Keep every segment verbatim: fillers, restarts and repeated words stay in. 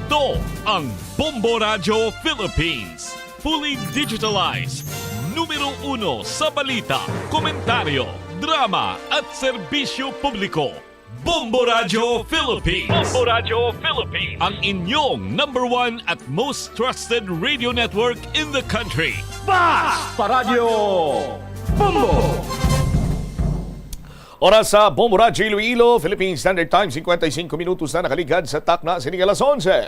Ito ang Bombo Radyo Philippines. Fully digitalized. Numero uno sa balita, komentaryo, drama at serbisyo publiko. Bombo Radyo Philippines. Bombo Radyo Philippines. Ang inyong number one at most trusted radio network in the country. Basta Radyo Bombo! Oras sa Bombo Radyo Iloilo, Philippine Standard Time, cincuenta y cinco minutos na nakaligad sa takna sini nga alas onse.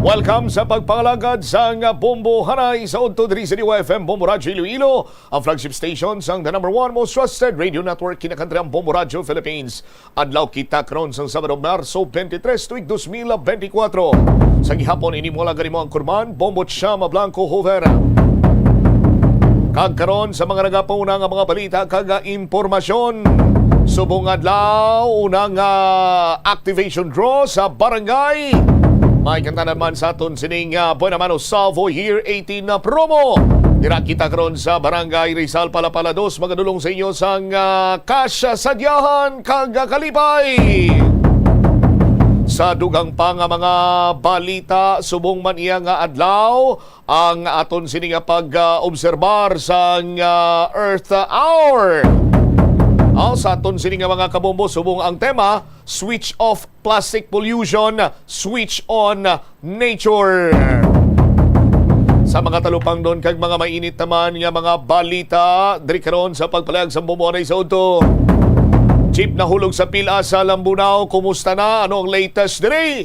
Welcome sa pagpangalagad sang Bombo Hanay sa udto diri sa D Y F M Bombo Radyo Iloilo, ang flagship station sang the number one most trusted radio network kinakantri, ang Bombo Radyo Philippines. Adlaw kita karon sang Sabado, Marso twenty-three, tuig dos mil benti kwatro. Sa gihapon, ini mo lang gani mo ang kurman, Bombo Chama Blanco Hoover. Kag karon sa mga nagapauna nga mga balita kag, ah, impormasyon. Subong adlaw, una nga activation draw sa barangay. May kantanan man sa aton sining, ah, Buena Mano Salvo Year eighteen na promo. Dira kita karon sa Barangay Rizal, Palapala dos, magadulong sa inyo sang, ah, Cash Sadyahan kag, ah, Kalipay. Sa dugang pa nga mga balita, subong man iya nga adlaw, ang aton sini nga pag-obserbar sang, ah, Earth Hour. Aw, sa aton sini nga mga kabombo, subong ang tema, switch off plastic pollution, switch on nature. Sa mga talupangnon kag mga mainit naman nga mga balita, diri karon sa pagpalayag sa Bombo Hanay sa udto. Jeep nahulog sa pila sa Lambunao. Kumusta na? Ano ang latest diri?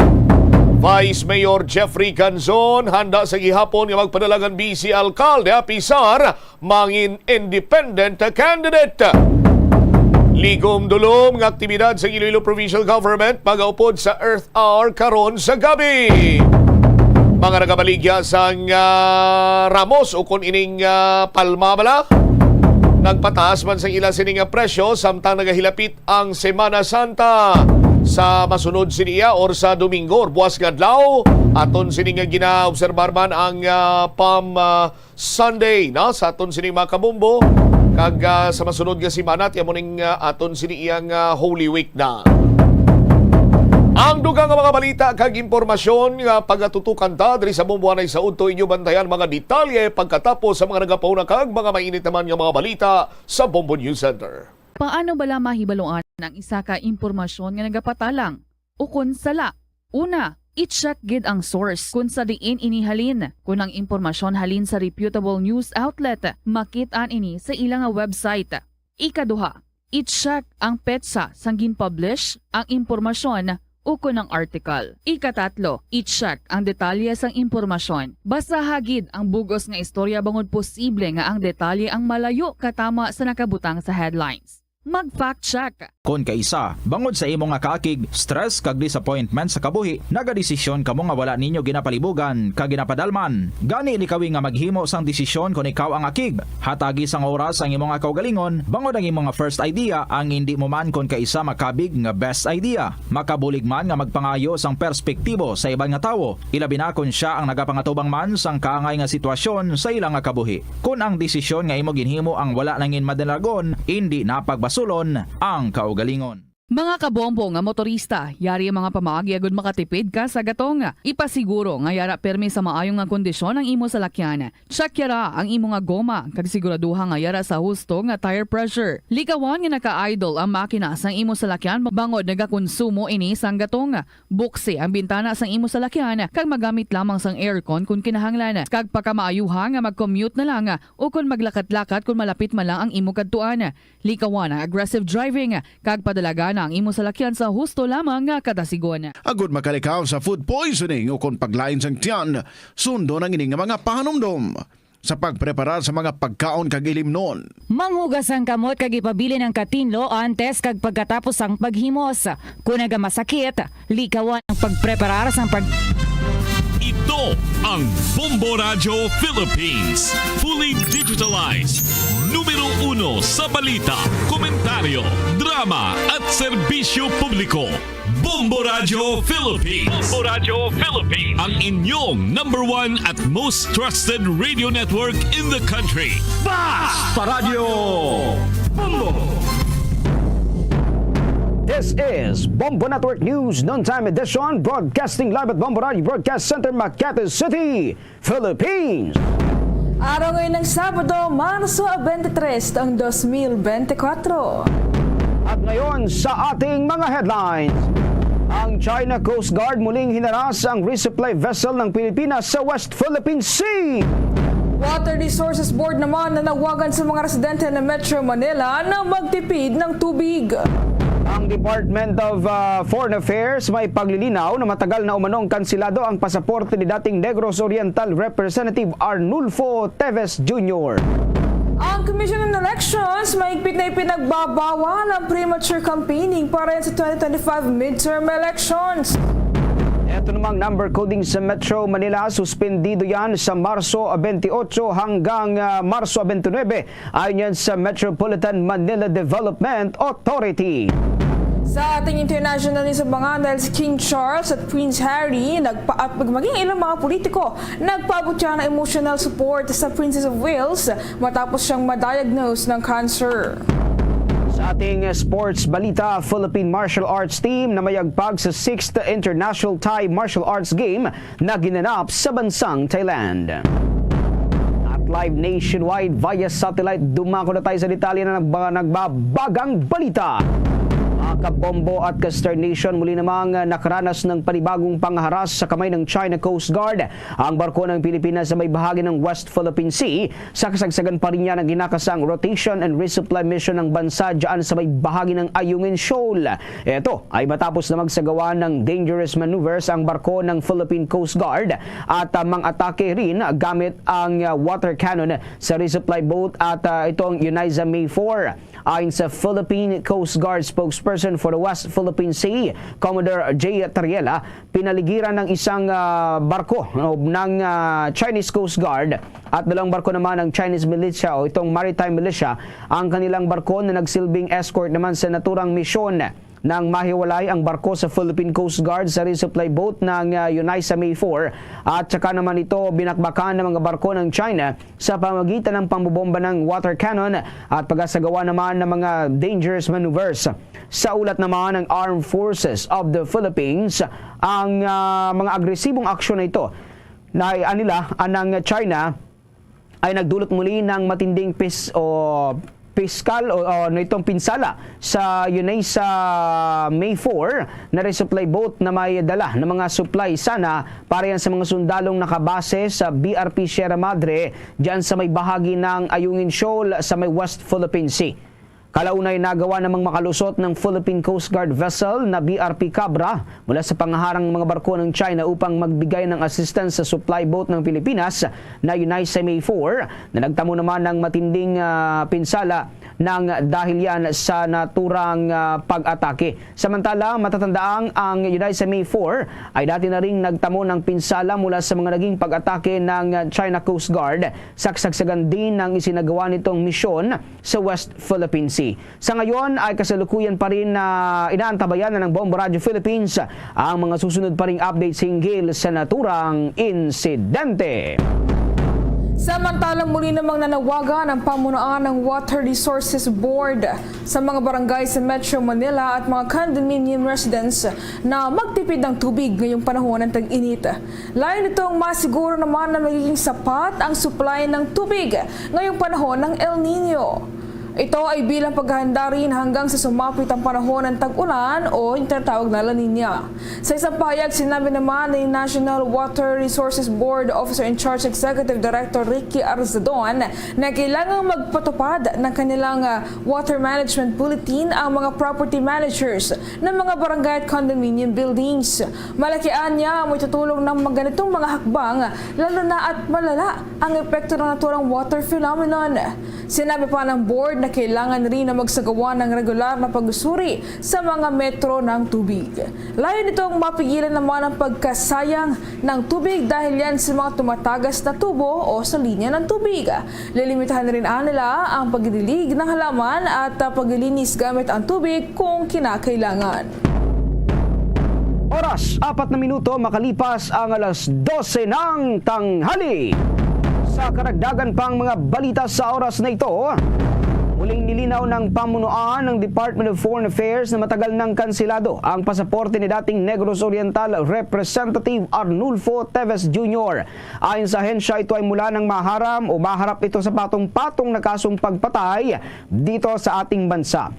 Vice Mayor Jeffrey Ganzon handa sa gihapon nga magpadala kan Vice Alcalde, apisar mangin independent candidate. Ligom-dulom nga aktibidad sa Iloilo Provincial Government pagaupod sa Earth Hour karon sa gabi. Mga nagabaligya sang, ah, ramos ukon ining, ah, palma bala, nagpataas man sang ila sini nga presyo samtang nagahilapit ang Semana Santa. Sa masunod sini iya or sa Domingo or buwas nga adlaw, aton sini nga ginaobserbar man ang, ah, Palm, ah, Sunday, no? Sa aton sini mga kabombo, kag, ah, sa masunod nga semana, ti amo ning, ah, aton sini iyang, ah, Holy Week na. Ang dugang nga mga balita kag impormasyon nga pagatutukan ta diri sa Bombo Hanay sa udto, inyo bantayan mga detalye pagkatapos sa mga nagapauna kag mga mainit naman nga mga balita sa Bombo News Center. Paano bala mahibaluan ang isa ka impormasyon nga nagapatalang ukon sala? Una, i-check gid ang source kon sa diin ini halin. Kon ang impormasyon halin sa reputable news outlet, makit-an ini sa ila nga website. Ikaduha, i-check ang petsa sang gin-publish ang impormasyon ukon ang article. Ikatatlo, i-check ang detalye sang impormasyon. Basaha gid ang bug-os nga istorya bangod posible nga ang detalye ang malayo katama sa nakabutang sa headlines. Mag-fact check. Kon kaisa, bangod sa imo nga kaakig, stress kag disappointment sa kabuhi, nagadesisyon kamo nga wala ninyo ginapalibugan kag ginapadalman. Gani, likawi nga maghimo sang desisyon kon ikaw ang akig. Hatagi sang oras ang imo nga kaugalingon, bangod ang imo nga first idea ang indi mo man kon kaisa makabig nga best idea. Makabulig man nga magpangayo sang perspektibo sa iban nga tawo, ilabi na kon sia ang nagapangatubang man sang kaangay nga sitwasyon sa ila nga kabuhi. Kon ang desisyon nga imo ginhimo ang wala nangin madalagon, indi na pagbasulon ang kaugalingon. Mga kabombo nga motorista, yari ang mga pamaagi agud makatipid ka sa gatong. Ipasiguro nga yara permi sa maayo nga kondisyon ang imo salakyan. Check yara ang imo nga goma, kag siguraduha nga yara sa husto nga tire pressure. Likawan nga naka-idle ang makina sang imo salakyan bangod nagakonsumo ini sang gatong. Buksi ang bintana sang imo salakyan kag magamit lamang sang aircon kon kinahanglan, kag pakamaayuha nga mag-commute na lang o kon maglakat-lakat kon malapit man lang ang imo kadtuan. Likawan ang aggressive driving, kag padalagana ang imo salakyan sa husto lamang nga kadasigon. Agud makalikaw sa food poisoning o kon paglain sang tiyan, sundon ang ini nga mga pahanumdom. Sa pagpreparar sa mga pagkaon kag ilimnon. Manghugas ang kamot kag ipabilin ang katinlo antes kag pagkatapos sang paghimos. Kon nagamasakit, likawan ang pagpreparar sang pag- Ito ang Bombo Radyo Philippines. Fully digitalized. Numero uno sa balita, komentaryo, drama at serbisyo publiko. Bombo Radyo Philippines. Bombo Radyo Philippines. Ang inyong number one at most trusted radio network in the country. Basta Radyo Bombo! This is Bombo Network News Noontime Edition, broadcasting live at Bombo Radio Broadcast Center, Makati City, Philippines. Araw ngayon ng Sabado, Marso twenty-three, taong dos mil bente kwatro. At ngayon sa ating mga headlines, ang China Coast Guard muling hinaras ang resupply vessel ng Pilipinas sa West Philippine Sea. Water Resources Board naman nanawagan sa mga residente ng Metro Manila na magtipid ng tubig. Ang Department of, ah, Foreign Affairs may paglilinaw na matagal na umanong kansilado ang pasaporte ni dating Negros Oriental Representative Arnulfo Teves Junior. Ang Commission on Elections mahigpit na ipinagbabawal ang premature campaigning para sa twenty twenty-five midterm elections. Ito namang number coding sa Metro Manila, suspendido yan sa Marso twenty-eight hanggang, ah, Marso twenty-nine, ayon yan sa Metropolitan Manila Development Authority. Sa ating international news, mga dahil si King Charles at Prince Harry nagpa at maging ilang mga politiko, nagpaabot siya ng emotional support sa Princess of Wales matapos siyang ma-diagnose ng cancer. Sa ating sports balita, Philippine Martial Arts Team namayagpag sa sixth International Thai Martial Arts Game na ginanap sa bansang Thailand. At live nationwide via satellite, dumako na tayo sa detalye na nagba-, nagbabagang balita. Mga kabombo at ka-Star Nation, muli namang, ah, nakaranas ng panibagong pangharas sa kamay ng China Coast Guard ang barko ng Pilipinas sa may bahagi ng West Philippine Sea. Sa kasagsagan pa rin niya ng ginakasang rotation and resupply mission ng bansa dyan sa may bahagi ng Ayungin Shoal. Ito ay matapos na magsagawa ng dangerous maneuvers ang barko ng Philippine Coast Guard at, ah, mang-atake rin gamit ang, ah, water cannon sa resupply boat at, ah, itong Uniza May four. Ayon sa Philippine Coast Guard spokesperson for the West Philippine Sea, Commodore Jay Tariela, pinaligiran ng isang, ah, barko, no, ng, ah, Chinese Coast Guard at dalawang barko naman ng Chinese militia o itong maritime militia ang kanilang barko na nagsilbing escort naman sa naturang misyon. Nang mahiwalay ang barko sa Philippine Coast Guard sa resupply boat ng, ah, Uniza May four at saka naman ito binakbakan ng mga barko ng China sa pamagitan ng pambobomba ng water cannon at pagasagawa naman ng mga dangerous maneuvers. Sa ulat naman ng Armed Forces of the Philippines, ang, ah, mga agresibong aksyon na ito na, ah, nila, ah, ng China ay nagdulot muli ng matinding pis-, o piskal o, o nitong pinsala sa Uniza May four na resupply boat na may dala ng mga supply sana para yan sa mga sundalong nakabase sa B R P Sierra Madre dyan sa may bahagi ng Ayungin Shoal sa may West Philippine Sea. Kalaunay, nagawa namang makalusot ng Philippine Coast Guard vessel na B R P Cabra mula sa pangaharang mga barko ng China upang magbigay ng assistance sa supply boat ng Pilipinas na Uniza May four na nagtamo naman ng matinding, ah, pinsala ng dahil yan sa naturang, ah, pag-atake. Samantala, matatandaang ang Uniza May four ay dati na ring nagtamo ng pinsala mula sa mga naging pag-atake ng China Coast Guard sa kasagsagan din ng isinagawa nitong misyon sa West Philippine Sea. Sa ngayon ay kasalukuyan pa rin na inaantabayan na ng Bombo Radyo Philippines ang mga susunod pa ring updates hinggil sa naturang insidente. Samantala, muli namang nanawagan ang pamunuan ng Water Resources Board sa mga barangay sa Metro Manila at mga condominium residents na magtipid ng tubig ngayong panahon ng tag-init. Layo nitong masiguro naman na magiging sapat ang supply ng tubig ngayong panahon ng El Niño. Ito ay bilang paghahanda rin hanggang sa sumapit ang panahon ng tag-ulan o yung tinatawag na La Niña. Sa isang pahayag, sinabi naman ni National Water Resources Board Officer in Charge Executive Director Ricky Arzadon na kailangang magpatupad ng kanilang, ah, water management bulletin ang mga property managers ng mga barangay at condominium buildings. Malaki anya ang maitutulong ng mga ganitong mga hakbang, lalo na at malala ang epekto ng naturang water phenomenon. Sinabi pa ng board na kailangan rin na magsagawa ng regular na pag-usuri sa mga metro ng tubig. Layo nitong mapigilan naman ang pagkasayang ng tubig dahil yan sa mga tumatagas na tubo o sa linya ng tubig. Lilimitahan rin nila ang pagdidilig ng halaman at, ah, paglilinis gamit ang tubig kung kinakailangan. Oras, apat na minuto makalipas ang alas dose ng tanghali. Sa karagdagan pang mga balita sa oras na ito, Muling nilinaw ng pamunuan ng Department of Foreign Affairs na matagal nang kansilado ang pasaporte ni dating Negros Oriental Representative Arnulfo Teves Junior. Ayon sa ahensya, ito ay mula nang maharam o maharap ito sa patong-patong na kasong pagpatay dito sa ating bansa.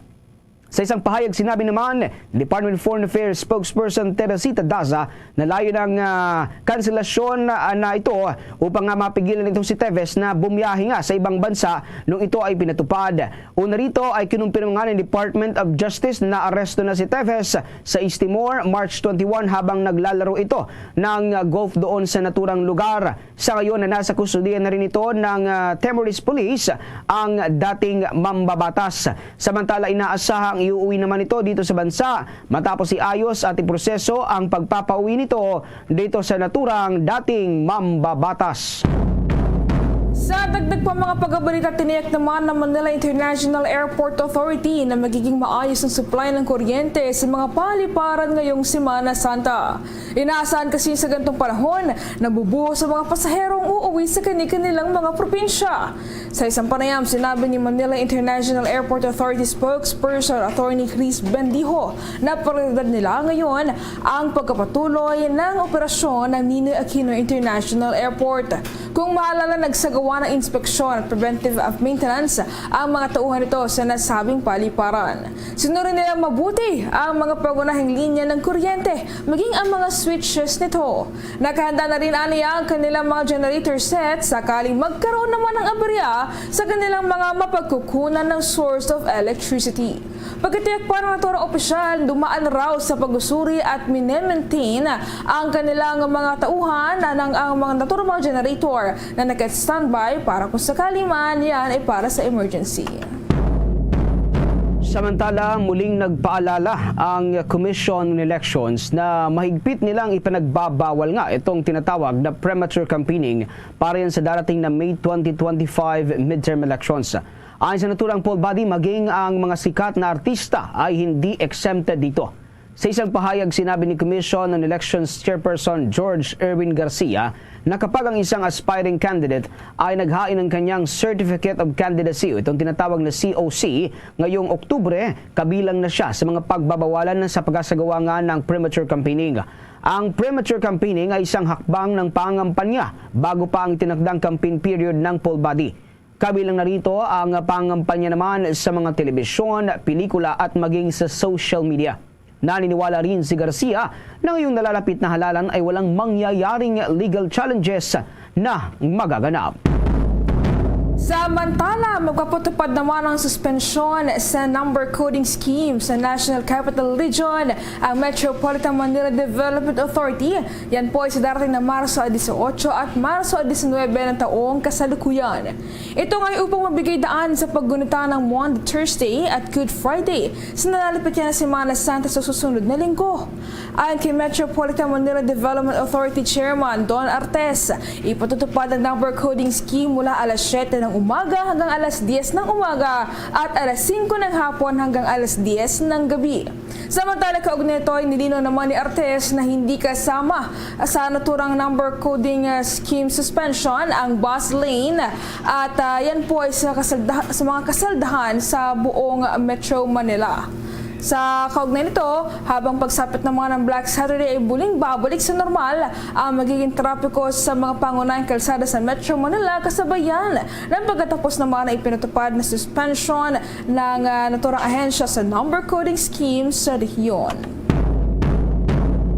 Sa isang pahayag, sinabi naman ni Department of Foreign Affairs spokesperson Teresita Daza na layo ng, ah, kanselasyon, ah, na ito upang nga mapigilan ito si Teves na bumiyahe nga sa ibang bansa nung ito ay pinatupad. Una rito ay kinumpirma nga ng Department of Justice na aresto na si Teves sa East Timor, March twenty-one, habang naglalaro ito ng, ah, golf doon sa naturang lugar. Sa ngayon, na nasa kustodiya na rin ito ng, ah, Timorese Police ang dating mambabatas. Samantala, inaasahang iuwi naman ito dito sa bansa matapos iayos at iproseso ang pagpapauwi nito dito sa naturang dating mambabatas. Sa dagdag pa mga pagabalita, tiniyak naman ng Manila International Airport Authority na magiging maayos ang supply ng kuryente sa mga paliparan ngayong Semana Santa. Inaasahan kasi sa gantong panahon na bubuhos ang mga pasaherong uuwi sa kani-kanilang mga probinsya. Sa isang panayam, sinabi ni Manila International Airport Authority spokesperson Attorney Chris Bendijo na prioridad nila ngayon ang pagkapatuloy ng operasyon ng Ninoy Aquino International Airport. Kung maalala, nagsagawa ng inspeksyon at preventive maintenance ang mga tauhan nito sa nasabing paliparan. Sinunoy nilang mabuti ang mga pangunahing linya ng kuryente, maging ang mga switches nito. Nakahanda na rin aniya ang kanilang mga generator set sakaling magkaroon naman ng aberya sa kanilang mga mapagkukunan ng source of electricity. Pagkatiyak pa ng naturang opisyal, dumaan raw sa pag-usuri at minemaintain ang kanilang mga tauhan na nang ang mga naturang mga generator na naka-standby para kung sakali man yan ay para sa emergency. Samantala, muling nagpaalala ang Commission on Elections na mahigpit nilang ipinagbabawal nga itong tinatawag na premature campaigning para yan sa darating na May twenty twenty-five midterm elections. Ayon sa naturang poll body, maging ang mga sikat na artista ay hindi exempted dito. Sa isang pahayag, sinabi ni Commission on Elections Chairperson George Erwin Garcia na kapag ang isang aspiring candidate ay naghain ng kanyang Certificate of Candidacy o itong tinatawag na C O C ngayong Oktubre, kabilang na siya sa mga pagbabawalan sa pagkasagawa nga ng premature campaigning. Ang premature campaigning ay isang hakbang ng pangangampanya bago pa ang tinakdang campaign period ng poll body. Kabilang na rito ang pangangampanya naman sa mga telebisyon, pelikula at maging sa social media. Naniniwala rin si Garcia na ngayong nalalapit na halalan ay walang mangyayaring legal challenges na magaganap. Samantala, magpapatupad naman ang suspensyon sa number coding scheme sa National Capital Region ang Metropolitan Manila Development Authority. Yan po ay sa darating na Marso disiotso at Marso disinuybe ng taong kasalukuyan. Ito nga ay upang mabigay daan sa paggunita ng Maundy Thursday at Good Friday sa nalalapit na Semana Santa sa susunod na linggo. Ayon kay Metropolitan Manila Development Authority Chairman Don Artes, ipatutupad ang number coding scheme mula alas siyete ng umaga hanggang alas diyes ng umaga at alas singko ng hapon hanggang alas diyes ng gabi. Samantala, kaugnay nito, nilinaw naman ni Artes na hindi kasama sa naturang number coding, ah, scheme suspension ang bus lane at, ah, yan po ay sa, kasalda- sa mga kasaldahan sa buong Metro Manila. Sa kaugnay nito, habang pagsapit naman ng Black Saturday ay muling babalik sa normal ang magiging trapiko sa mga pangunahing kalsada sa Metro Manila, kasabayan ng pagkatapos naman na ipinatupad na suspension ng, ah, naturang ahensya sa number coding scheme sa rehiyon.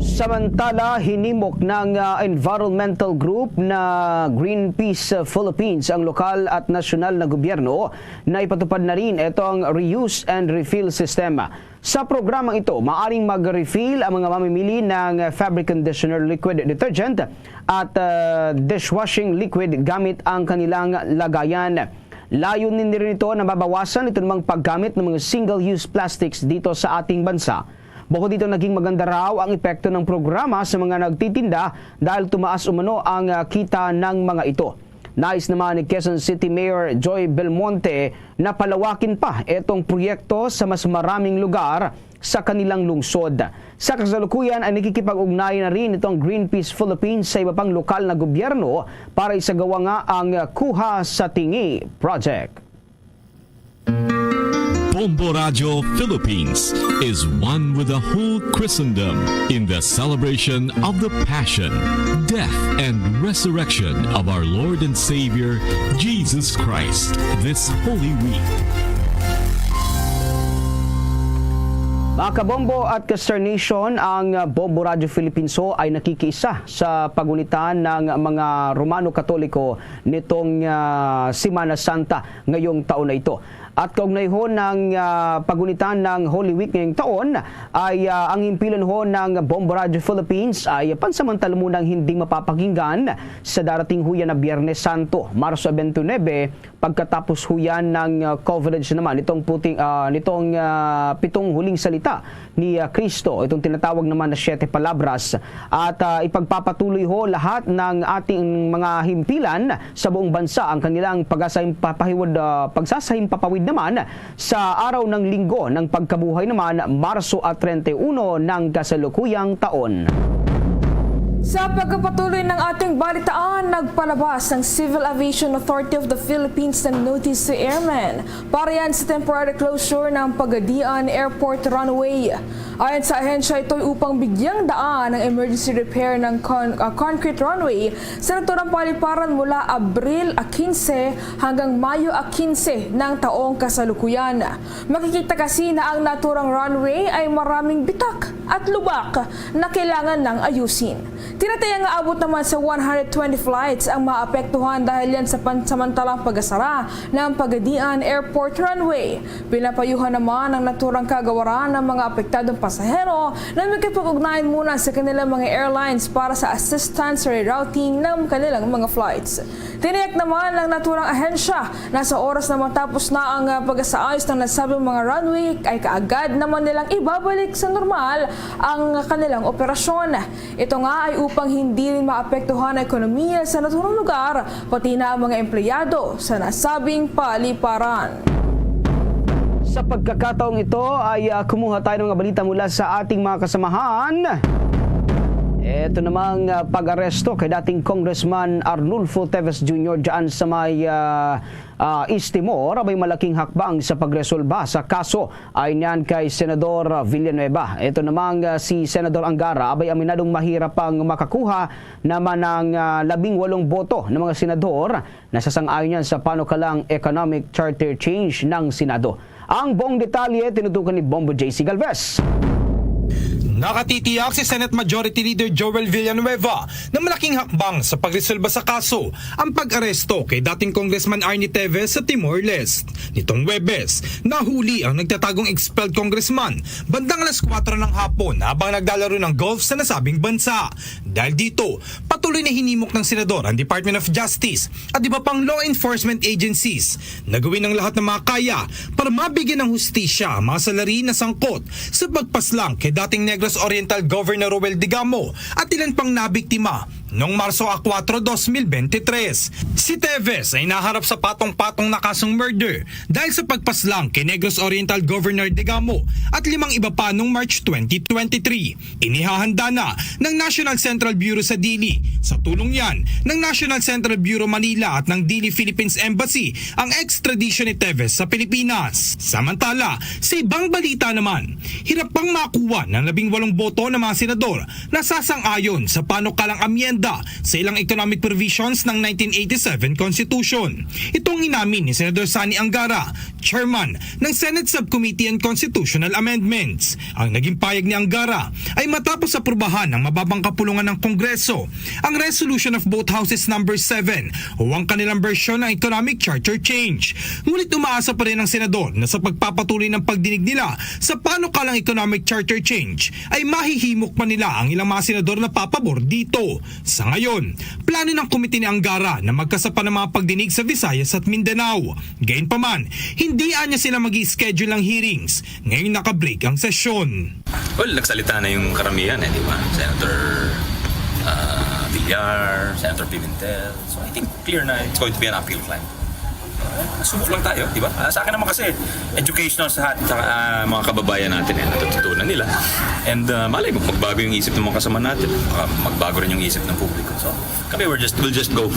Samantala, hinimok ng, ah, environmental group na Greenpeace Philippines ang lokal at nasyonal na gobyerno na ipatupad na rin itong reuse and refill system. Sa programang ito, maaring mag-refill ang mga mamimili ng fabric conditioner liquid detergent at, ah, dishwashing liquid gamit ang kanilang lagayan. Layunin rin ito na mabawasan ito namang paggamit ng mga single-use plastics dito sa ating bansa. Bukod dito, naging maganda raw ang epekto ng programa sa mga nagtitinda dahil tumaas umano ang, ah, kita ng mga ito. Nais naman ni Quezon City Mayor Joy Belmonte na palawakin pa itong proyekto sa mas maraming lugar sa kanilang lungsod. Sa kasalukuyan ay nakikipag-ugnayan na rin itong Greenpeace Philippines sa iba pang lokal na gobyerno para isagawa nga ang Kuha sa Tingi Project. Bombo Radio Philippines is one with the whole Christendom in the celebration of the Passion, Death, and Resurrection of our Lord and Savior, Jesus Christ, this Holy Week. Mga kabombo at ka-Star Nation, ang Bombo Radio Philippines ho ay nakikiisa sa pagunitan ng mga Romano Katoliko nitong, ah, Semana Santa ngayong taon na ito. At kaugnayhon ng, ah, pagunitan ng Holy Week ngayong taon, ay, ah, ang himpilan ho ng Bombo Radio Philippines ay pansamantala munang hindi mapapakinggan sa darating ho yan na Biyernes Santo, Marso twenty-nine, pagkatapos ho yan ng, ah, coverage naman nitong puting, ah, nitong, ah, pitong huling salita ni, ah, Cristo, itong tinatawag naman na Siete Palabras. At, ah, ipagpapatuloy ho lahat ng ating mga himpilan sa buong bansa ang kanilang pagsasahimpapawid, ah, pagsasahimpapawid naman sa araw ng Linggo ng pagkabuhay naman, Marso at treinta y uno ng kasalukuyang taon. Sa pagpapatuloy ng ating balitaan, nagpalabas ang Civil Aviation Authority of the Philippines ng notice to airmen para yan sa temporary closure ng Pagadian Airport runway. Ayon sa ahensya, ito'y upang bigyang daan ang emergency repair ng con-, ah, concrete runway sa naturang paliparan mula Abril a quince hanggang Mayo a quince ng taong kasalukuyan. Makikita kasi na ang naturang runway ay maraming bitak at lubak na kailangan ng ayusin. Tinataya nga abot naman sa one hundred twenty flights ang maapektuhan dahil yan sa pansamantalang pag-asara ng Pagadian Airport runway. Pinapayuhan naman ang naturang kagawaran ng mga apektadong pasahero na makipag-ugnayan muna sa kanilang mga airlines para sa assistance sa rerouting ng kanilang mga flights. Tiniyak naman ng naturang ahensya na sa oras na matapos na ang, ah, pagsaayos ng nasabing mga runway, ay kaagad naman nilang ibabalik sa normal ang kanilang operasyon. Ito nga ay upang hindi rin maapektuhan ang ekonomiya sa naturang lugar, pati na ang mga empleyado sa nasabing paliparan. Sa pagkakataong ito ay, ah, kumuha tayo ng mga balita mula sa ating mga kasamahan. Ito namang, ah, pag-aresto kay dating Congressman Arnulfo Teves Junior dyan sa may, ah, ah, East Timor, abay malaking hakbang sa pagresolba sa kaso ay niyan kay Senador Villanueva. Ito namang, ah, si Senador Angara, abay aminadong mahirap pang makakuha naman ng, ah, labing walong boto ng mga senador na sasang-ayon niyan sa panukalang Economic Charter Change ng Senado. Ang buong detalye tinutukan ni Bombo J C Galvez. Nakatitiyak si Senate Majority Leader Joel Villanueva na malaking hakbang sa pagresolba sa kaso ang pag-aresto kay dating Congressman Arnie Teves sa Timor-Leste. Nitong Huwebes, nahuli ang nagtatagong expelled congressman bandang alas kuwatro ng hapon habang naglalaro ng golf sa nasabing bansa. Dahil dito, patuloy na hinimok ng senador ang Department of Justice at iba pang law enforcement agencies na gawin ang lahat ng makakaya para mabigyan ng hustisya ang mga salarin na sangkot sa pagpaslang kay dating Negros Oriental Governor Roel Digamo at ilan pang nabiktima noong Marso a kuwatro, dos mil bente tres. Si Teves ay naharap sa patong-patong na kasong murder dahil sa pagpaslang kay Negros Oriental Governor Digamo at limang iba pa noong March twenty twenty-three. Inihahanda na ng National Central Bureau sa Dili, sa tulong yan ng National Central Bureau Manila at ng Dili Philippines Embassy ang extradition ni Teves sa Pilipinas. Samantala, sa ibang balita naman, hirap pang makuha ng labing walong boto ng mga senador na sasang-ayon sa panukalang amyenda sa ilang economic provisions ng nineteen eighty-seven Constitution. Itong inamin ni Senador Sonny Angara, chairman ng Senate Subcommittee on Constitutional Amendments. Ang naging payag ni Angara ay matapos aprubahan ng mababang kapulungan ng Kongreso ang Resolution of Both Houses Number seven o ang kanilang bersyon ng Economic Charter Change. Ngunit umaasa pa rin ang senador na sa pagpapatuloy ng pagdinig nila sa panukalang Economic Charter Change ay mahihimok pa nila ang ilang mga senador na papabor dito. Sa ngayon, plano ng komite ni Angara na magkaisa pa ng mga pagdinig sa Visayas at Mindanao. Gayunpaman, hindi anya sila mag-schedule ng hearings ngayong nakabreak ang sesyon. Well, nagsalita na yung karamihan eh, di ba? Senator, ah, Villar, Senator Pimentel. So I think clear na it's going to be an uphill climb. Subok lang tayo, di ba? Ah, sa akin naman kasi, educational sa, sa, ah, mga kababayan natin, eh, natututunan nila. And, ah, malay mo, magbago yung isip ng mga kasama natin. Baka magbago rin yung isip ng publiko. So, kami, we're just, we'll just go,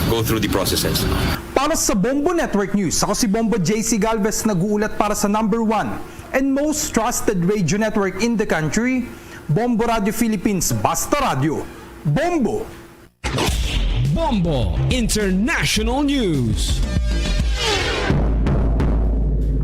go through the processes. Para sa Bombo Network News, ako si Bombo J C Galvez, nag-uulat para sa number one and most trusted radio network in the country, Bombo Radio Philippines, Basta Radio. Bombo! Bombo International News.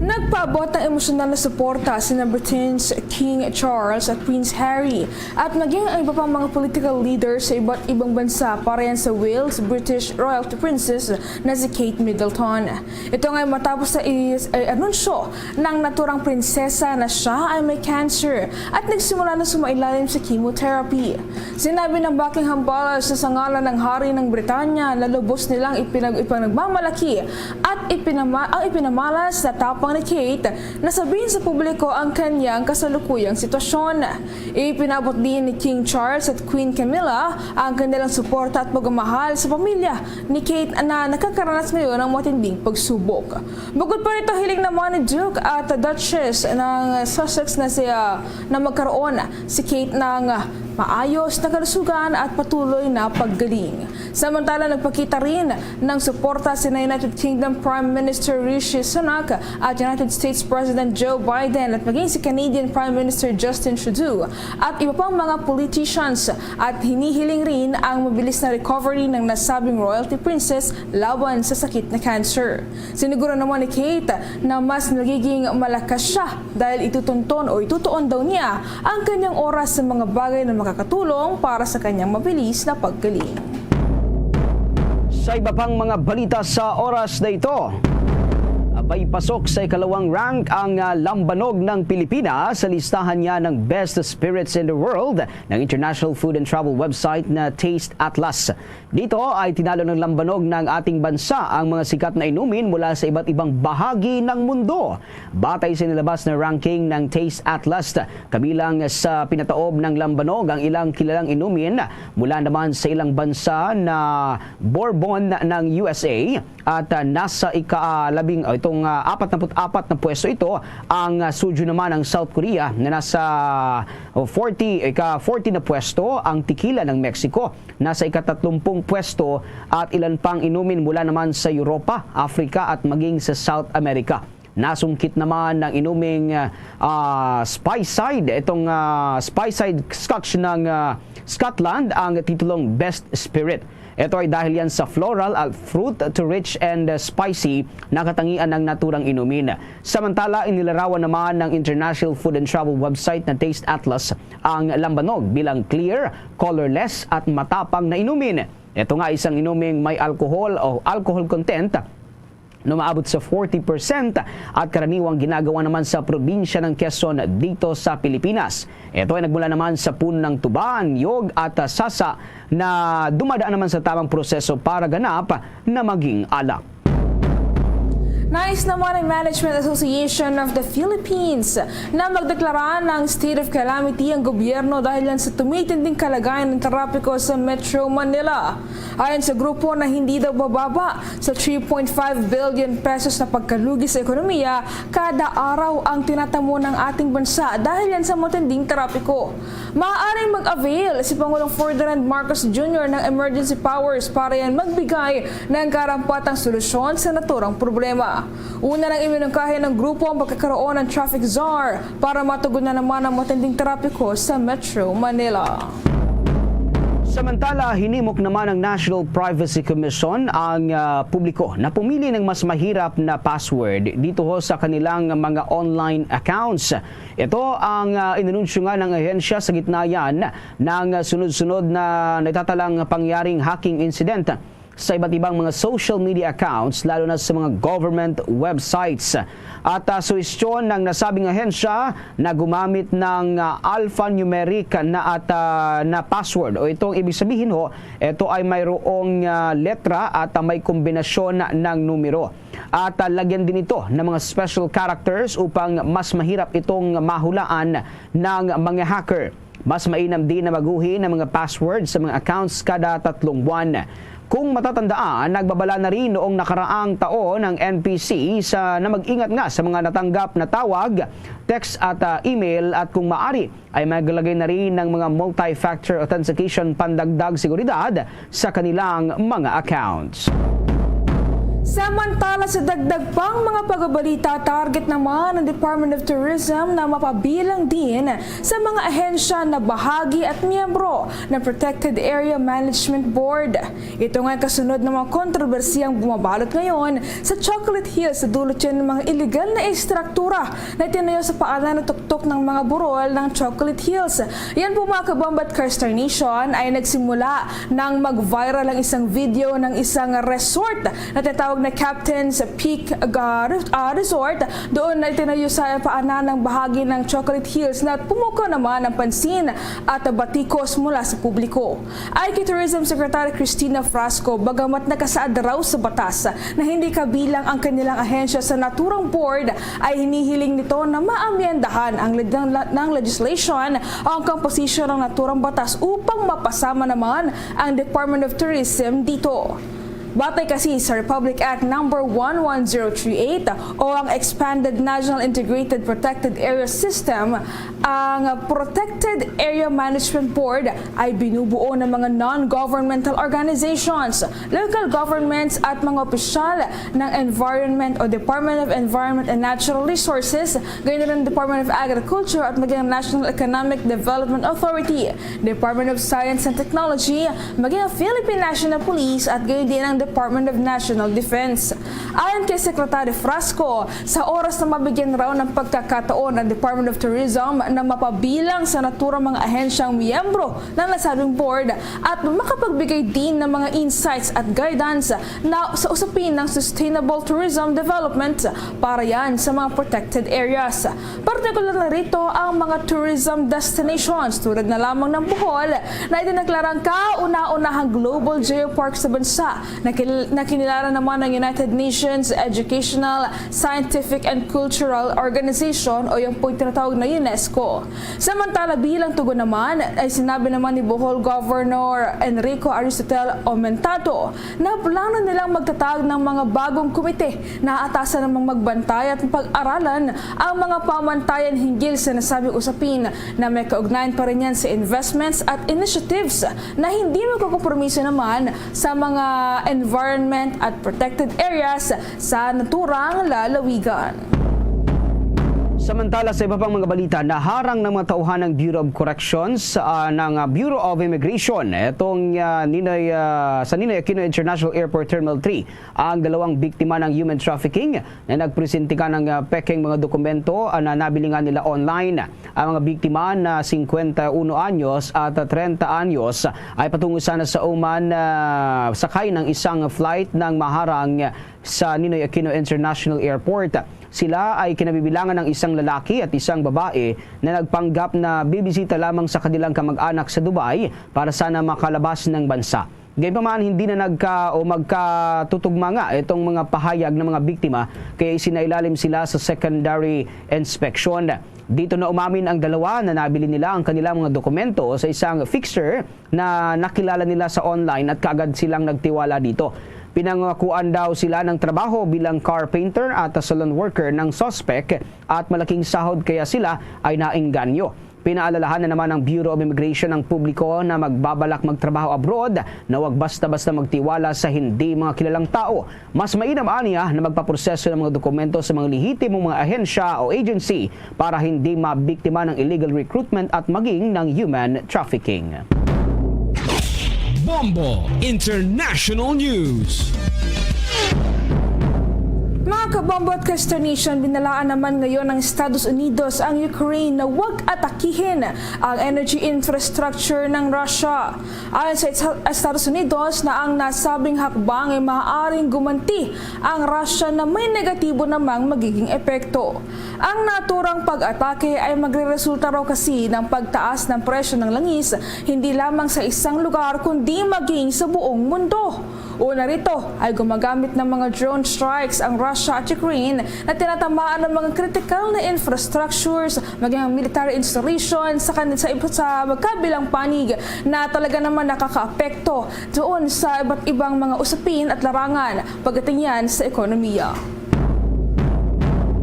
Nagpaabot ng emosyonal na suporta sina Britain's King Charles at Prince Harry at maging ang iba pang mga political leaders sa iba't ibang bansa para yan sa Wales British Royal Princess na si Kate Middleton. Ito nga ay matapos na i-, ay anunsyo ng naturang prinsesa na siya ay may cancer at nagsimula na sumailalim sa chemotherapy. Sinabi ng Buckingham Palace na sa ngalan ng Hari ng Britanya na lubos nilang ipinag-, ipinagmamalaki at ipinama-, ang ipinamalas na tapang ni Kate na sabihin sa publiko ang kanyang kasalukuyang sitwasyon. Ipinabot din ni King Charles at Queen Camilla ang kanilang suporta at pagmamahal sa pamilya ni Kate na nakakaranas ngayon ng matinding pagsubok. Bukod pa rito, hiling naman ni Duke at Duchess ng Sussex na siya na magkaroon si Kate ng maayos na kalusugan at patuloy na paggaling. Samantala, nagpakita rin ng suporta sina United Kingdom Prime Minister Rishi Sunak at United States President Joe Biden at maging si Canadian Prime Minister Justin Trudeau at iba pang mga politicians at hinihiling rin ang mabilis na recovery ng nasabing royalty princess laban sa sakit na cancer. Siniguro naman ni Kate na mas nagiging malakas siya dahil itutunton o itutuon daw niya ang kanyang oras sa mga bagay na makakatulong para sa kanyang mabilis na paggaling. Sa iba pang mga balita sa oras na ito, abay, pasok sa ikalawang rank ang ah, Lambanog ng Pilipinas sa listahan niya ng Best Spirits in the World ng international food and travel website na Taste Atlas. Dito ay tinalo ng Lambanog ng ating bansa ang mga sikat na inumin mula sa iba't ibang bahagi ng mundo. Batay sa nilabas na ranking ng Taste Atlas, kabilang sa pinataob ng Lambanog ang ilang kilalang inumin mula naman sa ilang bansa na Bourbon ng U S A at ah, nasa ika-, ah, labing, ah, itong ah, apat na put apat na pwesto ito ang ah, Soju naman ng South Korea na nasa forty, ika-forty na pwesto, ang Tequila ng Mexico nasa ika-tatlumpung pwesto at ilan pang inumin mula naman sa Europa, Africa at maging sa South America. Nasungkit naman ng inuming ah, Speyside, itong ah, Speyside Scotch ng ah, Scotland ang titulong Best Spirit. Ito ay dahil yan sa floral at fruit to rich and ah, spicy na katangian ng naturang inumin. Samantala, inilarawan naman ng international food and travel website na Taste Atlas ang lambanog bilang clear, colorless at matapang na inumin. Ito nga isang inuming may alcohol o alcohol content na umaabot sa forty percent at karaniwang ginagawa naman sa probinsya ng Quezon dito sa Pilipinas. Ito ay nagmula naman sa puno ng tuba, niyog at ah, sasa na dumadaan naman sa tamang proseso para ganap na maging alak. Nais naman ng Management Association of the Philippines na magdeklara ng state of calamity ang gobyerno dahil yan sa tumitinding kalagayan ng trapiko sa Metro Manila. Ayon sa grupo na hindi daw bababa sa three point five billion pesos na pagkalugi sa ekonomiya kada araw ang tinatamo ng ating bansa dahil yan sa matinding trapiko. Maaaring mag-avail si Pangulong Ferdinand Marcos Junior ng emergency powers para yan magbigay ng karampatang solusyon sa naturang problema. Una nang iminungkahi ng grupo ang pagkakaroon ng traffic czar para matugunan naman ang matinding trapiko sa Metro Manila. Samantala, hinimok naman ng National Privacy Commission ang ah, publiko na pumili ng mas mahirap na password dito ho sa kanilang mga online accounts. Ito ang ah, inanunsyo nga ng ahensya sa gitna yan ng sunod-sunod na naitatalang pangyaring hacking incident sa iba't ibang mga social media accounts, lalo na sa mga government websites. At ah, suhestyon ng nasabing ahensya na gumamit ng ah, alphanumeric na at ah, na password, o itong ibig sabihin ho, ito ay mayroong ah, letra at ah, may kombinasyon ng numero. At ah, lagyan din ito ng mga special characters upang mas mahirap itong mahulaan ng mga hacker. Mas mainam din na maguhi ng mga password sa mga accounts kada tatlong buwan. Kung matatandaan, nagbabala na rin noong nakaraang taon ang N P C sa na mag-ingat nga sa mga natanggap na tawag, text at, ah, email, at kung maaari ay maglagay na rin ng mga multi-factor authentication pandagdag seguridad sa kanilang mga accounts. Samantala, sa dagdag pang mga pagbabalita, target naman ng Department of Tourism na mapabilang din sa mga ahensya na bahagi at miyembro ng Protected Area Management Board. Ito nga ay kasunod ng mga kontrobersiyang bumabalot ngayon sa Chocolate Hills sa dulot yan ng mga iligal na estruktura na itinayo sa paanan ng tuktok ng mga burol ng Chocolate Hills. Yan po, mga kabombo at Ka-Star Nation, ay nagsimula nang mag-viral ang isang video ng isang resort na tinatawag na Captain's Peak, ah, Re-, ah, Resort. Doon na itinayo sa paanan ng bahagi ng Chocolate Hills na pumukaw naman ang pansin at batikos mula sa publiko. Ay kay Tourism Secretary Cristina Frasco, bagamat nakasaad raw sa batas na hindi kabilang ang kanilang ahensya sa naturang board, ay hinihiling nito na maamyendahan ang led-, ng, ng legislation o ang komposisyon ng naturang batas upang mapasama naman ang Department of Tourism dito. Batay kasi sa Republic Act Number one one zero three eight o ang Expanded National Integrated Protected Area System, ang Protected Area Management Board ay binubuo ng mga non-governmental organizations, local governments at mga opisyal ng environment o Department of Environment and Natural Resources, gayon na rin Department of Agriculture at maging National Economic Development Authority, Department of Science and Technology, maging ang Philippine National Police at gayon din ang Department of National Defense. Ayon kay Secretary Frasco, sa oras na mabigyan raw ng pagkakataon ang Department of Tourism na mapabilang sa naturang mga ahensyang miyembro ng nasabing board at makapagbigay din ng mga insights at guidance na sa usapin ng sustainable tourism development para yan sa mga protected areas. Partikular na rito ang mga tourism destinations tulad na lamang ng Bohol na itinaklarang kauna-unahang global geopark sa bansa na kil-, na kinilala naman ng United Nations Educational, Scientific and Cultural Organization o yung po tinatawag na UNESCO. Samantala, bilang tugon naman, ay sinabi naman ni Bohol Governor Enrico Aristotel Aumentado na plano nilang magtatag ng mga bagong komite na atasan namang magbantay at pag-aralan ang mga pamantayan hinggil sa nasabing usapin na may kaugnayan pa rin yan sa investments at initiatives na hindi magkukompromiso naman sa mga environment at protected areas sa naturang lalawigan. Samantala, sa iba pang mga balita, naharang ng mga tauhan ng Bureau of Corrections, ah, ng, ah, Bureau of Immigration itong, ah, Ninoy, ah, sa Ninoy Aquino International Airport Terminal three ang dalawang biktima ng human trafficking na nagpresente ka ng, ah, pekeng mga dokumento, ah, na nabilingan nila online. Ang mga biktima na singkwenta uno anyos at treinta anyos ay patungo sana sa Oman, ah, sakay ng isang flight ng maharang sa Ninoy Aquino International Airport. Sila ay kinabibilangan ng isang lalaki at isang babae na nagpanggap na bibisita lamang sa kanilang kamag-anak sa Dubai para sana makalabas ng bansa. Gayunpaman, hindi na nagka-, o magkatutugma nga itong mga pahayag ng mga biktima, kaya isinailalim sila sa secondary inspection. Dito na umamin ang dalawa na nabili nila ang kanilang mga dokumento sa isang fixer na nakilala nila sa online at kaagad silang nagtiwala dito. Pinangakuan daw sila ng trabaho bilang carpenter at salon worker ng suspek at malaking sahod, kaya sila ay naengganyo. Pinaalalahanan naman ng Bureau of Immigration ang publiko na magbabalak magtrabaho abroad na huwag basta-basta magtiwala sa hindi mga kilalang tao. Mas mainam aniya na magpaproseso ng mga dokumento sa mga lehitimong mga ahensya o agency para hindi mabiktima ng illegal recruitment at maging ng human trafficking. Bombo International News. Mga kabombo at Ka-Star Nation, binalaan naman ngayon ng Estados Unidos ang Ukraine na huwag atakihin ang energy infrastructure ng Russia. Ayon sa Esta-, Estados Unidos na ang nasabing hakbang ay maaaring gumanti ang Russia na may negatibo namang magiging epekto. Ang naturang pag-atake ay magreresulta raw kasi ng pagtaas ng presyo ng langis, hindi lamang sa isang lugar kundi maging sa buong mundo. Una rito ay gumagamit ng mga drone strikes ang Russia at Ukraine na tinatamaan ng mga critical na infrastructures, maging ang military installations sa, kan- sa, iba- sa magkabilang panig na talaga naman nakakaapekto doon sa iba't ibang mga usapin at larangan pagdating yan sa ekonomiya.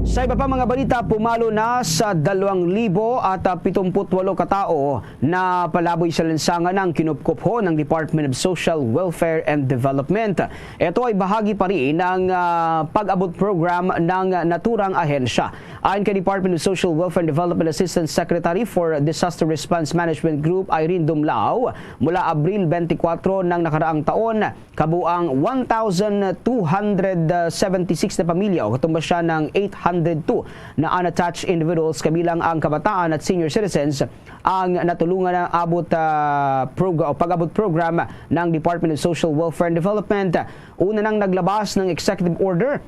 Sa iba pa mga balita, pumalo na sa dalawang libo at pitong put walo ka tawo na palaboy sa lansangan ang kinupkupho ng Department of Social Welfare and Development. Ito ay bahagi pa rin ng ah, pag-abot program ng naturang ahensya. Ayon kay Department of Social Welfare and Development Assistance Secretary for Disaster Response Management Group, Irene Dumlao, mula Abril twenty-four ng nakaraang taon, kabuang one thousand two hundred seventy-six na pamilya o katumbas siya ng eight hundred two na unattached individuals, kabilang ang kabataan at senior citizens, ang natulungan ng abot ah, prog- o pag-abot program ng Department of Social Welfare and Development. Una nang naglabas ng executive order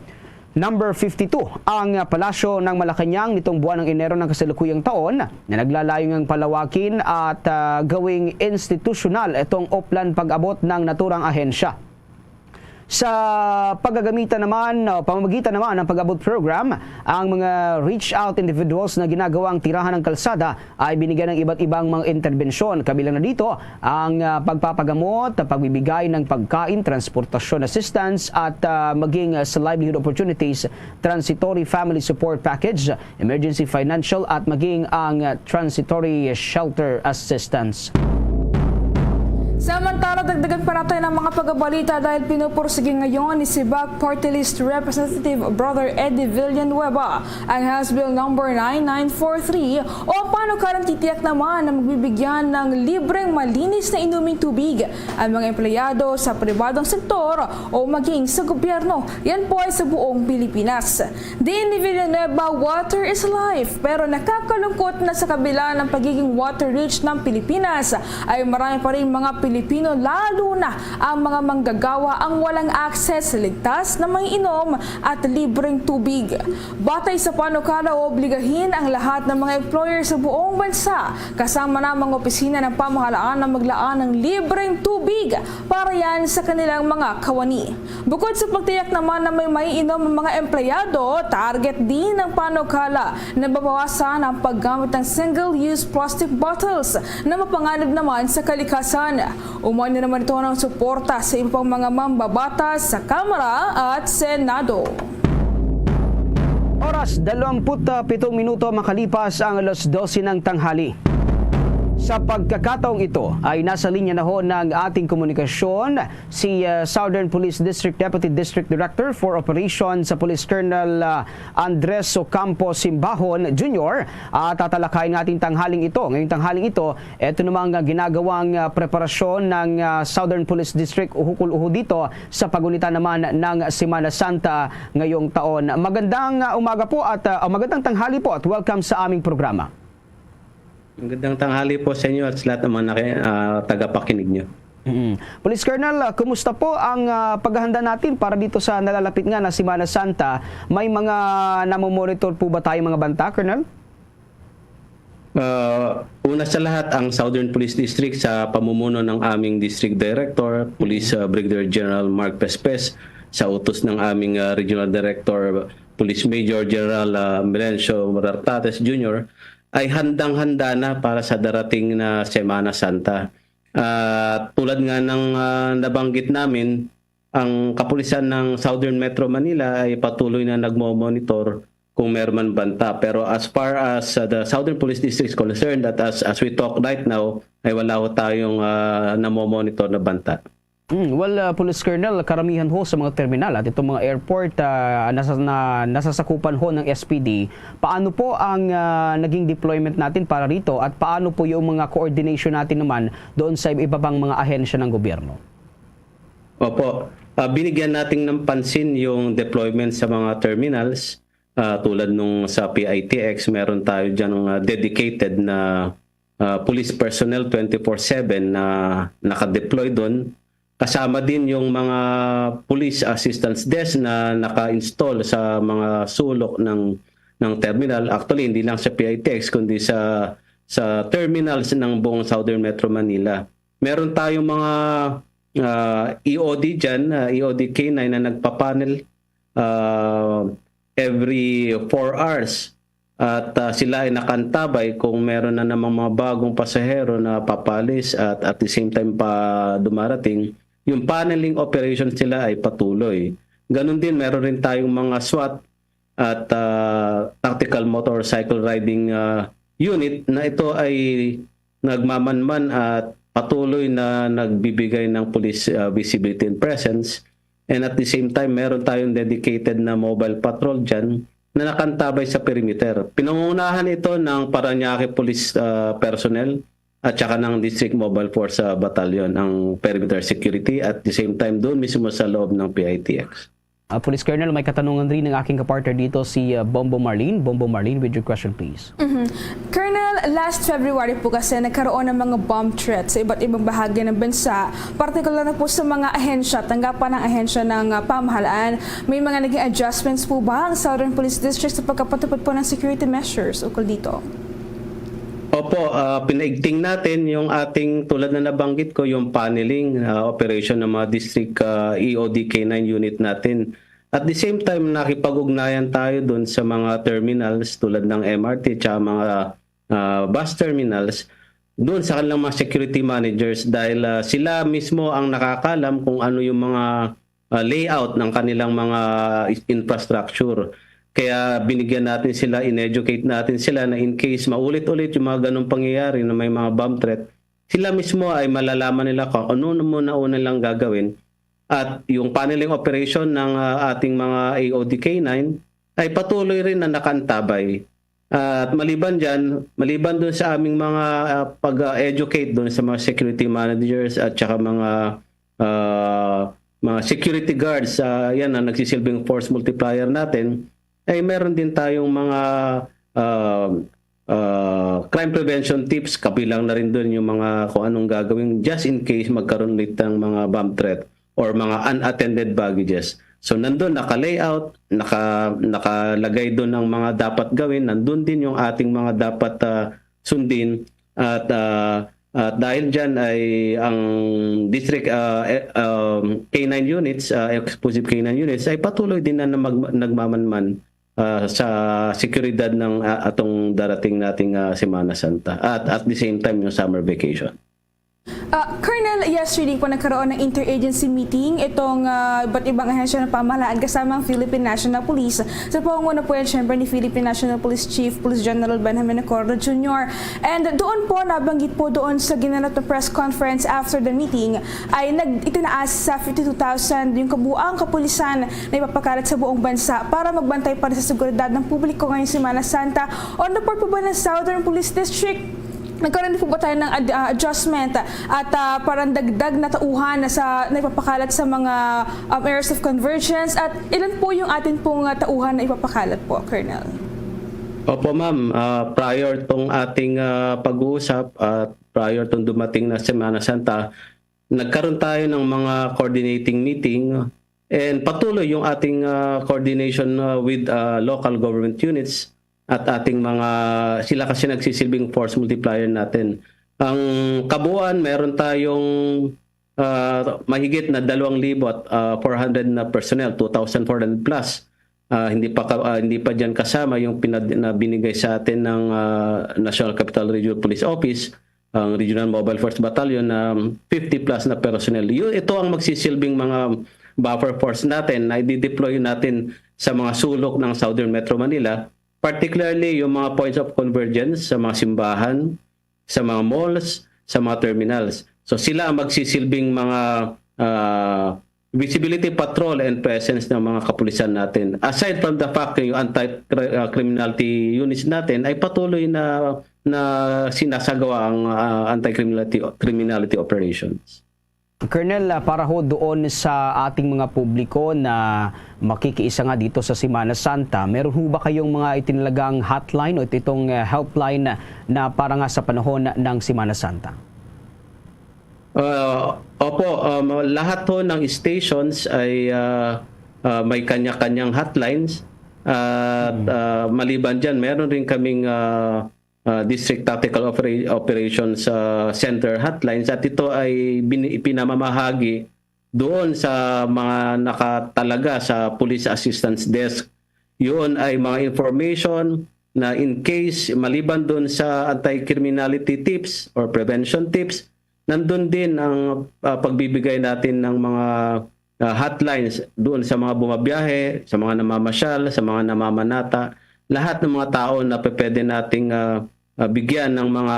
number fifty-two ang Palasyo ng Malacañang nitong buwan ng Enero ng kasalukuyang taon, na naglalayo ngang palawakin at ah, gawing institusyonal itong uplan pag-abot ng naturang ahensya. Sa pagagamitan naman o pamamagitan naman ng pag-abot program, ang mga reach out individuals na ginagawang tirahan ng kalsada ay binigyan ng iba't ibang mga interbensyon. Kabilang na dito ang ah, pagpapagamot, pagbibigay ng pagkain, transportasyon assistance, at ah, maging ah, sa livelihood opportunities, transitory family support package, emergency financial, at maging ang ah, transitory shelter assistance. Samantala, dagdagan pa natin ang mga pagbabalita dahil pinupursige ngayon ni Sibak Party List Representative Brother Eddie Villanueva ang House Bill number nine nine four three o panukalang titiyak naman na magbibigyan ng libreng malinis na inuming tubig ang mga empleyado sa pribadong sektor o maging sa gobyerno. Yan po ay sa buong Pilipinas. Diin ni Villanueva, water is life, pero nakakalungkot na sa kabila ng pagiging water rich ng Pilipinas, ay marami pa rin mga Pilipino, lalo na ang mga manggagawa, ang walang access sa ligtas na maiinom at libreng tubig. Batay sa panukala, obligahin ang lahat ng mga employer sa buong bansa, kasama na ang mga opisina ng pamahalaan, na maglaan ng libreng tubig para yan sa kanilang mga kawani. Bukod sa pagtiyak naman na may maiinom ang mga empleyado, target din ng panukala na mabawasan ang paggamit ng single-use plastic bottles na mapanganib naman sa kalikasan. Umani naman ito ng suporta sa iba pang mga mambabatas sa Kamara at Senado. Oras, dalawampu't pitong minuto makalipas ang alas dose ng tanghali. Sa pagkakataong ito ay nasa linya na ho ng ating komunikasyon si ah, Southern Police District Deputy District Director for Operations sa Police Colonel ah, Andres Ocampo Simbahon Junior. At tatalakayin natin tanghaling ito. Ngayong tanghaling ito, ito namang ah, ginagawang ah, preparasyon ng ah, Southern Police District uhukol uho dito sa pagunita naman ng Semana Santa ngayong taon. Magandang ah, umaga po at ah, magandang tanghali po at welcome sa aming programa. Magandang tanghali po sa inyo at sa lahat ng mga naki, ah, tagapakinig nyo. Mm. Police Colonel, ah, kumusta po ang ah, paghahanda natin para dito sa nalalapit nga na Semana Santa? May mga namomonitor po ba tayong mga banta, Colonel? Ah, una sa lahat, ang Southern Police District sa pamumuno ng aming District Director, Police ah, Brigadier General Mark Pespes, sa utos ng aming ah, Regional Director, Police Major General ah, Melencio Marartates Junior, ay handang-handa na para sa darating na Semana Santa. Ah, tulad nga ng ah, nabanggit namin, ang kapulisan ng Southern Metro Manila ay patuloy na nagmo-monitor kung meron man banta. Pero as far as uh, the Southern Police District is concerned, that as, as we talk right now, ay wala ho tayong uh, namomonitor na banta. Mm, well, uh, Police Colonel, karamihan ho sa mga terminal at itong mga airport uh, nasa, na, nasasakupan ho ng S P D. Paano po ang uh, naging deployment natin para rito at paano po yung mga coordination natin naman doon sa iba pang mga ahensya ng gobyerno? Opo. Uh, binigyan natin ng pansin yung deployment sa mga terminals. Uh, tulad nung sa P I T X, meron tayo dyan uh, dedicated na uh, police personnel twenty-four seven na naka-deploy doon. Kasama din yung mga police assistance desk na naka-install sa mga sulok ng ng terminal. Actually, hindi lang sa P I T X kundi sa sa terminals ng buong Southern Metro Manila. Meron tayong mga ah, E O D dyan, ah, E O D K nine na nagpapanel, ah, every four hours. At, ah, sila ay nakantabay kung meron na namang mga bagong pasahero na papalis at at the same time pa dumarating, yung paneling operations nila ay patuloy. Ganun din, meron rin tayong mga SWAT at, ah, Tactical Motorcycle Riding, ah, Unit na ito ay nagmamanman at patuloy na nagbibigay ng police, ah, visibility and presence. And at the same time, meron tayong dedicated na mobile patrol dyan na nakantabay sa perimeter. Pinangunahan ito ng Parañaque Police, ah, personnel at saka ng District Mobile Force, ah, Battalion, ang perimeter security, at the same time doon mismo sa loob ng P I T X. Ah, Police Colonel, may katanungan rin ng aking kapartner dito, si, ah, Bombo Marlene. Bombo Marlene, with your question, please. Mhm. Colonel, last February po kasi nagkaroon ng mga bomb threats sa iba't ibang bahagi ng bansa, partikular na po sa mga ahensya, tanggapan ng ahensya ng, ah, pamahalaan. May mga naging adjustments po ba ang Southern Police District sa pagkapatupad po ng security measures ukol dito? Opo, ah, pinaigting natin yung ating, tulad na nabanggit ko, yung paneling, ah, operation ng mga district, ah, E O D K nine unit natin. At the same time, nakipag-ugnayan tayo dun sa mga terminals tulad ng M R T at mga, ah, bus terminals, dun sa kanilang mga security managers dahil, ah, sila mismo ang nakakalam kung ano yung mga, ah, layout ng kanilang mga is-, infrastructure. Kaya binigyan natin sila, in-educate natin sila na in case maulit-ulit yung mga ganong pangyayari na may mga bomb threat, sila mismo ay malalaman nila kung ano na muna una nilang gagawin. At yung paneling operation ng, ah, ating mga A O D K nine ay patuloy rin na nakaantabay. At maliban dyan, maliban dun sa aming mga, ah, pag-educate dun sa mga security managers at saka mga, ah, mga security guards, ah, yan ang nagsisilbing force multiplier natin, ay meron din tayong mga, ah, ah, crime prevention tips, kabilang na rin dun yung mga kung anong gagawin just in case magkaroon ulit ng mga bomb threat or mga unattended baggages. So, nandun naka-layout, naka-, nakalagay dun ang mga dapat gawin, nandun din yung ating mga dapat, ah, sundin. At, ah, at dahil dyan ay ang district, ah, eh, um, K nine units, ah, explosive K nine units ay patuloy din na, na mag-, nagmamanman, ah, sa seguridad ng, ah, atong darating nating, ah, Semana Santa at at the same time yung summer vacation. Ah, Colonel, yesterday po nagkaroon ng interagency meeting itong, ah, iba't ibang ahensya ng pamahalaan kasama ang Philippine National Police. Sa pangunguna po yan, syempre, ni Philippine National Police Chief Police General Benjamin Acordo Junior. And doon po, nabanggit po doon sa ginanap na press conference after the meeting, ay nag-itinaas sa fifty-two thousand yung kabuang kapulisan na ipapakalat sa buong bansa para magbantay pa rin sa seguridad ng publiko ngayong Semana Santa. On the part po ba ng Southern Police District, nagkaroon po ba tayo ng ad-, ah, adjustment at, ah, parang dagdag na tauhan na sa, na ipapakalat sa mga, um, areas of convergence? At ilan po yung atin pong, ah, tauhan na ipapakalat po, Colonel? Opo, ma'am. Ah, prior tong ating, ah, pag-uusap at prior tong dumating na Semana Santa, nagkaroon tayo ng mga coordinating meeting and patuloy yung ating, ah, coordination, ah, with, ah, local government units at ating mga, sila kasi nagsisilbing force multiplier natin. Ang kabuuan, meron tayong, ah, mahigit na dalawang libo at, ah, four hundred na personnel, two thousand four hundred plus. Ah, hindi pa ka-, ah, hindi pa diyan kasama yung pinad-, na binigay sa atin ng, ah, National Capital Region Police Office, ang Regional Mobile Force Battalion na fifty plus na personnel. Yu-, ito ang magsisilbing mga buffer force natin na i-deploy natin sa mga sulok ng Southern Metro Manila, particularly yung mga points of convergence sa mga simbahan, sa mga malls, sa mga terminals. So sila ang magsisilbing mga, ah, visibility patrol and presence ng mga kapulisan natin. Aside from the fact na yung anti-criminality units natin ay patuloy na, na sinasagawa ang, ah, anti-criminality, criminality operations. Colonel, ah, para ho doon sa ating mga publiko na makikiisa nga dito sa Semana Santa, meron ho ba kayong mga itinalagang hotline o itong, ah, helpline na, na para nga sa panahon ng Semana Santa? Ah, opo, um, lahat ho ng stations ay, ah, ah, may kanya-kanyang hotlines. At, Mm. ah, maliban dyan, meron rin kaming, ah, ah, District Tactical Opera-, Operations, ah, Center hotlines, at ito ay bin-, ipinamamahagi doon sa mga nakatalaga sa Police Assistance Desk. Yun ay mga information na in case, maliban doon sa anti-criminality tips or prevention tips, nandun din ang, ah, pagbibigay natin ng mga, ah, hotlines doon sa mga bumabiyahe, sa mga namamasyal, sa mga namamanata, lahat ng mga tao na pe-, pwede nating, ah, ah, bigyan ng mga,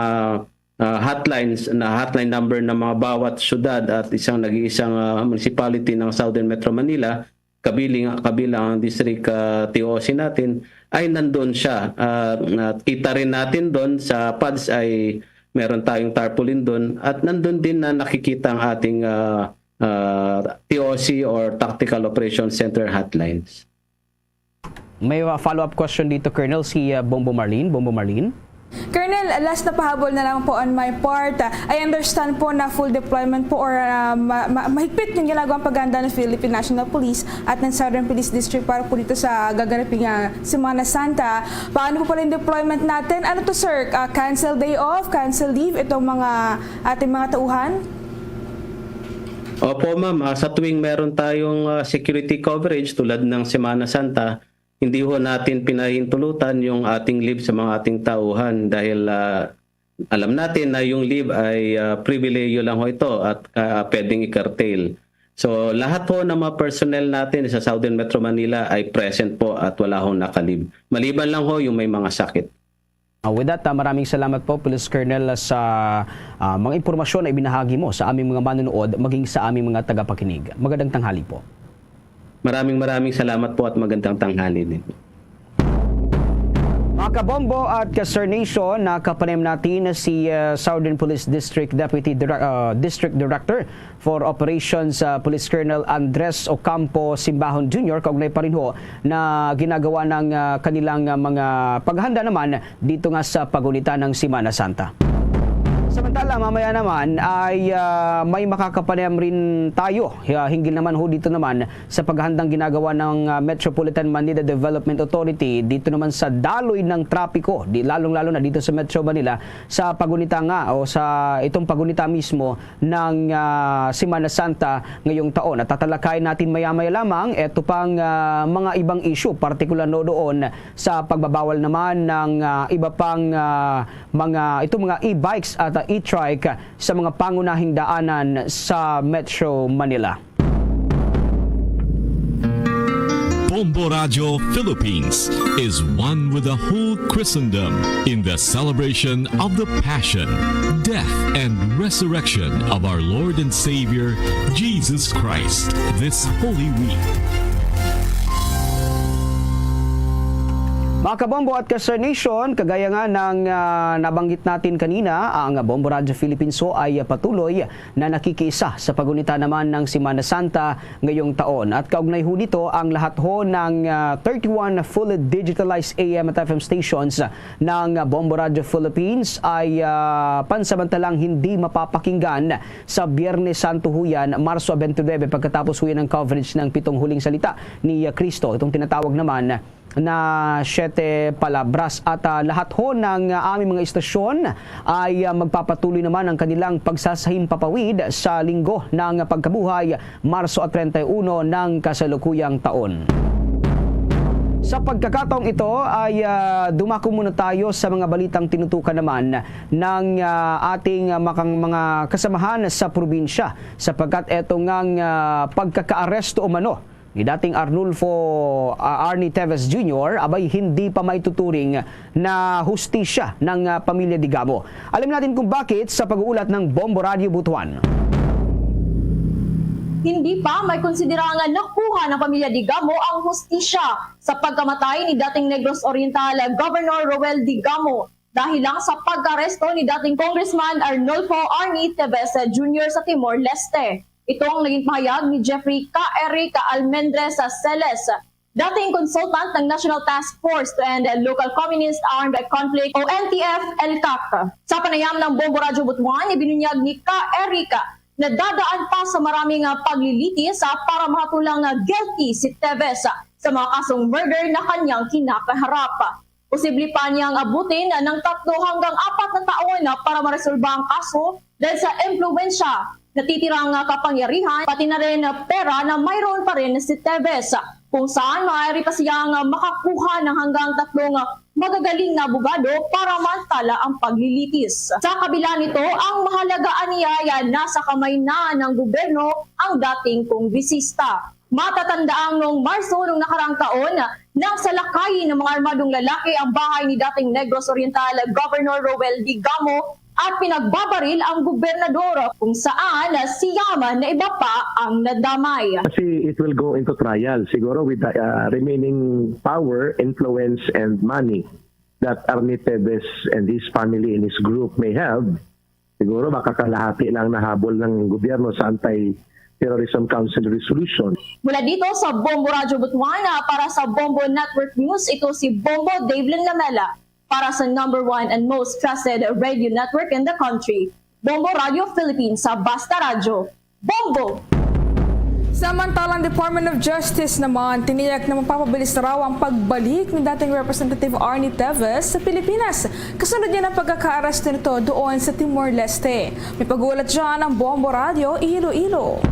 ah, hotlines, na hotline number ng mga bawat syudad at isang nag-iisang, ah, municipality ng Southern Metro Manila, kabilang, kabilang ang district, ah, T O C natin, ay nandun siya. Ah, at kita rin natin doon sa pads ay meron tayong tarpaulin doon at nandun din na nakikita ang ating, ah, ah, T O C or Tactical Operations Center hotlines. May, uh, follow-up question dito, Colonel, si, uh, Bombo Marlene. Bombo Marlene? Colonel, last na pahabol na lang po on my part. I understand po na full deployment po or, uh, ma-, ma-, mahigpit yung ginagawang paghahanda ng Philippine National Police at ng Southern Police District para po dito sa gaganapin nga Semana Santa. Paano po pala yung deployment natin? Ano to, sir? Uh, cancel day off, cancel leave itong mga ating mga tauhan? Opo, ma'am. Ah, sa tuwing meron tayong, ah, security coverage tulad ng Semana Santa, hindi ho natin pinahintulutan yung ating leave sa mga ating tauhan dahil, ah, alam natin na yung leave ay, ah, pribilehiyo lang ho ito at, ah, pwedeng i-curtail. So, lahat ho ng mga personnel natin sa Southern Metro Manila ay present po at wala hong naka-leave. Maliban lang ho yung may mga sakit. Ah, with that, ah, maraming salamat po, Police Colonel, sa, ah, mga impormasyon na ibinahagi mo sa aming mga manonood, maging sa aming mga tagapakinig. Magandang tanghali po. Maraming, maraming salamat po at magandang tanghali din. Mga kabombo at ka-Sir Nation, nakapanayam natin si, ah, Southern Police District Deputy Direc-, ah, District Director for Operations, ah, Police Colonel Andres Ocampo Simbahon Junior, kaugnay pa rin ho na ginagawa ng, ah, kanilang, ah, mga paghanda naman dito nga sa pagunita ng Semana Santa. Samantala, mamaya naman ay, ah, may makakapanayam rin tayo, ah, hinggil naman ho dito naman sa paghandang ginagawa ng, ah, Metropolitan Manila Development Authority dito naman sa daloy ng trapiko, di, lalong-lalo na dito sa Metro Manila, sa pagunita nga o sa itong pagunita mismo ng, ah, Semana Santa ngayong taon. At tatalakayin natin maya-maya lamang eto pang, ah, mga ibang issue, partikular no doon sa pagbabawal naman ng, ah, iba pang, ah, mga, itong mga e-bikes at, ah, e-trike sa mga pangunahing daanan sa Metro Manila. Bombo Radyo Philippines is one with the whole Christendom in the celebration of the Passion, Death, and Resurrection of our Lord and Savior, Jesus Christ, this Holy Week. Mga kabombo at ka-Sir Nation, kagaya nga ng, ah, nabanggit natin kanina, ang Bombo Radyo Philippines ho ay patuloy na nakikiisa sa pagunita naman ng Semana Santa ngayong taon. At kaugnay ho nito, ang lahat ho ng, ah, thirty-one fully digitalized A M at F M stations ng Bombo Radyo Philippines ay, ah, pansamantalang hindi mapapakinggan sa Biyernes Santo ho yan, Marso twenty-nine, pagkatapos ho yan ng coverage ng Pitong Huling Salita ni, ah, Kristo, itong tinatawag naman na Siete Palabras. At, ah, lahat ho ng, ah, aming mga istasyon ay, ah, magpapatuloy naman ang kanilang pagsasahimpapawid sa Linggo ng Pagkabuhay, Marso treinta y uno ng kasalukuyang taon. Sa pagkakataong ito ay, ah, dumako muna tayo sa mga balitang tinutukan naman ng, ah, ating, ah, makang-, mga kasamahan sa probinsya, sapagkat eto ngang, ah, pagkakaaresto umano ni dating Arnulfo, ah, Arnie Teves Junior, abay, hindi pa maituturing na hustisya ng, ah, pamilya Digamo. Alamin natin kung bakit sa pag-uulat ng Bombo Radyo Butuan. Hindi pa may konsidera nga nakuha ng pamilya Digamo ang hustisya sa pagkamatay ni dating Negros Oriental Governor Roel Digamo dahil lang sa pagkaaresto ni dating Congressman Arnulfo Arnie Teves Junior sa Timor-Leste. Ito ang naging pahayag ni Jeffrey Ka Eric Almendres Celes, dating consultant ng National Task Force to End Local Communist Armed Conflict o N T F L CAC. Sa panayam ng Bombo Radyo Butuan, ibinunyag ni Ka Eric na dadaan pa sa maraming, ah, paglilitis, ah, para mahatulang, ah, guilty si Teves sa mga kasong murder na kanyang kinakaharap. Posible pa niyang abutin ng tatlo hanggang apat na taon para maresolba ang kaso dahil sa impluwensya, natitirang kapangyarihan, pati na rin pera na mayroon pa rin si Teves, kung saan maaari pa siyang makakuha ng hanggang tatlong magagaling na abogado para maantala ang paglilitis. Sa kabila nito, ang mahalaga aniya ay nasa kamay na ng gobyerno ang dating kongresista. Matatandaang noong Marso nung nakaraang taon, nang salakay ng mga armadong lalaki ang bahay ni dating Negros Oriental Governor Roel Digamo at pinagbabaril ang gobernador, kung saan siyam na iba pa ang nadamay. Kasi it will go into trial, siguro with the uh, remaining power, influence, and money that Arnie Teves and his family and his group may have. Siguro baka kalahati lang nahabol ng gobyerno sa Anti-Terrorism Council resolution. Mula dito sa Bombo Radyo Butuan, para sa Bombo Network News, ito si Bombo Devlin Lamela para sa number one and most trusted radio network in the country, Bombo Radio Philippines, sa Basta Radyo. Bombo! Samantalang Department of Justice naman, tiniyak na mapapabilis raw ang pagbalik ni dating Representative Arnie Teves sa Pilipinas kasunod niya ng pagkakaaresto nito doon sa Timor-Leste. May pag-uulat dyan ang Bombo Radio Iloilo.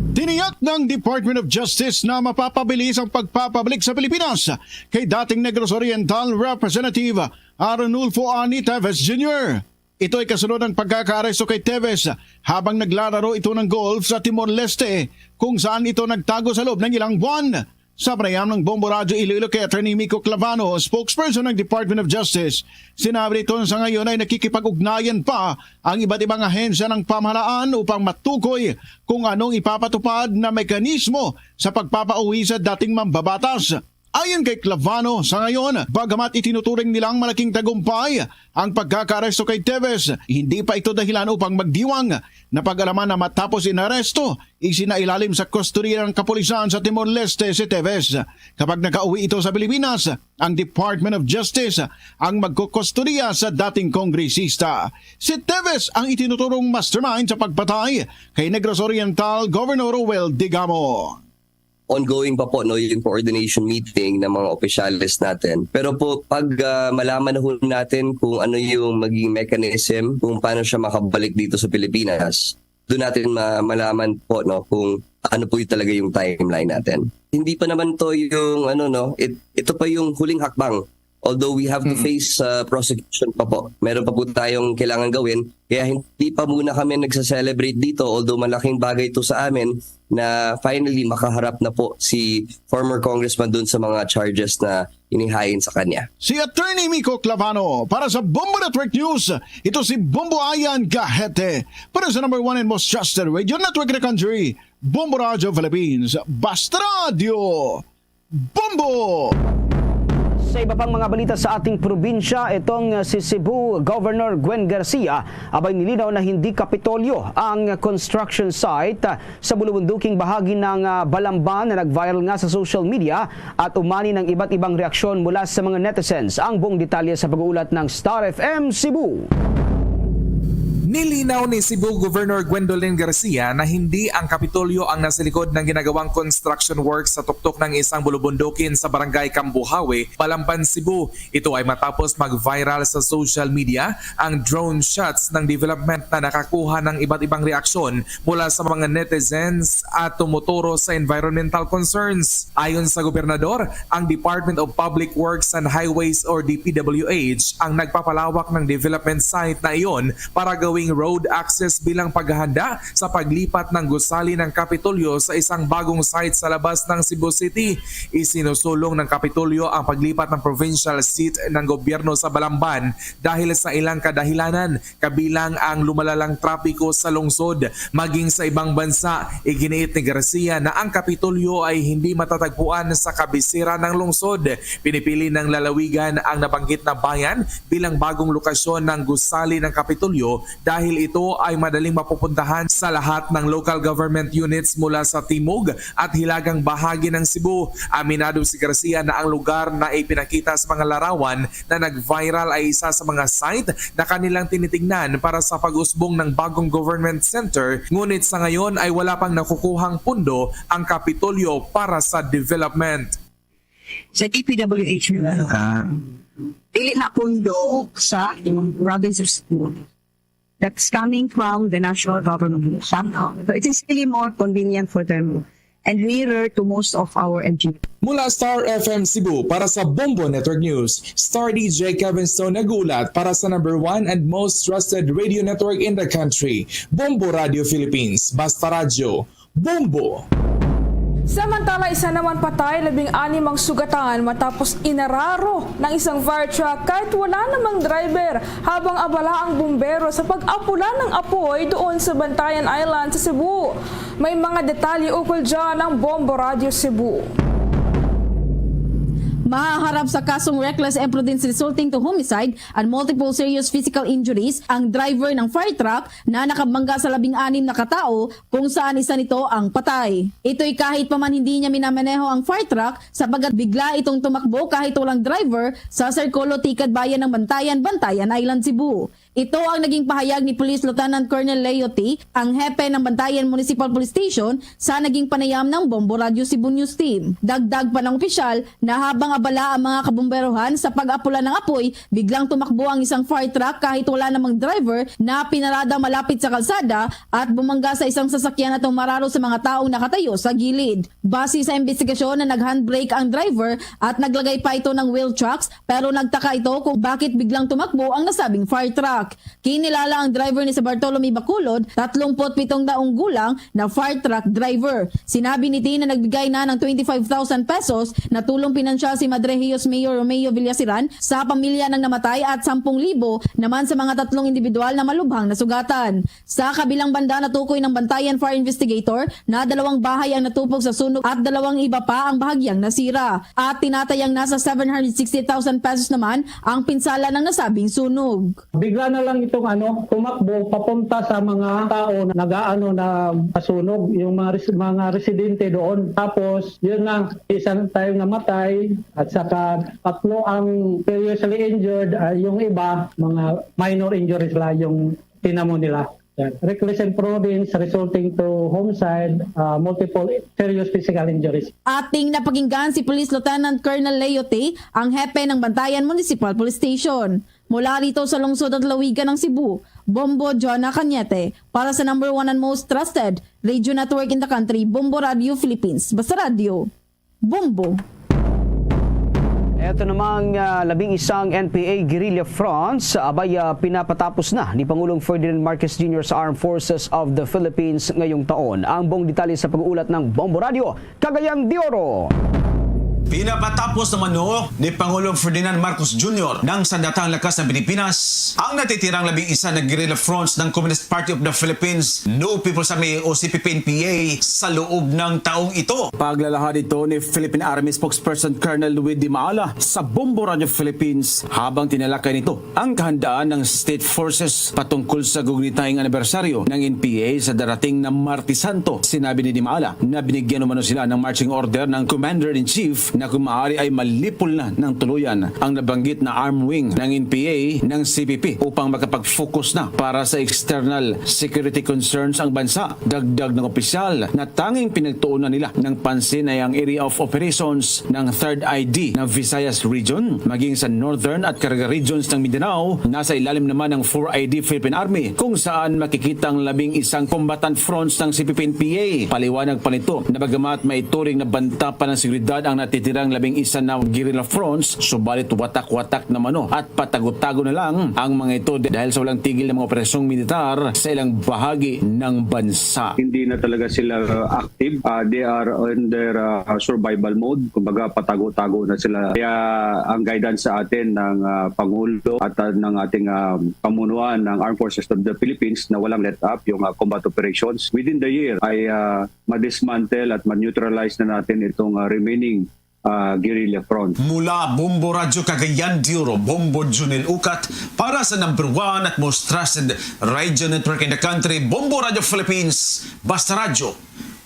Tiniyak ng Department of Justice na mapapabilis ang pagpapabalik sa Pilipinas kay dating Negros Oriental Representative Arnulfo Arnie Teves Junior. Ito ay kasunod ng pagkakaaresto kay Teves habang naglalaro ito ng golf sa Timor-Leste, kung saan ito nagtago sa loob ng ilang buwan. Sa panayam ng Bombo Radyo Iloilo kay Attorney Miko Clavano, spokesperson ng Department of Justice, sinabi nito na sa ngayon ay nakikipag-ugnayan pa ang iba't ibang ahensya ng pamahalaan upang matukoy kung anong ipapatupad na mekanismo sa pagpapauwi sa dating mambabatas. Ayon kay Clavano, sa ngayon, bagamat itinuturing nilang malaking tagumpay ang pagkakaaresto kay Teves, hindi pa ito dahilan upang magdiwang. Napag-alaman na matapos inaresto, isinailalim sa kustodiya ng kapulisan sa Timor-Leste si Teves. Kapag nakauwi ito sa Pilipinas, ang Department of Justice ang magkukustodiya sa dating kongresista. Si Teves ang itinuturong mastermind sa pagpatay kay Negros Oriental Governor Roel Digamo. Ongoing pa po, no, yung coordination meeting ng mga opisyales natin. Pero po, pag ah, malaman na ho natin kung ano yung maging mechanism, kung paano siya makabalik dito sa Pilipinas, doon natin ma- malaman po, no, kung ano po yung talaga yung timeline natin. Hindi pa naman to yung ano, no, it, ito pa yung huling hakbang. Although we have to face uh, prosecution pa po. Meron pa po tayong kailangan gawin. Kaya hindi pa muna kami nagsa-celebrate dito. Although malaking bagay ito sa amin na finally makaharap na po si former congressman dun sa mga charges na inihain sa kanya. Si Attorney Miko Clavano para sa Bombo Network News. Ito si Bombo Ayan Gahete para sa number one and most trusted radio network in the country, Bombo Radio Philippines. Basta Radio! Bombo! Sa iba pang mga balita sa ating probinsya, itong si Cebu Governor Gwen Garcia abay nilinaw na hindi Kapitolyo ang construction site sa bulubunduking bahagi ng ah, Balamban na nag-viral nga sa social media at umani ng iba't ibang reaksyon mula sa mga netizens. Ang buong detalye sa pag-uulat ng Star F M Cebu. Nilinaw ni Cebu Governor Gwendolyn Garcia na hindi ang Kapitolyo ang nasa likod ng ginagawang construction work sa tuktok ng isang bulubundukin sa Barangay Cambuhawe, Balamban, Cebu. Ito ay matapos mag-viral sa social media ang drone shots ng development na nakakuha ng iba't ibang reaksyon mula sa mga netizens at tumuturo sa environmental concerns. Ayon sa gobernador, ang Department of Public Works and Highways or D P W H ang nagpapalawak ng development site na iyon para gawing road access bilang paghahanda sa paglipat ng gusali ng Kapitolyo sa isang bagong site sa labas ng Cebu City. Isinusulong ng Kapitolyo ang paglipat ng provincial seat ng gobyerno sa Balamban dahil sa ilang kadahilanan, kabilang ang lumalalang trapiko sa lungsod. Maging sa ibang bansa, iginiit ni Garcia na ang Kapitolyo ay hindi matatagpuan sa kabisera ng lungsod. Pinipili ng lalawigan ang nabanggit na bayan bilang bagong lokasyon ng gusali ng Kapitolyo dahil ito ay madaling mapupuntahan sa lahat ng local government units mula sa timog at hilagang bahagi ng Cebu. Aminado si Garcia na ang lugar na ipinakita sa mga larawan na nag-viral ay isa sa mga site na kanilang tinitingnan para sa pag-usbong ng bagong government center, ngunit sa ngayon ay wala pang nakukuhang pundo ang Kapitolyo para sa development. Sa D P W H, ah, dili na pundo sa province of Cebu. That's coming from the national government. So it is really more convenient for them and nearer to most of our N G O. Mula Star F M Cebu para sa Bombo Network News, Star D J Kevin Stone nag-uulat para sa number one and most trusted radio network in the country, Bombo Radio Philippines. Basta Radyo, Bombo! Samantala, isa naman patay, labing anim ang sugatan matapos inararo ng isang fire truck kahit wala namang driver, habang abala ang bumbero sa pag-apula ng apoy doon sa Bantayan Island sa Cebu. May mga detalye ukol dyan ang Bombo Radyo Cebu. Mahaharap sa kasong reckless imprudence resulting to homicide and multiple serious physical injuries ang driver ng fire truck na nakabangga sa labing anim na katao, kung saan isa nito ang patay. Ito'y kahit pa man hindi niya minamaneho ang fire truck, sapagkat bigla itong tumakbo kahit walang driver sa Sirkulo Tikad Bayan ng Bantayan, Bantayan Island, Cebu. Ito ang naging pahayag ni Police Lieutenant Colonel Leo T., ang hepe ng Bantayan Municipal Police Station, sa naging panayam ng Bombo Radyo Cebu News Team. Dagdag pa ng opisyal na habang abala ang mga kabumberohan sa pag-apula ng apoy, biglang tumakbo ang isang fire truck kahit wala namang driver na pinarada malapit sa kalsada at bumangga sa isang sasakyan at umararo sa mga taong nakatayo sa gilid. Base sa imbestigasyon na nag-handbrake ang driver at naglagay pa ito ng wheel tracks, pero nagtaka ito kung bakit biglang tumakbo ang nasabing fire truck. Kinilala ang driver ni si Bartolome Bacolod, tatlong put pitong taong gulang, na fire truck driver. Sinabi ni T na nagbigay na ng twenty-five thousand pesos na tulong pinansyal si Madrehios Mayor Romeo Villaseran sa pamilya ng namatay at sampung libo naman sa mga tatlong individual na malubhang nasugatan. Sa kabilang banda, natukoy ng Bantayan Fire Investigator na dalawang bahay ang natupok sa sunog at dalawang iba pa ang bahagyang nasira. At tinatayang nasa seven hundred sixty thousand pesos naman ang pinsala ng nasabing sunog. Bigla na lang itong ano, tumakbo papunta sa mga tao na nag-aano na sunog, yung mga res-, mga residente doon. Tapos, yun na, isang tayo namatay at saka tatlo ang seriously injured, ah, yung iba, mga minor injuries lang yung tinamo nila. Yan. Reckless imprudence resulting to homicide, ah, multiple serious physical injuries. Ating napakinggan si Police Lieutenant Colonel Leo T., ang hepe ng Bantayan Municipal Police Station. Mula rito sa lungsod at lawigan ng Cebu, Bombo Jonah Cañete, para sa number one and most trusted radio network in the country, Bombo Radio Philippines. Basta Radyo, Bombo. Eto namang, ah, labing isang N P A guerrilla fronts, abay, ah, pinapatapos na ni Pangulong Ferdinand Marcos Junior sa Armed Forces of the Philippines ngayong taon. Ang buong detalye sa pag-uulat ng Bombo Radio, Cagayan de Oro. Pinapatapos naman, no, ni Pangulong Ferdinand Marcos Junior ng Sandatang Lakas ng Pilipinas ang natitirang labing isa na guerrilla fronts ng Communist Party of the Philippines, No People's Army o C P P N P A sa loob ng taong ito. Paglalahad ito ni Philippine Army Spokesperson Colonel Louis Di Maala sa Bombo Radio Philippines habang tinalakay nito ang kahandaan ng State Forces patungkol sa gugnitay nga anibersaryo ng N P A sa darating na Martes Santo. Sinabi ni Di Maala na binigyan umano sila ng marching order ng Commander-in-Chief na kung maaari ay malipol na ng tuluyan ang nabanggit na arm wing ng N P A ng C P P upang makapag-focus na para sa external security concerns ang bansa. Dagdag ng opisyal na tanging pinagtuunan nila ng pansin ay ang area of operations ng Third I D ng Visayas Region, maging sa Northern at Caraga Regions ng Mindanao, nasa ilalim naman ng Four I D Philippine Army, kung saan makikita ang labing isang combatant fronts ng C P P N P A. Paliwanag pa nito na bagamat maituring na banta pa ng seguridad ang natitirang labing isa na guerrilla fronts, subalit watak-watak na umano at patago-tago na lang ang mga ito dahil sa walang tigil na mga operasyong militar sa ilang bahagi ng bansa. Hindi na talaga sila active. Ah, they are on their, ah, survival mode. Kumbaga, patago-tago na sila. Kaya ang guidance sa atin ng, ah, Pangulo at, ah, ng ating, ah, pamunuan ng Armed Forces of the Philippines na walang let up yung, ah, combat operations. Within the year ay, ah, ma-dismantle at ma-neutralize na natin itong, ah, remaining, ah, guerrilla front. Mula Bombo Radyo Cagayan de Oro, Bombo Junel Ukat para sa number one at most trusted radio network in the country, Bombo Radyo Philippines, Basta Radyo,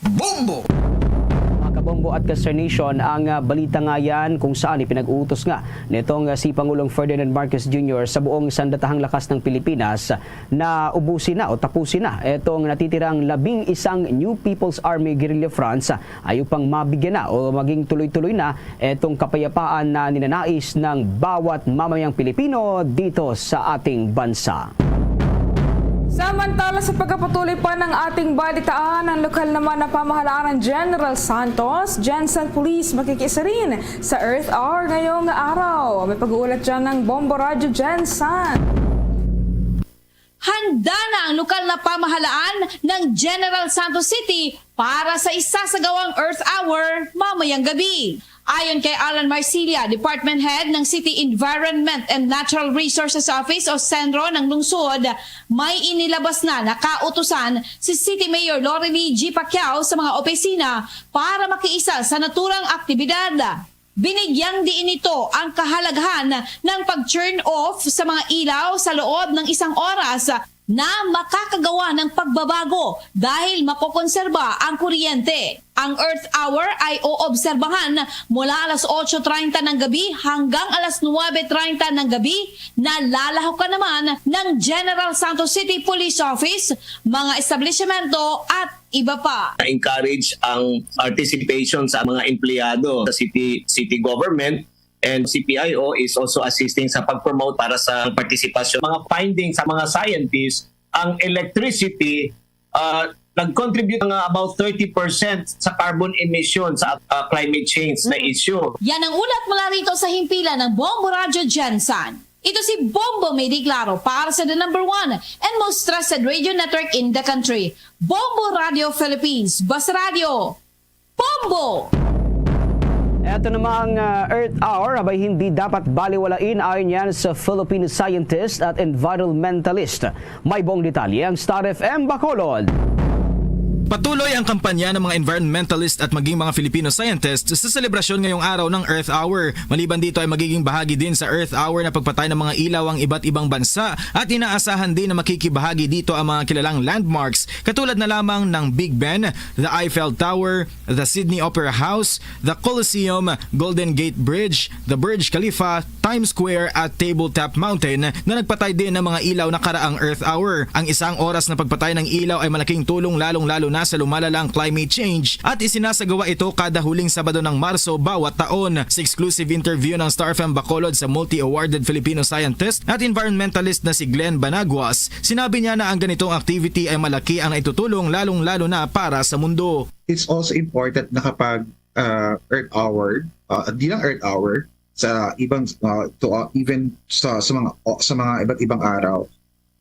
Bombo! Mga kabombo, At Kasar Nation ang, ah, balita nga yan, kung saan ipinag-uutos nga nitong, ah, si Pangulong Ferdinand Marcos Junior sa buong sandatahang lakas ng Pilipinas na ubusin na o tapusin na itong natitirang labing isang New People's Army Guerrilla Fronts, ah, ay upang mabigyan na o maging tuloy-tuloy na itong kapayapaan na ninanais ng bawat mamayang Pilipino dito sa ating bansa. Samantala, sa pagkapatuloy pa ng ating balitaan, ang lokal naman na pamahalaan ng General Santos, Gensan Police, makikiisa rin sa Earth Hour ngayong araw. May pag-uulat dyan ng Bombo Radyo, Gensan. Handa na ang lokal na pamahalaan ng General Santos City para sa isasagawang Earth Hour mamayang gabi. Ayon kay Alan Marsilia, Department Head ng City Environment and Natural Resources Office o CENRO ng lungsod, may inilabas na na kautusan si City Mayor Lorelie G. Pacquiao sa mga opisina para makiisa sa naturang aktibidad. Binigyang diin nito ang kahalagahan ng pag-turn off sa mga ilaw sa loob ng isang oras na makakagawa ng pagbabago dahil makokonserba ang kuryente. Ang Earth Hour ay oobserbahan mula alas otso treinta ng gabi hanggang alas nuwebe treinta ng gabi na lalahukan naman ng General Santos City Police Office, mga establisyemento at iba pa. Na-encourage ang participation sa mga empleyado sa city, city government, and C P I O is also assisting sa pag-promote para sa participation. Mga findings sa mga scientists, ang electricity, ah, nag-contribute nga about thirty percent sa carbon emission sa, ah, climate change na issue. Yan ang ulat mula rito sa himpilan ng Bombo Radyo Gensan. Ito si Bombo May Di Claro para sa the number one and most trusted radio network in the country, Bombo Radio Philippines. Basta Radio, Bombo! Eto namang, ah, Earth Hour, abay, hindi dapat baliwalain, ayon yan sa Filipino scientist at environmentalist. May buong detalye ang Star F M Bacolod. Patuloy ang kampanya ng mga environmentalist at maging mga Filipino scientist sa selebrasyon ngayong araw ng Earth Hour. Maliban dito ay magiging bahagi din sa Earth Hour na pagpatay ng mga ilaw ang iba't ibang bansa at inaasahan din na makikibahagi dito ang mga kilalang landmarks katulad na lamang ng Big Ben, the Eiffel Tower, the Sydney Opera House, the Colosseum, Golden Gate Bridge, the Burj Khalifa, Times Square at Tabletop Mountain na nagpatay din ng mga ilaw nakaraang Earth Hour. Ang isang oras na pagpatay ng ilaw ay malaking tulong, lalong-lalo na sa lumalalang climate change, at isinasagawa ito kada huling Sabado ng Marso bawat taon. Sa exclusive interview ng Star F M Bacolod sa multi-awarded Filipino scientist at environmentalist na si Glenn Banaguas, sinabi niya na ang ganitong activity ay malaki ang naitutulong, lalong-lalo na para sa mundo. It's also important na kapag, ah, Earth Hour, ah, di lang Earth Hour, sa ibang, ah, to, ah, even sa, sa mga, o, sa mga iba't ibang araw.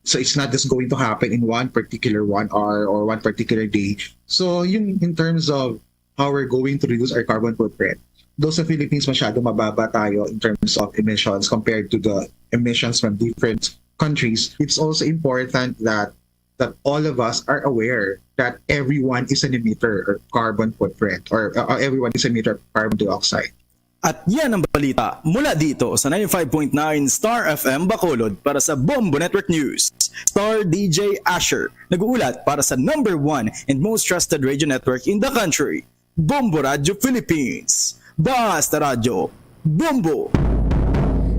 So it's not just going to happen in one particular one hour or one particular day. So yung in terms of how we're going to reduce our carbon footprint, though sa Philippines masyado mababa tayo in terms of emissions compared to the emissions from different countries, it's also important that that all of us are aware that everyone is an emitter or carbon footprint, or, uh, everyone is an emitter of carbon dioxide. At yan ang balita mula dito sa ninety-five point nine Star F M Bacolod. Para sa Bombo Network News, Star D J Asher, nag-uulat para sa number one and most trusted radio network in the country, Bombo Radio Philippines. Basta Radyo, Bombo!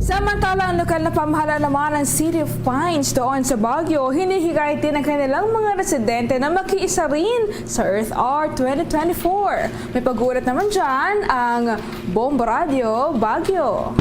Samantala, ang lokal na pamahalaan naman ng City of Pines doon sa Baguio, hinihikayat din ang kanilang mga residente na makiisa rin sa Earth Hour twenty twenty-four. May pag-uulat naman dyan ang Bombo Radio Baguio.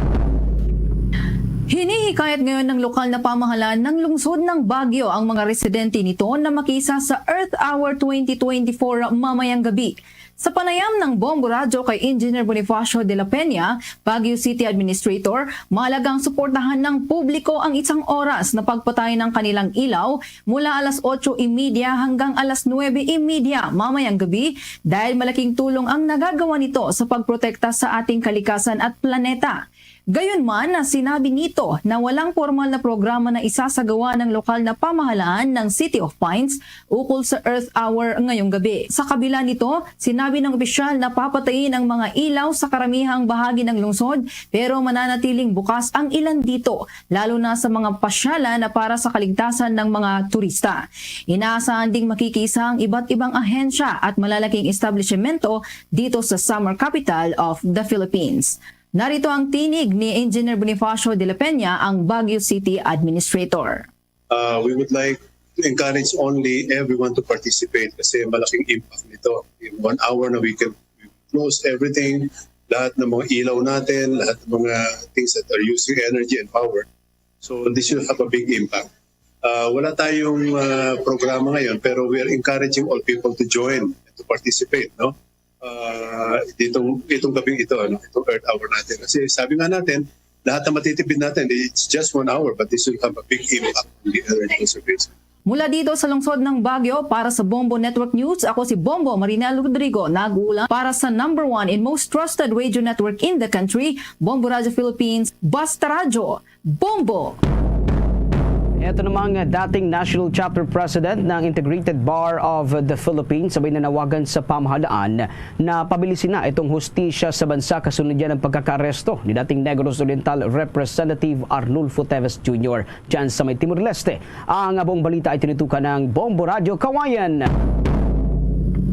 Hinihikayat ngayon ng lokal na pamahalaan ng lungsod ng Baguio ang mga residente nito na makiisa sa Earth Hour twenty twenty-four mamayang gabi. Sa panayam ng Bombo Radyo kay Engineer Bonifacio de la Peña, Baguio City Administrator, mahalagang suportahan ng publiko ang isang oras na pagpatay ng kanilang ilaw mula alas otso y media hanggang alas nuebe y media mamayang gabi dahil malaking tulong ang nagagawa nito sa pagprotekta sa ating kalikasan at planeta. Gayunman, sinabi nito na walang pormal na programa na isasagawa ng lokal na pamahalaan ng City of Pines ukol sa Earth Hour ngayong gabi. Sa kabila nito, sinabi ng opisyal na papatayin ang mga ilaw sa karamihang bahagi ng lungsod, pero mananatiling bukas ang ilan dito, lalo na sa mga pasyalan na para sa kaligtasan ng mga turista. Inaasahan ding makikiisa ang iba't ibang ahensya at malalaking establishmento dito sa summer capital of the Philippines. Narito ang tinig ni Engineer Bonifacio de la Peña, ang Baguio City Administrator. Uh, we would like to encourage only everyone to participate kasi malaking impact nito. In one hour na we can close everything, lahat ng mga ilaw natin, lahat ng mga things that are using energy and power. So this will have a big impact. Uh, wala tayong uh, programa ngayon pero we are encouraging all people to join and to participate, no? Uh, ditong, itong gabing ito, ano, itong Earth Hour natin. Kasi sabi nga natin, lahat na matitipid natin, it's just one hour, but this will have a big impact on the energy conservation. Mula dito sa lungsod ng Baguio, para sa Bombo Network News, ako si Bombo Marinel Rodrigo, nag-uulat para sa number one and most trusted radio network in the country, Bombo Radio Philippines, Basta Radyo, Bombo! Ito namang dating National Chapter President ng Integrated Bar of the Philippines sabay nanawagan sa pamahalaan na pabilisin na itong hustisya sa bansa kasunod niya ng pagkakaaresto ni dating Negros Oriental Representative Arnulfo Teves Junior dyan sa may Timor-Leste. Ang buong balita ay tinitukan ng Bombo Radyo Kawayan.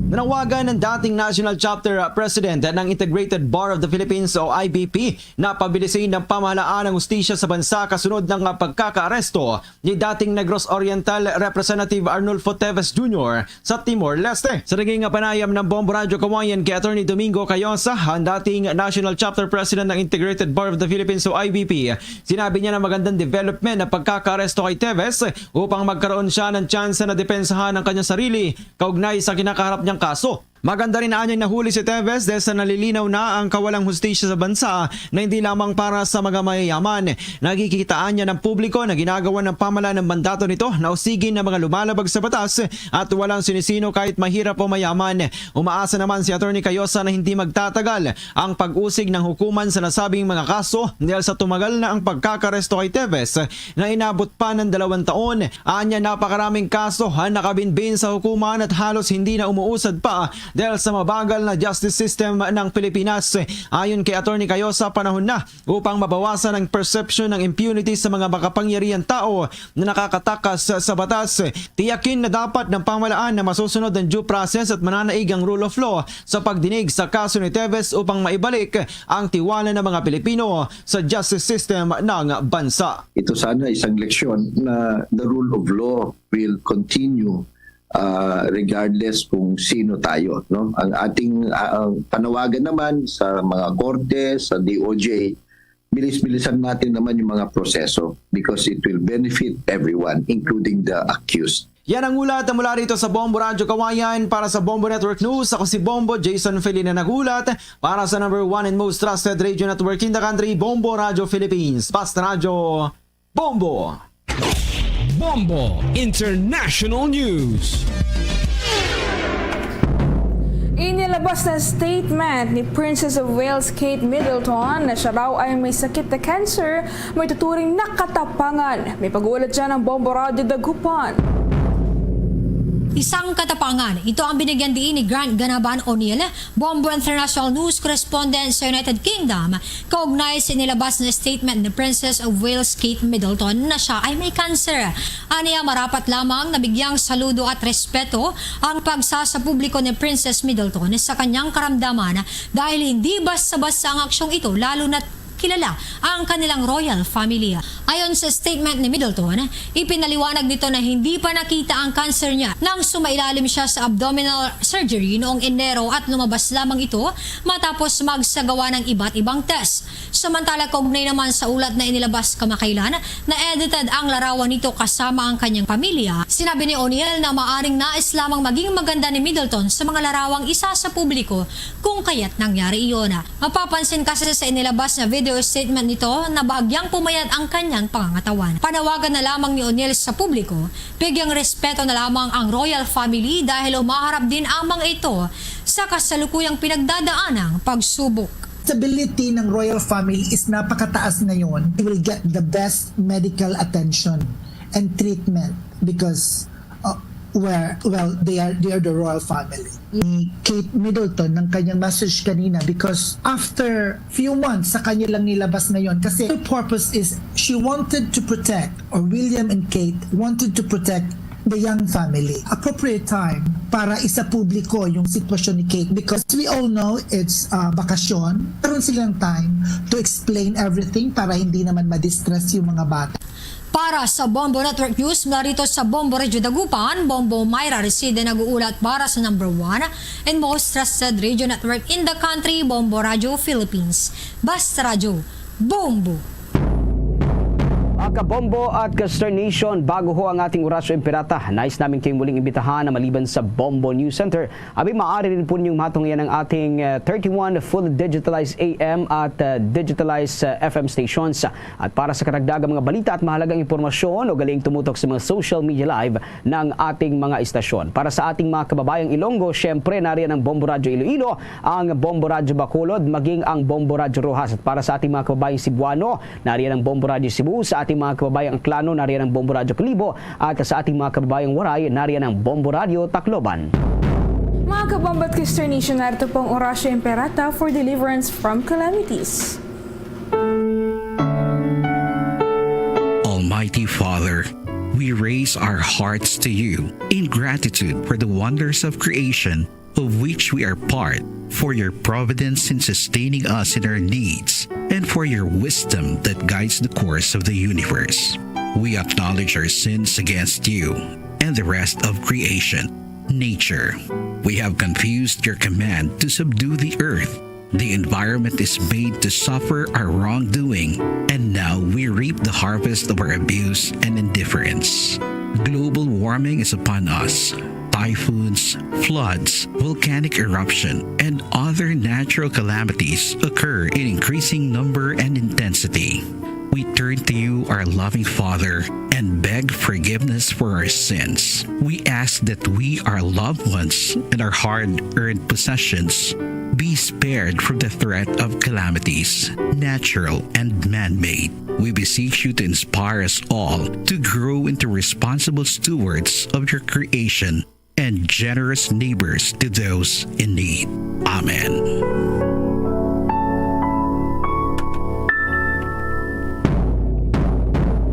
Nanawagan ang dating National Chapter President ng Integrated Bar of the Philippines o I B P na pabilisin ng pamahalaan ang hustisya sa bansa kasunod ng pagkakaaresto ni dating Negros Oriental Representative Arnulfo Teves Junior sa Timor-Leste. Sa naging panayam ng Bombo Radyo Kawayan kay Attorney Domingo Cayosa, ang dating National Chapter President ng Integrated Bar of the Philippines o I B P, sinabi niya na magandang development ang pagkakaaresto kay Teves upang magkaroon siya ng tsansa na depensahan ang kanyang sarili kaugnay sa kinakaharap niyang kaso. Maganda rin anyang nahuli si Teves dahil sa nalilinaw na ang kawalang hustisya sa bansa na hindi lamang para sa mga mayayaman. Nakikitaan niya ng publiko na ginagawa ng pamahalaan ang mandato nito na usigin ang mga lumalabag sa batas at walang sinisino kahit mahirap o mayaman. Umaasa naman si Attorney Cayosa na hindi magtatagal ang pag-usig ng hukuman sa nasabing mga kaso dahil sa tumagal na ang pagkakaresto kay Teves na inabot pa ng dalawang taon. Anya, napakaraming kaso ang nakabinbin sa hukuman at halos hindi na umuusad pa dahil sa mabagal na justice system ng Pilipinas. Ayon kay Attorney Cayosa, panahon na upang mabawasan ang perception ng impunity sa mga makapangyarihang tao na nakakatakas sa batas. Tiyakin na dapat ng pamahalaan na masusunod ang due process at mananaig ang rule of law sa pagdinig sa kaso ni Teves upang maibalik ang tiwala ng mga Pilipino sa justice system ng bansa. Ito sana isang leksyon na the rule of law will continue, ah, regardless kung sino tayo, no? Ang ating, ah, ang panawagan naman sa mga korte, sa D O J, bilis-bilisan natin naman yung mga proseso because it will benefit everyone, including the accused. Yan ang ulat mula rito sa Bombo Radyo Kawayan. Para sa Bombo Network News, ako si Bombo Jason Felina, nag-ulat para sa number one and most trusted radio network in the country, Bombo Radyo Philippines. Basta Radyo, Bombo! Bombo International News. Inilabas na statement ni Princess of Wales Kate Middleton na siya raw ay may sakit na cancer, may tuturing nakatapangan. May pag-uulat dyan ang Bombo Radio Dagupan. Isang katapangan, ito ang binigyan diin ni Grant Ganaban O'Neill, Bombo International News Correspondent sa United Kingdom, kaugnay sa inilabas na statement ni Princess of Wales Kate Middleton na siya ay may cancer. Aniya, marapat lamang na bigyang saludo at respeto ang pagsasapubliko ni Princess Middleton sa kanyang karamdaman dahil hindi basta-basta ang aksyong ito, lalo na kilala ang kanilang royal family. Ayon sa statement ni Middleton, ipinaliwanag nito na hindi pa nakita ang cancer niya nang sumailalim siya sa abdominal surgery noong Enero at lumabas lamang ito matapos magsagawa ng iba't ibang test. Samantala, kaugnay naman sa ulat na inilabas kamakailan, na-edited ang larawan nito kasama ang kanyang pamilya. Sinabi ni O'Neill na maaring nais lamang maging maganda ni Middleton sa mga larawang isa sa publiko kung kaya't nangyari iyon. Mapapansin kasi sa inilabas na video statement nito na bahagyang pumayat ang kanyang pangangatawan. Panawagan na lamang ni O'Neill sa publiko, bigyang respeto na lamang ang royal family dahil humaharap din ang mga ito sa kasalukuyang pinagdadaanang pagsubok. stability ng royal family is napakataas ngayon. They will get the best medical attention and treatment because uh, where well they are they are the royal family. Ni Kate Middleton ng kanyang message kanina because after few months sa kanya lang nilabas ngayon kasi the purpose is she wanted to protect or William and Kate wanted to protect the young family. Appropriate time para isa publiko yung sitwasyon ni Kate because we all know it's uh, bakasyon. Karoon silang time to explain everything para hindi naman ma-distress yung mga bata. Para sa Bombo Network News, mula rito sa Bombo Radio Dagupan, Bombo Myra Reside nag-uulat para sa number one and most trusted radio network in the country, Bombo Radio Philippines. Basta Radio, Bombo! Mga kabombo at ka-Star Nation, bago ho ang ating Orasyo Imperata, nais namin kayong muling imbitahan na maliban sa Bombo News Center, abi maaari rin po ninyong matungayan ang ating uh, thirty-one fully digitalized A M at uh, digitalized uh, F M stations. At para sa karagdagang mga balita at mahalagang impormasyon, ugaliing tumutok sa mga social media live ng ating mga istasyon. Para sa ating mga kababayang Ilonggo, siyempre nariyan ang Bombo Radyo Iloilo, ang Bombo Radyo Bacolod, maging ang Bombo Radyo Roxas. At para sa ating mga kababayang Cebuano, nariyan ang Bombo Radyo Cebu. Sa ating mga kababayang Aklano, nariyan ang Bombo Radyo Kalibo. At sa ating mga kababayang Waray, nariyan ang Bombo Radyo Tacloban. Mga kabombo at ka-Star Nation, narito po ang Orasyo Imperata for deliverance from calamities. Almighty Father, we raise our hearts to you in gratitude for the wonders of creation of which we are part, for your providence in sustaining us in our needs, and for your wisdom that guides the course of the universe. We acknowledge our sins against you and the rest of creation, nature. We have confused your command to subdue the earth. The environment is made to suffer our wrongdoing, and now we reap the harvest of our abuse and indifference. Global warming is upon us. Typhoons, floods, volcanic eruption, and other natural calamities occur in increasing number and intensity. We turn to you, our loving Father, and beg forgiveness for our sins. We ask that we, our loved ones, and our hard earned possessions be spared from the threat of calamities, natural and man made. We beseech you to inspire us all to grow into responsible stewards of your creation and generous neighbors to those in need. Amen.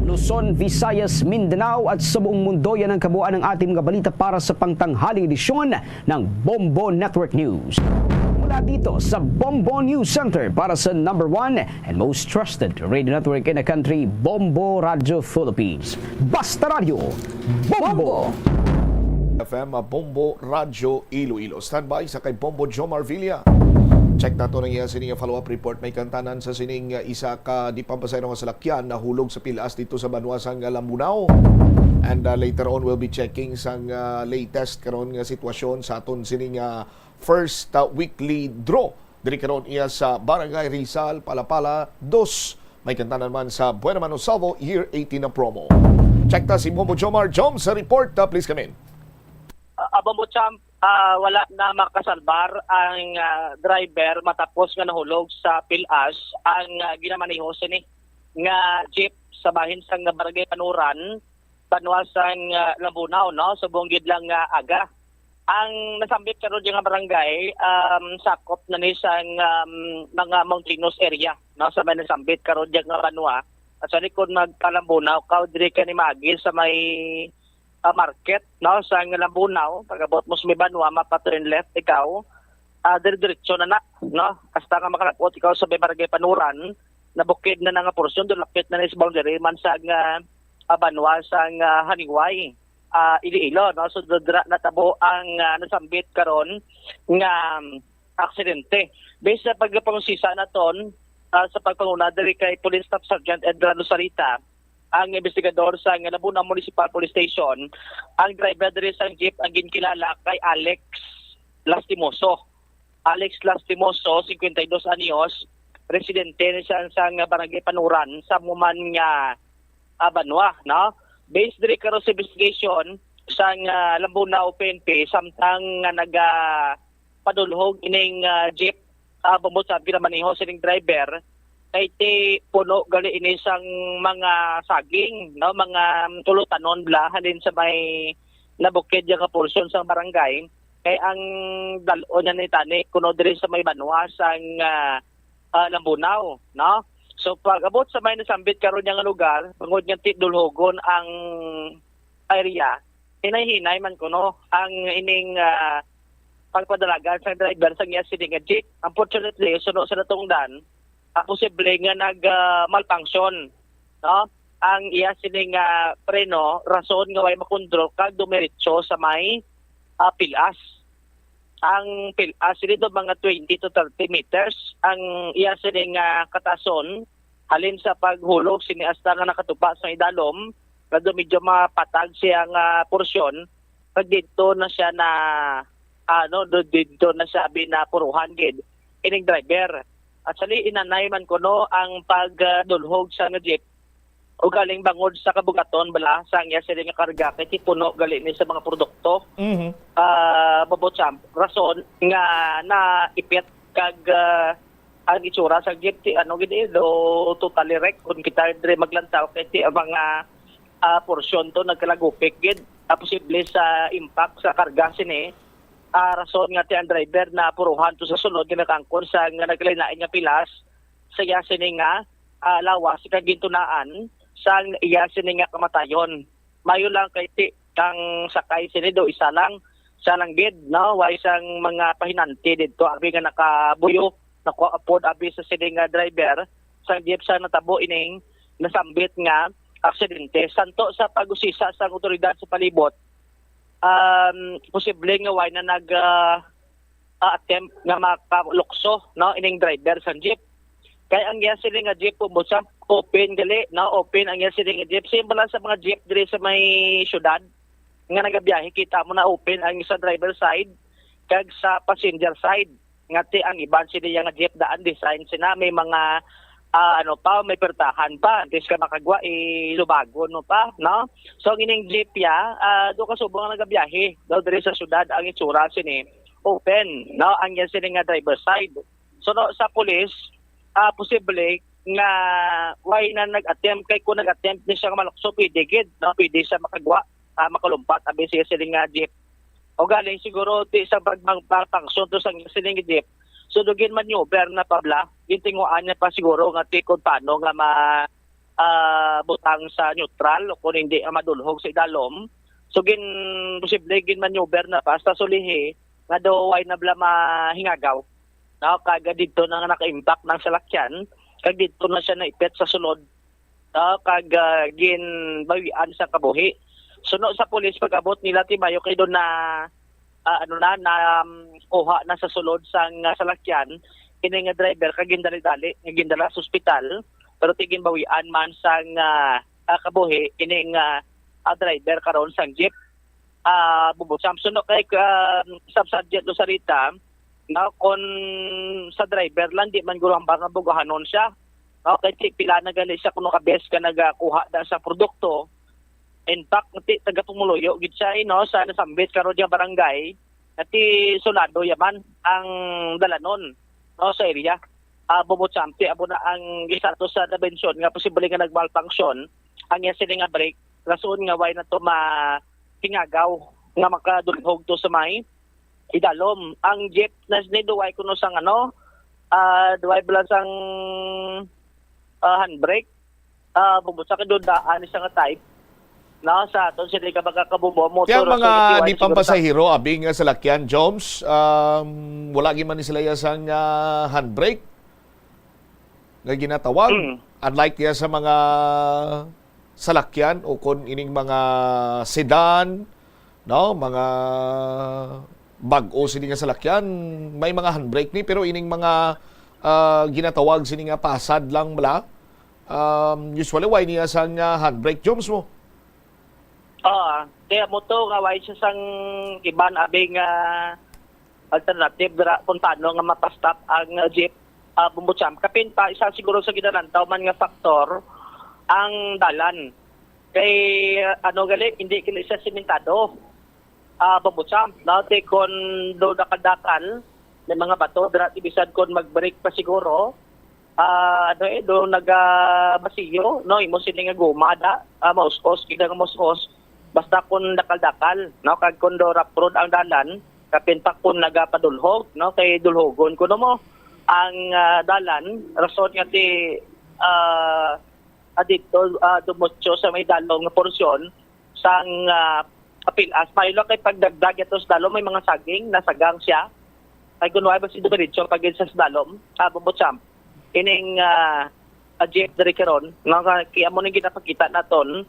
Luzon, Visayas, Mindanao at sa buong mundo, yan ang kabuuan ng ating mga balita para sa pangtanghaling edisyon ng Bombo Network News. Mula dito sa Bombo News Center para sa number one and most trusted radio network in the country, Bombo Radio Philippines. Basta Radio, Bombo! F M, uh, Bombo Radyo Iloilo. Standby sa kay Bombo Jomar Villa. Check nato ang iya sining follow-up report. May kantanan sa sining uh, isa ka di pampasahero nga salakyan nahulog sa pilas dito sa banwa sang Lambunao. And uh, later on, we'll be checking sang uh, latest karon nga sitwasyon sa aton sining uh, first uh, weekly draw. Diri karon iya sa Barangay Rizal, Palapala, dos. May kantanan man sa Buena Mano Salvo Year eighteen na promo. Check ta si Bombo Jomar. Jom, sa report, uh, please come in. Ah, Bombo Champ, ah, wala na makasalbar ang ah, driver matapos nga nahulog sa pilas ang ah, ginamaneho sini nga jeep sa bahin sang Barangay Panuran, banwa sang ah, Lambunao, no, subong gid lang nga aga. Ang nasambit karon nga barangay, um, sakop na ni sang um, mga mountainous area, no, sa may nasambit karon nga banwa. At sa likod magpalambunaw ka, diri ka ni maagi sa may ah, market, no, sa Lambunao. Pag-abot mo sa may banwa, mapa-turn left ikaw, ah, dire-diretso na na, no, hasta nga makalabot ikaw sa may barangay Panuran, nabukid na na nga porsyon, doon lapit na na sa boundary man sa nga ah, banwa sa nga Haniway, ah, Iloilo, no? So dira natabo ang ah, nasambit karon nga um, aksidente. Based sa pagpangusisa naton ah, sa pagpanguna diri kay Police Staff Sergeant Edrano Sarita, ang investigador sa nga Lambunao Municipal Police Station, ang driver diri sa jeep ang ginkilala kay Alex Lastimoso. Alex Lastimoso, singkwenta y dos anyos, residente ni siya sa nga barangay Panuran sa Muman nga ah, banwa, no? Based diri karon sa investigation sa nga Lambunao P N P, samtang nga naga padulhog ining ah, jeep ah, bumot sa ginamaneho sining driver, kay ti puno gali ini sang mga saging, no, mga, um, tulutanon bala halin sa may nabukid nga portion sang barangay, kay ang dal-on niya ni tani kuno diri sa may banwa sang, ah, ah, Lambunao, no? So, pag-abot sa may nasambit karon niya nga lugar, bangod nga ti-, dulhogon ang area, hinay-hinay man kuno ang ining, ah, pagpadalagan sa driver sang iya sini nga jeep. Unfortunately, suno sa natungdan, ah, posible nga nag, ah, malfunction, no? Ang iya sini nga preno, rason nga way makontrol kag dumiretso sa may, ah, pilas. Ang pilas dito mga twenty to thirty meters ang iya sini nga katason, halin sa paghulog sini hasta nga nakatupa sa idalom, nga medyo mapatag siya nga porsyon, pag dito na siya na, ano, do-, dito na siya binapuruhan gid ining driver. Actually, inanay man kuno ang pagdulhog sa nga jeep, ugaling bangod sa kabugaton bala sang iya sini nga karga, kay ti puno gali ni sa mga produkto. Mhm. Ah, Bobo Champ, rason nga naipit kag, ah, ang itsura sa jeep, ti ano gid eh, do totally wreck. Kung kita diri maglantaw, kay ti ang mga, ah, porsyon to nagkalagupik gid, ah, posible sa impact sa karga sini. Ah, rason nga ti ang driver na puruhan to sa sulod nga nagangkon sa nga naglain-lain nga pilas sa iya sini nga, ah, lawas kag gintunaan sang iya sini nga kamatayon. Mayo lang kay ti ang sakay sini do isa lang, siya lang gid, no? Way sang mga pahinanti didto abi nga nakabuyo, nakuha pod abi sa sini nga driver sang jeep sa natabo ining nasambit nga aksidente. Santo sa pag-usisa sang awtoridad sa palibot, um, posible nga way na nag, ah, ah, attempt nga makalukso, no, ining driver sang jeep. Kay ang iya sini nga jeep, Bobo Champ, open gali, no, open ang iya sini nga jeep. Same lang sa mga jeep diri sa may syudad nga nagabiyahe, kita mo na open ang sa driver side kag sa passenger side. Nga ti ang iban sini nga jeep daan design sina may mga, ah, ano pa, may pertahan pa. Antes ka makagwa, ilubagon mo pa, no? So, ang ining jeep ya, ah, do ka subong nga nagabiyahe daw diri sa syudad ang itsura sini. Open, no? Ang yan sini nga driver side. So, no, sa pulis, ah, posible nga way na nag-attempt, kay kung nag-attempt ni siya nga malukso, pwede gid, no? Pwede siya makagwa, ah, makalumpat abi siya sini nga jeep. O galing siguro ti sa pag-, pag-, pagpangsun to sa sini nga jeep. So, do ginmaneuver na pa bala, gintinguan niya pa siguro nga ti kung paano nga ma-, ah, butang sa neutral o kung hindi nga madulhog sa idalom. So, gin-, posible ginmaneuver na pa hasta sulihi nga daw way na bala mahingagaw, no? Kag didto na nga naka-impact ng salakyan, kag didto na siya naipit sa sulod, no? Kag, ah, ginbawian sa kabuhi. Suno sa pulis, pag-abot nila ti mayo kay do na, ah, ano na, na, um, kuha na sa sulod sang, ah, salakyan ini nga driver kag gindali-dali nga gindala sa ospital, pero ti ginbawian man sang, ah, ah, kabuhi ining, ah, ah, driver karon sang jeep. Ah, Bobo Champ, suno kay, ah, sub-sergeant Losarita, no, kon sa driver lang, di man guro hambal nga bugahanon siya. No, kay ti pila na gali siya kuno ka beses ka nagakuha da sa produkto. In fact, ti taga Pumuluyo gid siya, eh, no, sa nasambit karon nga barangay, nga ti Solado yaman ang dalanon, no, sa area. Ah, Bobo Champ, ti amo na ang isa to sa nabensyon nga posible nga nagmalfunction ang iya sini nga brake. Rason nga way na to mahingagaw nga makadulhog to sa may idalom. Ang jeep na sini do way kuno sang ano, ah, do way bala sang, ah, handbrake. Ah, Bobo Champ, kay do daan ni siya nga type. No, sa aton sini ka mga kabubo, motor. Kaya ang mga di pampasahero, abi nga salakyan, Joms, um, wala gid man ni sila iya sang, ah, handbrake nga ginatawag. Mm. Unlike niya sa mga salakyan o kon ining mga sedan, no, mga bag-o sini nga salakyan, may mga handbrake ni, pero ining mga, ah, ginatawag sini nga pasad lang bala, um, usually way niya sang, ah, handbrake, Joms, mo? Ah, kaya mo to nga way siya sang iban abi nga alternative dira kung paano nga mapastop ang, uh, jeep, uh, Bobo Champ. Kapin pa, isa siguro sa ginalantaw man nga faktor ang dalan. Kay, uh, ano gali, hindi gali siya simentado, uh, Bobo Champ, no? Kay kung do dakal-dakal, may mga bato dira, ti bisan kon mag-brake pa siguro, ah, ano eh, do nagabasiyo, no, imo sini nga guma da, ah, maus-os, kita nga maus-os, basta kun dakal-dakal, no, kag kun do rough road ang dalan, kapin pa kun nagapadulhog, no, kay dulhogon kuno mo ang, ah, dalan, rason nga ti, ah, adito, ah, dumotso sa may dalom nga porsyon sang, ah, apil-as. Mailo kay pagdagdag ito sa dalom, may mga saging, nasagang siya. Ay, kun wala ba si dumiretso pag sa dalom, ah, bumbutsam. Ining, ah, ah, jeep diri karon, no, nga, kaya mo nang ginapakita naton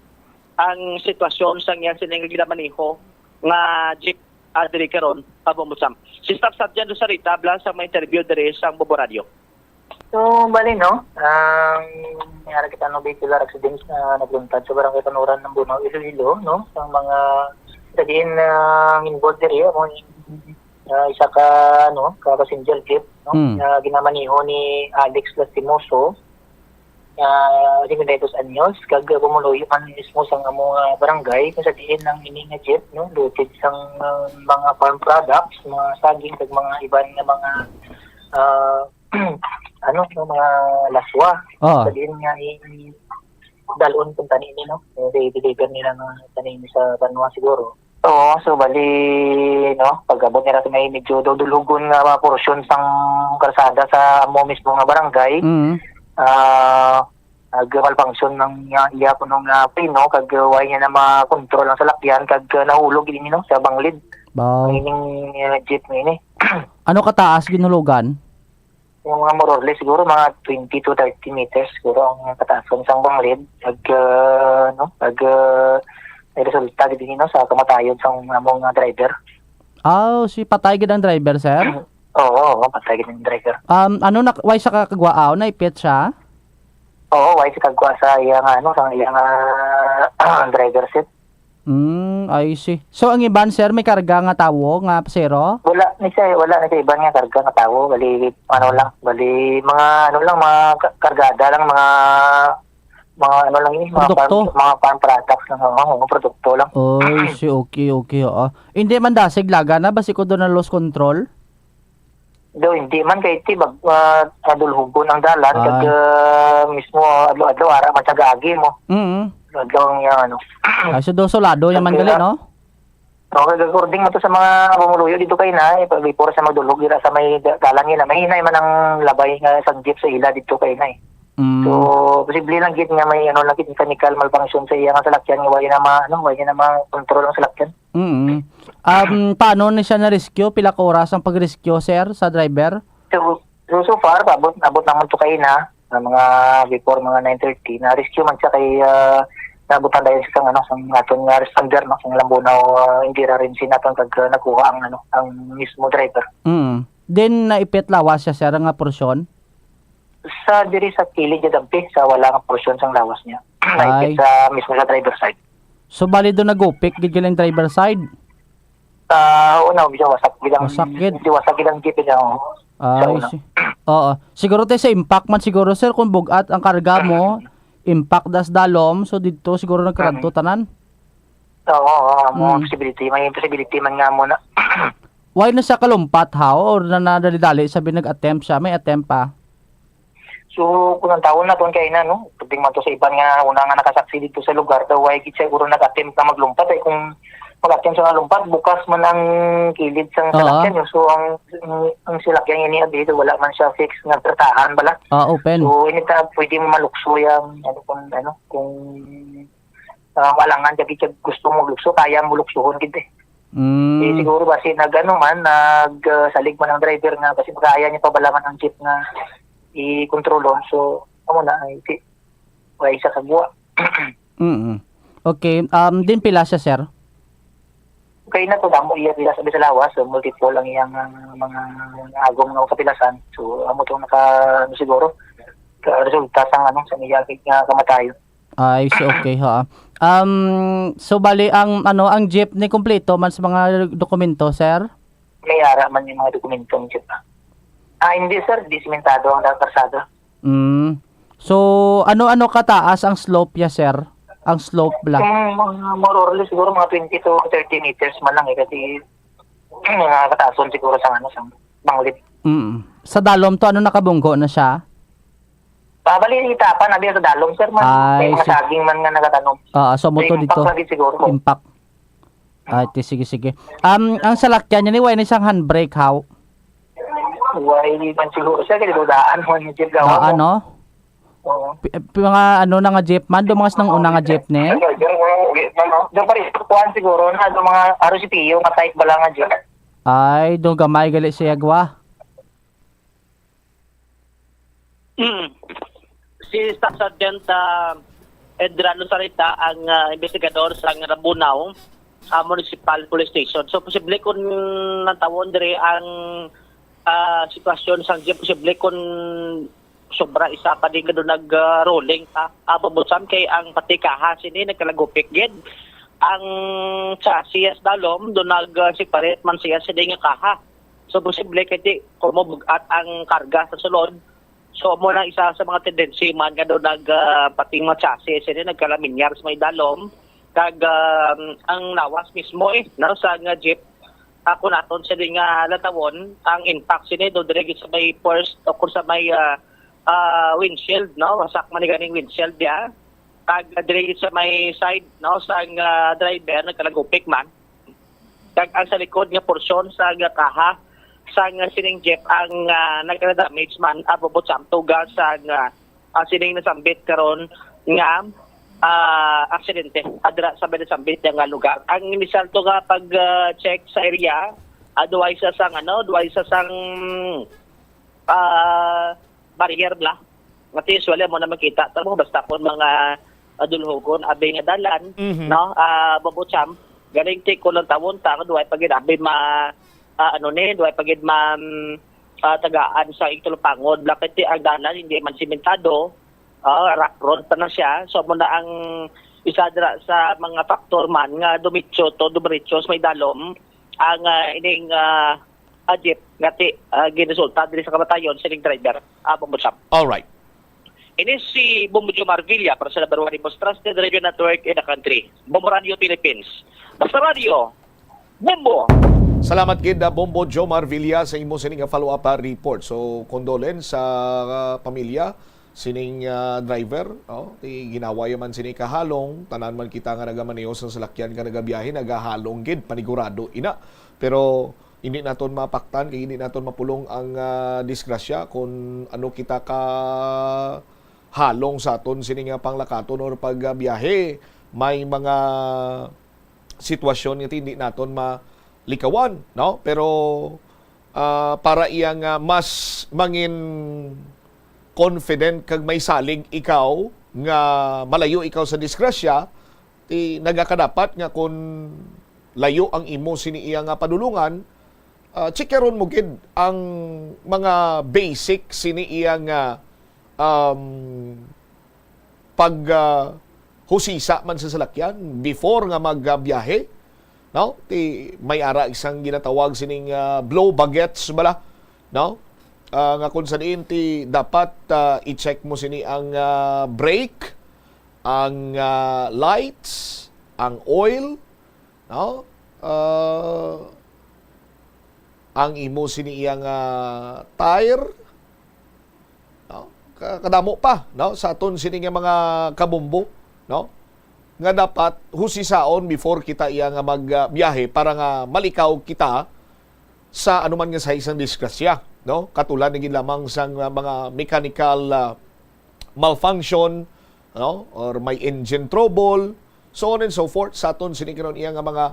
ang sitwasyon sa iya sining ginamaniho nga jeep, ah, diri karon, ah, bumbutsam. Si Staff Sergeant Rosarita, bla sa may interview diri sa Bobo Radio. So, bali, no, ang nangyari kita, no, vehicular accidents na nagluntad sa Barangay Panuran ng Bunao, Iloilo, no, sa mga sa diin na involved diri, amo, ah, isa ka, ano, ka passenger jeep, no, Mm. na ginamaniho ni Alex Lastimoso, ah, cincuenta y dos anyos, kag bumuluyo man mismo sa amo nga barangay, kung sa diin ang ini nga jeep, no, loaded sang, ah, mga farm products, mga saging, kag mga iban nga mga, ah, ano, no, mga laswa. Oo. Sa diin nga i-, dalon kung tani ni, no? Eh, i-deliver nila nga tani ni sa banwa siguro. Oo, so bali, no, pag-abot nila sa may medyo dudulhugon nga mga porsyon sang kalsada sa amo mismo nga barangay, Mm. ah, nag-malfunction ng iya, iya kuno nga preno, kag, uh, wala niya na ma-control ang salakyan, kag, uh, nahulog ini, no, sa banglid. Wow. Ang ining, uh, jeep nga ini. Ano kataas ginhulugan? Yung mga more or less, siguro mga twenty to thirty meters siguro ang kataasan sang banglid. Nag, ah, no? Nag, ah, may resulta gid ini, no, sa kamatayon sang among, ah, driver. Ah, si patay gid ang driver, sir? Oo, oo, patay gid ang driver. Um, ano na, wala siya kakagwaaw? Naipit siya? Oo, wala siya kagwa sa iya nga, ano, sa iya nga, driver seat. Mm, I see. So, ang iban, sir, may karga nga tawo nga pasero? Wala ni siya, wala ni siya iban nga karga nga tawo. Bali, ano lang, bali, mga, ano lang, mga ka-, kargada lang, mga, mga, ano lang yun, mga Produkto? farm, mga farm products lang, oo, mga produkto lang. Oy, si okay, okay, oo. Hindi man dasig laga na, basi ko doon na lost control? Do, hindi man kay ti mag, ah, ah, dulhugon ang dalan, Ay. kag, ah, mismo, ah, adlaw-adlaw, ara man sa gaagi mo. Mm. Adlaw ang, ah, ano. Ay, so, do, solado naman Kag, gali, ah, no? Okay, according mo to sa mga pumuluyo dito kay na, eh, pag before sa magdulhog, dira sa may da-, dalan nila, mahinay man ang labay nga sa jeep sa ila dito kay na, eh. Mm. So, posible lang gid nga may, ano, lang gid mechanical malfunction sa iya nga salakyan, nga wala na ma-, ano, wala na ma-control ang salakyan. Mm. Um, paano ni siya na-rescue? Pila ka oras ang pag-rescue, sir, sa driver? So, so, so far, abot, abot naman to kay na, na mga before mga nine thirty, na-rescue man siya kay, ah, naabutan dahil sa, ano, sa aton nga responder, no, sa Lambunao, ah, Indira Renzi naton kag, ah, nakuha ang, ano, ang mismo driver. Mm. Then, naipit lawas siya, sir, nga porsyon? Sa diri sa kilid niya dampi, sa wala nga porsyon sang lawas niya. Ay. Naipit sa mismo sa driver side. So, bali doon nagupik gid galing driver side? Ah, oo na, medyo wasak gid ang, Wasak gid. medyo wasak gid ang jeep niya, oo. Sa Ay, una. si-, oo. Siguro tayo sa impact man siguro, sir, kung bugat ang karga mo, impact das dalom, so dito siguro nagkaradto Mm. tanan. Oo, oo, mo Mm. possibility, may possibility man nga mo na. Why na siya kalumpat, how? Or na nadali-dali sabi nag-attempt siya? May attempt pa? So, kung ang taon na ton kay na, no? Pwedeng man to sa iban nga una nga nakasaksi dito sa lugar, daw why gid siya siguro nag-attempt na maglumpat. Eh, kung mag-attempt siya maglumpat, bukas man ang kilid sang Oo. salakyan, no? So, ang, ang, ang salakyan niya dito, wala man siya fix nga tratahan bala. Ah, open. So, anytime pwede mo malukso yan, ano, kung, ano, kung, ah, malangan, jadi siya gusto mo lukso, kaya mo luksuhon gid eh. Mm. Eh, siguro basi nag-ano man, nag, ah, salig man ang driver nga, basi makaya niya pabalaman ang jeep nga i-kontrolon. So, amo na, ay, di, wala isa ka guwa. Mm. Okay, um, din pila siya, sir? Kay na to, damo iya pila sabi sa lawas, so multiple ang iyang, ah, mga agom nga kapilasan. So, amo tong naka, ano, siguro, ka-, resulta sa, ano, sa iya nga kamatayon. Ay, so okay, ha. Um, so bali ang, ano, ang jeep ni kompleto man sa mga dokumento, sir? May ara man yung mga dokumento ng jeep, ah. Ah, hindi, sir. Di simentado ang karsada. Mm. So, ano-ano kataas ang slope niya, sir? Ang slope lang. Yung mga more or less siguro mga twenty to thirty meters man lang eh, kasi mga kataason siguro sa, ano, sa banglid. Mm. Sa dalom to, ano, nakabunggo na siya? Pabali, itapan na diya sa dalom, sir, man. Ay, May mga si- saging man nga nagatanom. Ah, so mo to Impact dito. lagi siguro. Impact. Ay, ti, sige, sige. Um, ang salakyan niya ni, wala ni sang handbrake, how? Why, di man siguro, sir, kaya dudaan mo yung jeep gawa Ah, mo. Ano? Oo. Pi- pi- mga ano na nga jeep man, do mga sinang una nga jeep ni? Doon pa rin, kuhan siguro na, doon mga R C P U, nga type ba lang nga jeep. Ay, do gamay gali siya gwa. Mm. Si Staff Sergeant ah, Edra Luzarita ang ah, investigador sa Rabunao ah, Municipal Police Station. So posible kung natawon diri ang ah, sitwasyon sa jeep, posible kung sobra isa pa din kadto nag ah, rolling pa. Abo mo kay ang pati kaha sini nagkalagupik gid. Ang chassis sa dalom do nag ah, separate man siya sa nga kaha. So posible kay ti kung mabugat ang karga sa sulod. So mo na isa sa mga tendency man nga do nag ah, pating mga chassis ini nagkalaminyar sa may dalom kag ah, ang lawas mismo eh no sa nga jeep ako naton sa nga latawon ang impact sini do diri sa may first o kung sa may ah, ah, windshield no wasak man ni ganing windshield ya kag diri sa may side no sa nga driver nagkalagupik man kag ang sa likod nga porsyon sa nga kaha sang sining jeep ang ah, nagka-damage man abo po sa tuga sa nga ah, sining nasambit karon nga ah, aksidente adra sa may nasambit nga lugar. Ang initial to nga pag ah, check sa area, ah, duwa isa sang ano, duwa isa sang ah, barrier bla. Mati usually mo na makita ta mo basta kon mga ah, dulhogon abi nga dalan, Mhm. no? Ah, babucham, galing ti ko lang tawon ta nga duwa pa gid abi ma ah, ano ni, duwa pa gid ma ah, tagaan sa Igtulupangod. Bla kay ti ang dalan hindi man simentado, ah, rock road pa na siya. So mo na ang isa dira sa mga factor man nga dumitso to, dumiretso sa may dalom ang ah, ining ah, ah, jeep nga ti ah, ginisulta diri sa kamatayon sining driver. Ah, Bombo Sam. All right. Ini si Bombo Jomar Villa para sa number one most trusted radio network in the country, Bombo Radio Philippines. Basta Radio, Bombo! Salamat gid, ah, Bombo Jomar Villa, sa imo sini nga follow-up, ah, report. So, condolence sa ah, pamilya sining ah, driver, no? Ti ginawa ya man sini kahalong, tanan man kita nga nagamaneho sa salakyan nga nagabiyahe, nagahalong gid, panigurado ina. Pero hindi naton mapaktan kay hindi naton mapulong ang ah, disgrasya kung ano kita ka halong sa aton sini nga panglakaton or pagbiyahe. May mga sitwasyon nga hindi naton malikawan, no? Pero ah, para iya nga mas mangin confident kag may salig ikaw nga malayo ikaw sa disgrasya, ti nagakadapat nga kun layo ang imo sini iya nga padulungan, ah, checkeron mo gid ang mga basic sini iya nga um, pag ah, husisa man sa salakyan before nga magbiyahe, no? Ti may ara isang ginatawag sining ah, blow baguettes bala, no? Ah, nga kung sa diin ti dapat ah, i-check mo sini ang ah, brake, ang ah, lights, ang oil, no? Ah, ang imo sini iya nga tire, no? Ka- kadamo pa, no, sa aton sini nga mga kabombo, no, nga dapat husisaon before kita iya nga magbiyahe para nga malikaw kita sa anuman nga size sang disgrasya, no, katulad na gid lamang sang ah, mga mechanical ah, malfunction, no, or may engine trouble, so on and so forth, sa aton sini karon iya nga mga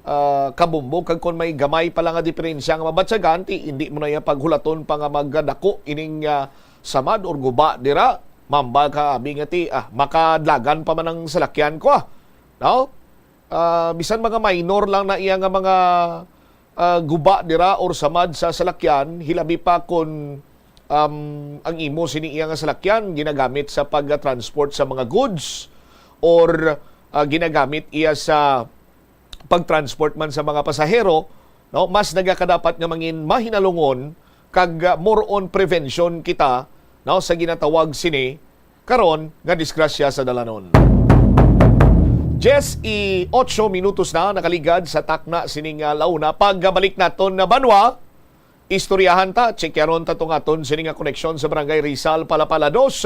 ah, kabumbo, kag kon may gamay pa lang nga diferensya nga mabatyagan, ti hindi mo na iya paghulaton pa nga magdako ining ah, samad or guba dira. Mamba ka abi nga ti ah, makadlagan pa man ang salakyan ko ah. No? Ah, bisan mga minor lang na iya nga mga ah, guba dira or samad sa salakyan, hilabi pa kon um, ang imo sini iya nga salakyan ginagamit sa pag-transport sa mga goods or ah, ginagamit iya sa pag-transport man sa mga pasahero, no, mas nagakadapat nga mangin mahinalungon kag ah, more on prevention kita, no, sa ginatawag sini karon nga disgrasya sa dalanon. Diyes y ocho minutos na nakaligad sa takna sining ah, launa. Pagbalik naton na banwa, Istoryahan ta, tsikyaron ta tong aton sini nga koneksyon sa Barangay Rizal, Palapala dos.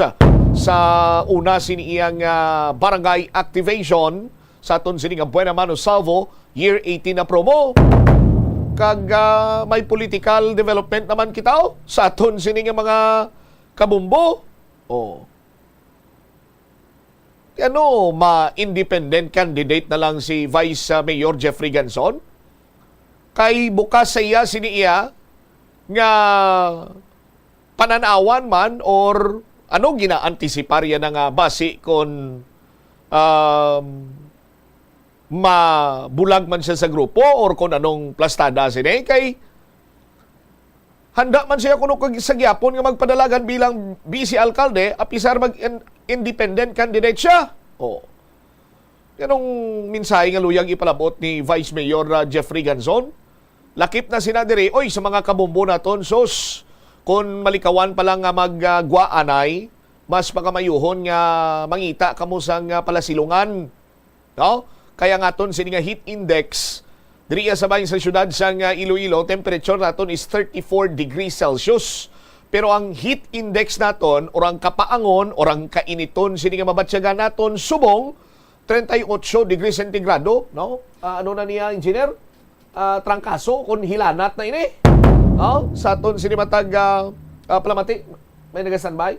Sa una sini iyang, ah, barangay activation sa aton sini nga Buena Mano Salvo Year eighteen na promo. Kag, ah, may political development naman kita, oh, sa aton sini nga mga kabumbo. Oh. Ano, ma-independent candidate na lang si Vice, ah, Mayor Jeffrey Ganzon? Kay bukas sa iya sini iya nga panan-awan man, or ano, ginaantisipar ya na nga basi kon, um, mabulag man siya sa grupo or kon anong plastada sini. Kay handa man siya kuno kag sa gyapon nga magpadalagan bilang vice alkalde, apisar mag-, in-, independent candidate siya. Oh. Anong mensahe nga luyag ipalabot ni Vice Mayor, ah, Jeffrey Ganzon? Lakip na sina diri, oy, sa mga kabombo naton, sus, kon malikawan pa lang nga mag, ah, gwa anay, mas pakamayuhon nga mangita kamo sang, ah, palasilungan, no? Kay ang aton sini nga heat index, diri sa bahin sa siyudad sang, ah, Iloilo, temperature naton is thirty-four degrees Celsius. Pero ang heat index naton, or ang kapaangon, or ang kainiton sini nga mabatyagan naton subong, treinta y ocho degrees centigrado, no? Ah, ano na niya, engineer? Ah, trangkaso, kung hilanat na ini. Oh, sa aton sini matag, ah, ah, palamati, may naga-standby?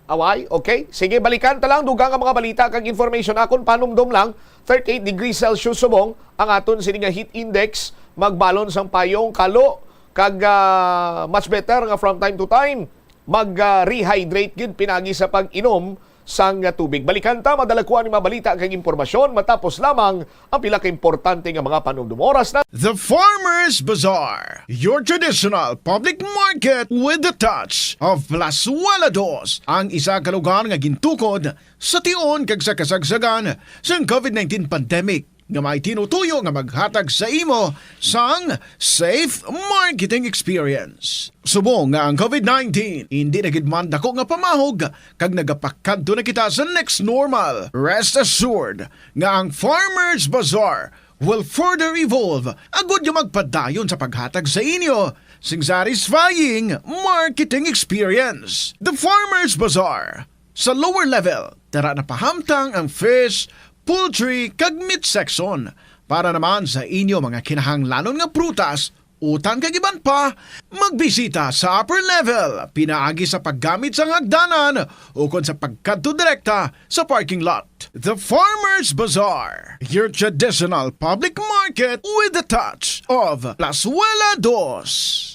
Away, okay. Sige, balikan ta lang dugang ang mga balita kag information. Akon panumdom lang, thirty-eight degrees Celsius subong ang aton sini nga heat index. Magbalon sang payong, kalo, kag, ah, much better nga from time to time mag, ah, rehydrate gid pinagi sa pag-inom sang, ah, tubig. Balikan ta, madala ko ang mga balita kag impormasyon matapos lamang ang pila ka importante nga mga panumdom. Oras na. The Farmers Bazaar, your traditional public market with the touch of Plazuela Dos, ang isa ka lugar nga gintukod sa tion kag sa kasagsagan sang covid nineteen pandemic, nga may tinutuyo nga maghatag sa imo sang safe marketing experience. Subong nga ang covid nineteen indi na gid man dako nga pamahog kag nagapakadto na kita sa next normal, rest assured nga ang Farmers Bazaar will further evolve agud nga magpadayon sa paghatag sa inyo sing satisfying marketing experience. The Farmers Bazaar, sa lower level, tara na pahamtang ang fish, poultry, kag meat section. Para naman sa inyo mga kinahanglanon nga prutas, utan kag iban pa, magbisita sa upper level pinaagi sa paggamit sang hagdanan ukon sa pagkadto direkta sa parking lot. The Farmers Bazaar, your traditional public market with the touch of Plazuela Dos.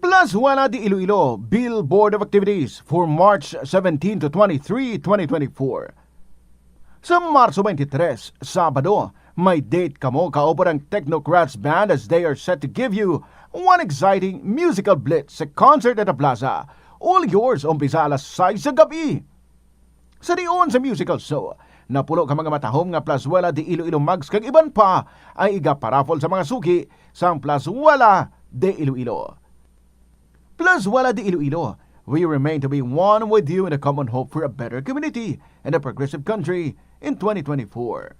Plazuela de Iloilo, Billboard of Activities for March seventeen to twenty-three, twenty twenty-four. Sa Marso twenty-three, Sabado, may date kamo kauban ang Technocrats Band as they are set to give you one exciting musical blitz sa concert at the plaza. All yours, umpisa alas sais sa gabi. Sa dion sa musical show, napulo ka mga matahom nga Plazuela de Iloilo mugs kag iban pa ay igaparaffle sa mga suki sang Plazuela de Iloilo. Plazuela de Iloilo, we remain to be one with you in a common hope for a better community and a progressive country in twenty twenty-four.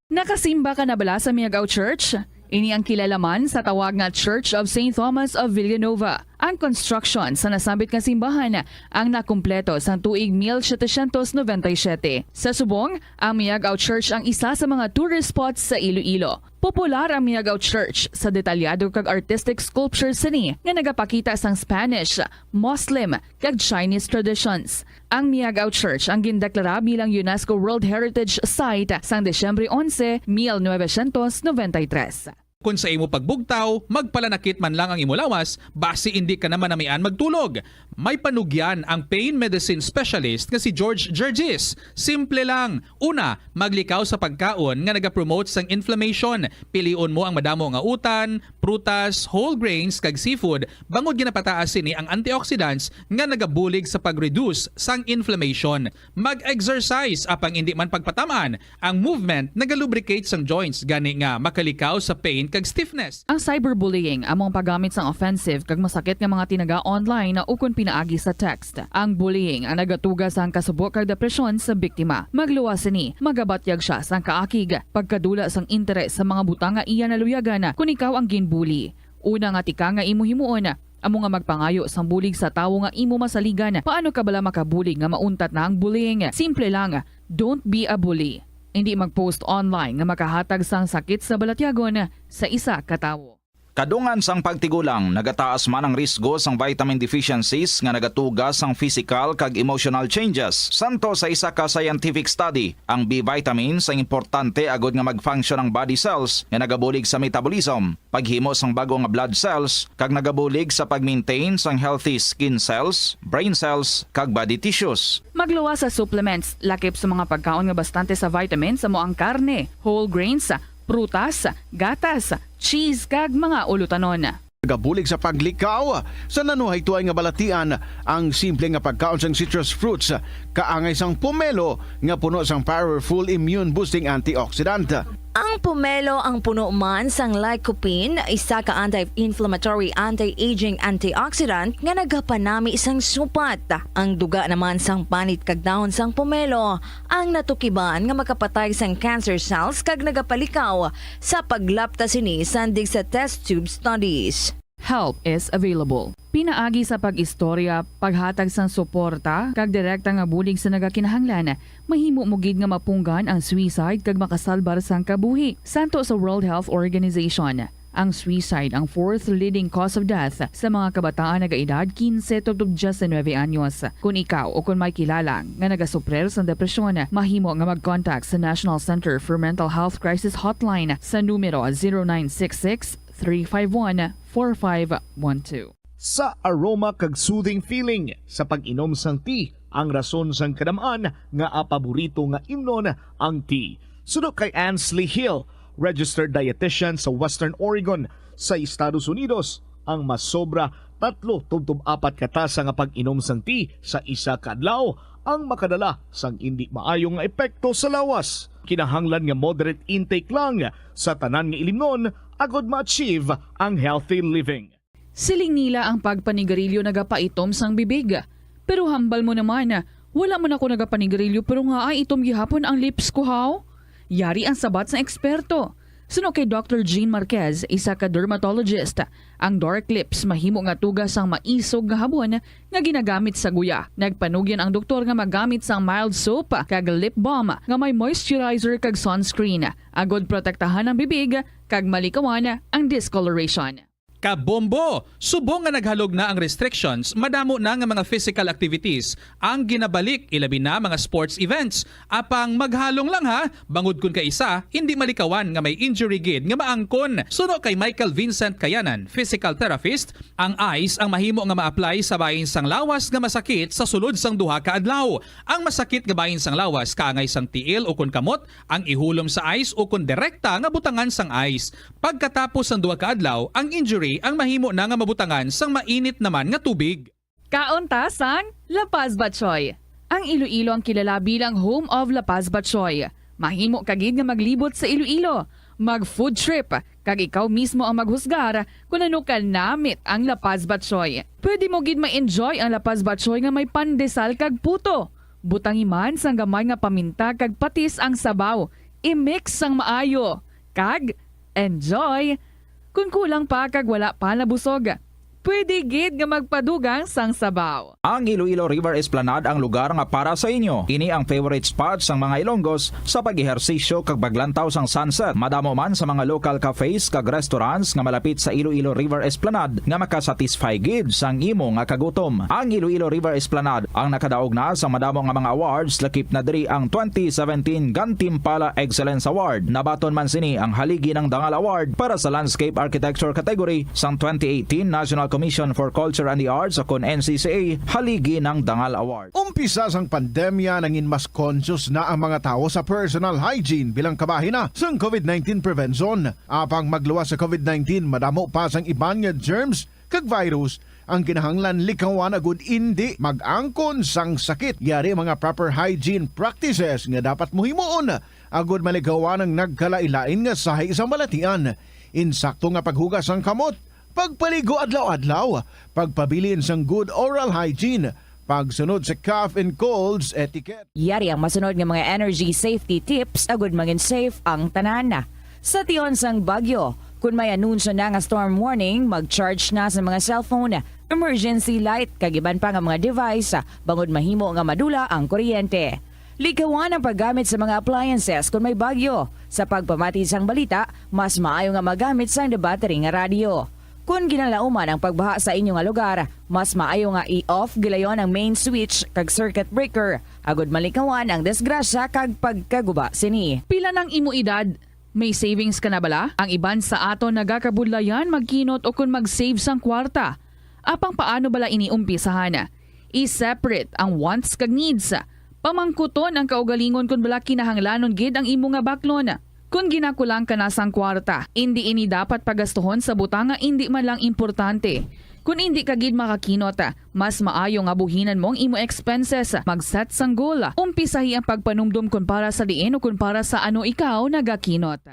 Nakasimba ka na bala sa Miagao Church? Ini ang kilala man sa tawag nga Church of Saint Thomas of Villanova. Ang construction sa nasambit nga simbahan ang nakumpleto sang tuig mil setecientos noventa y siete. Sa subong, ang Miagao Church ang isa sa mga tourist spots sa Iloilo. Popular ang Miagao Church sa detalyado kag artistic sculpture sini nga nagapakita sang Spanish, Muslim, kag Chinese traditions. Ang Miagao Church ang gindeklara bilang UNESCO World Heritage Site sang Disyembre onse, mil novecientos noventa y tres. Kon sa imo pagbugtaw, magpalanakit man lang ang imo lawas, basi indi ka na manamian magtulog. May panugyan ang pain medicine specialist nga si George Gergis. Simple lang. Una, maglikaw sa pagkaon nga nagapromote sang inflammation. Pilion mo ang madamo nga utan, Prutas, whole grains, kag seafood, bangod ginapataas sini ang antioxidants nga nagabulig sa pag-reduce sang inflammation. Mag-exercise, apang indi man pagpatam-an, ang movement nagalubricate sang joints, gani nga makalikaw sa pain kag stiffness. Ang cyberbullying amo ang paggamit sang offensive kag masakit nga mga tinaga online ukon pinaagi sa text. Ang bullying ang nagatuga sang kasubo kag depresyon sa biktima. Magluwas sini, magabatyag sia sang kaakig, pagkadula sang interes sa mga butang nga iya naluyagan kon ikaw ang ginbully. Una nga tika nga imo himuon amo nga magpangayo sang bulig sa tawo nga imo masaligan. Paano ka bala makabulig nga mauntat na ang bullying? Simple lang, don't be a bully. Hindi mag-post online nga makahatag sang sakit sa balatyagon sa isa ka tawo. Kadungan sang pagtigulang, nagataas man ang risgo sang vitamin deficiencies nga nagatuga sang physical kag emotional changes. Santo sa isa ka scientific study, ang B vitamins ang importante agud nga mag-function ang body cells nga nagabulig sa metabolism, paghimo sang bag-o nga blood cells, kag nagabulig sa pag-maintain sang healthy skin cells, brain cells, kag body tissues. Magluwas sa supplements, lakip sa mga pagkaon nga bastante sa vitamins, amo ang karne, whole grains, prutas, gatas, cheese, kag mga ulutanon. Nagabulig sa paglikaw sa nanuhaytoay nga balatian ang simple nga pagkaon sang citrus fruits, kaangay sang pomelo nga puno sang powerful immune boosting antioxidant. Ang pomelo ang puno man sang lycopene, isa ka anti-inflammatory, anti-aging antioxidant nga nagapanami sang supat. Ang duga naman sang panit kag dahon sang pomelo ang natukiban nga makapatay sang cancer cells kag nagapalikaw sa paglapta sini sandig sa test tube studies. Help is available. Pinaagi sa pag-istorya, paghatag sang suporta, kag direkta nga bulig sa nagakinahanglan, mahimo mo gid nga mapunggan ang suicide kag makasalbar sang kabuhi. Santo sa World Health Organization, ang suicide ang fourth leading cause of death sa mga kabataan nagaedad quince tubtob diecinuebe anyos. Kon ikaw o kon may kilala nga nagasuprir sang depresyon, mahimo nga mag-contact sa National Center for Mental Health Crisis Hotline sa numero zero nine six six, three five one, four five one two. Sa aroma kag soothing feeling sa pag-inom sang tea, ang rason sang kadam-an nga paborito nga imnon ang tea. Suno kay Ansley Hill, registered dietitian sa Western Oregon, sa Estados Unidos, ang masobra tatlo tubtob apat ka tasa nga pag-inom sang tea sa isa ka adlaw ang makadala sang indi maayo nga epekto sa lawas. Kinahanglan nga moderate intake lang sa tanan nga ilimnon agod ma-achieve ang healthy living. Siling nila ang pagpanigarilyo nagapaitom sang bibig. Pero hambal mo naman, wala man ako nagapanigarilyo pero nga ay itom gihapon ang lips ko, haw? Yari ang sabat sang eksperto. Suno kay Doctor Jean Marquez, isa ka dermatologist, ang dark lips mahimo nga tuga sang maisog nga habon nga ginagamit sa guya. Nagpanugyan ang doktor nga magamit sang mild soap kag lip balm nga may moisturizer kag sunscreen, agod protektahan ang bibig kag malikawan ang discoloration. Kabombo! Subong nga naghalog na ang restrictions, madamo na nga mga physical activities ang ginabalik, ilabi na mga sports events. Apang maghalong lang ha, bangod kun kaisa, hindi malikawan nga may injury gid nga maangkon. Suno kay Michael Vincent Kayanan, physical therapist, ang ice ang mahimo nga ma-apply sa bahin sang lawas nga masakit sa sulod sang duha ka adlaw. Ang masakit nga bahin sang lawas kaangay sang tiil ukon kamot, ang ihulom sa ice ukon direkta nga butangan sang ice. Pagkatapos sang duha ka adlaw, ang injury ang mahimo na nga mabutangan sang mainit naman nga tubig. Kaon ta sang La Paz Batchoy. Ang Iloilo ang kilala bilang home of La Paz Batchoy. Mahimo ka gid nga maglibot sa Iloilo, mag-food trip, kag ikaw mismo ang maghusgar kon ano ka namit ang La Paz Batchoy. Pwede mo gid ma-enjoy ang La Paz Batchoy nga may pandesal kag puto. Butangi man sang gamay nga paminta kag patis ang sabaw. I-mix sang maayo. Kag enjoy! Kon kulang pa kag wala pa nabusog, pwede gid nga magpadugang sang sabaw. Ang Iloilo River Esplanade ang lugar nga para sa inyo. Ini ang favorite spot sang mga Ilonggos sa pag-ehersisyo kag paglantaw sang sunset. Madamo man sa mga local cafes kag restaurants nga malapit sa Iloilo River Esplanade nga makasatisfy gid sang imo nga kagutom. Ang Iloilo River Esplanade ang nakadaog na sa madamo nga mga awards, lakip na diri ang twenty seventeen Gantimpala Excellence Award. Nabaton man sini ang Haligi ng Dangal Award para sa Landscape Architecture category sang twenty eighteen National Commission for Culture and the Arts o kon N C C A, haligi ng Dangal Award. Umpisa sang pandemya, nangin mas conscious na ang mga tawo sa personal hygiene bilang kabahin na sang COVID nineteen prevention. Apang magluwas sa COVID nineteen, madamo pa sang iban nga germs kag virus ang kinahanglan likawan agud indi mag-angkon sang sakit. Yari mga proper hygiene practices nga dapat mohimuon agud malikawan ang nagkalain-lain nga sahi sang balatian. Insakto nga paghugas sang kamot, pagpaligo adlaw-adlaw, pagpabilin sang good oral hygiene, pagsunod sa cough and colds etiquette. Yari ang masunod nga mga energy safety tips agud mangin safe ang tanan. Sa tion sang bagyo, kun may anunsyo na nga storm warning, mag-charge na sa mga cellphone, emergency light, kag iban pa nga mga device, bangod mahimo nga madula ang kuryente. Likawan ang paggamit sa mga appliances kun may bagyo. Sa pagpamati sang balita, mas maayo nga magamit sang battery nga radyo. Kon ginalauman ang pagbaha sa inyo nga lugar, mas maayo nga i-off gilayon ang main switch kag circuit breaker, agud malikawan ang disgrasya kag pagkaguba sini. Pila nang imo edad? May savings ka na bala? Ang iban sa aton nagakabudlayan magkinot o kon mag-save sang kwarta. Apang paano bala ini umpisahan? I-separate ang wants kag needs. Pamangkuton ang kaugalingon kon bala kinahanglanon gid ang imo nga baklon. Kon ginakulang ka na sang kwarta, indi ini dapat pagastuhon sa butang nga indi man lang importante. Kon indi ka gid makakinot, mas maayo nga buhinan mo ang imo expenses. Mag-set sang goal. Umpisahi ang pagpanumdom kon para sa diin o kon para sa ano ikaw nagakinot.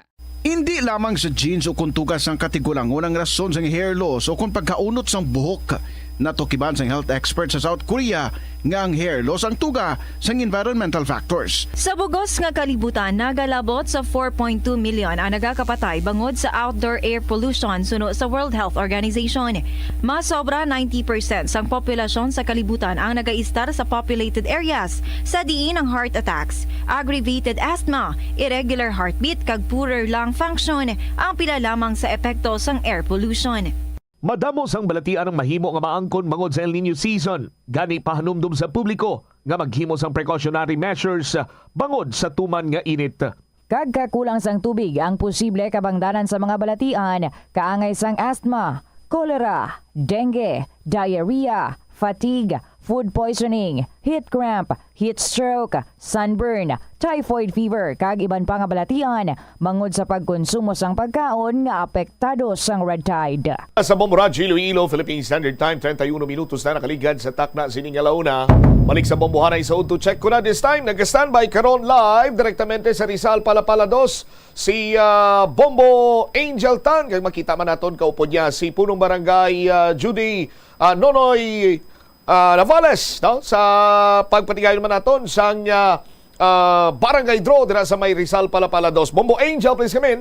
Indi lamang sa genes o kon tuga sang katigulangon ang rason sang hair loss o kon pagkaunot sang buhok. Natukiban sang health expert sa South Korea nga ang hair loss ang tuga sang environmental factors. Sa bugos nga kalibutan, nagalabot sa four point two million ang nagakapatay bangod sa outdoor air pollution, suno sa World Health Organization. Mas sobra ninety percent sang populasyon sa kalibutan ang nagaistar sa populated areas, sa diin ang heart attacks, aggravated asthma, irregular heartbeat, kag poorer lung function ang pila lamang sa epekto sang air pollution. Madamo sang balatian ang mahimo nga maangkon bangod sa El Niño season, gani pahanumdom sa publiko nga maghimo sang precautionary measures bangod sa tuman nga init. Kag kakulang sang tubig ang posible kabangdanan sa mga balatian, kaangay sang asthma, cholera, dengue, diarrhea, fatigue, food poisoning, heat cramp, heat stroke, sunburn, typhoid fever, kag iban pa nga balatian, bangod sa pagkonsumo sang pagkaon nga apektado sang red tide. Sa Bombo Radyo Iloilo, Philippine Standard Time, treinta y uno minutos na nakaligad sa takna sini nga launa. Balik sa Bombohanay sa Udto Check Ko Na. This time, nag-standby karon live direktamente sa Rizal, Palapala dos, si, ah, Bombo Angel Tan. Kag makita man naton kaupod niya si Punong Barangay, ah, Judy, ah, Nonoy, ah, Navales, no? Sa pagpatigayon man naton sang, ah, ah, barangay draw dira sa may Rizal, Palapala dos. Bombo Angel, please come in.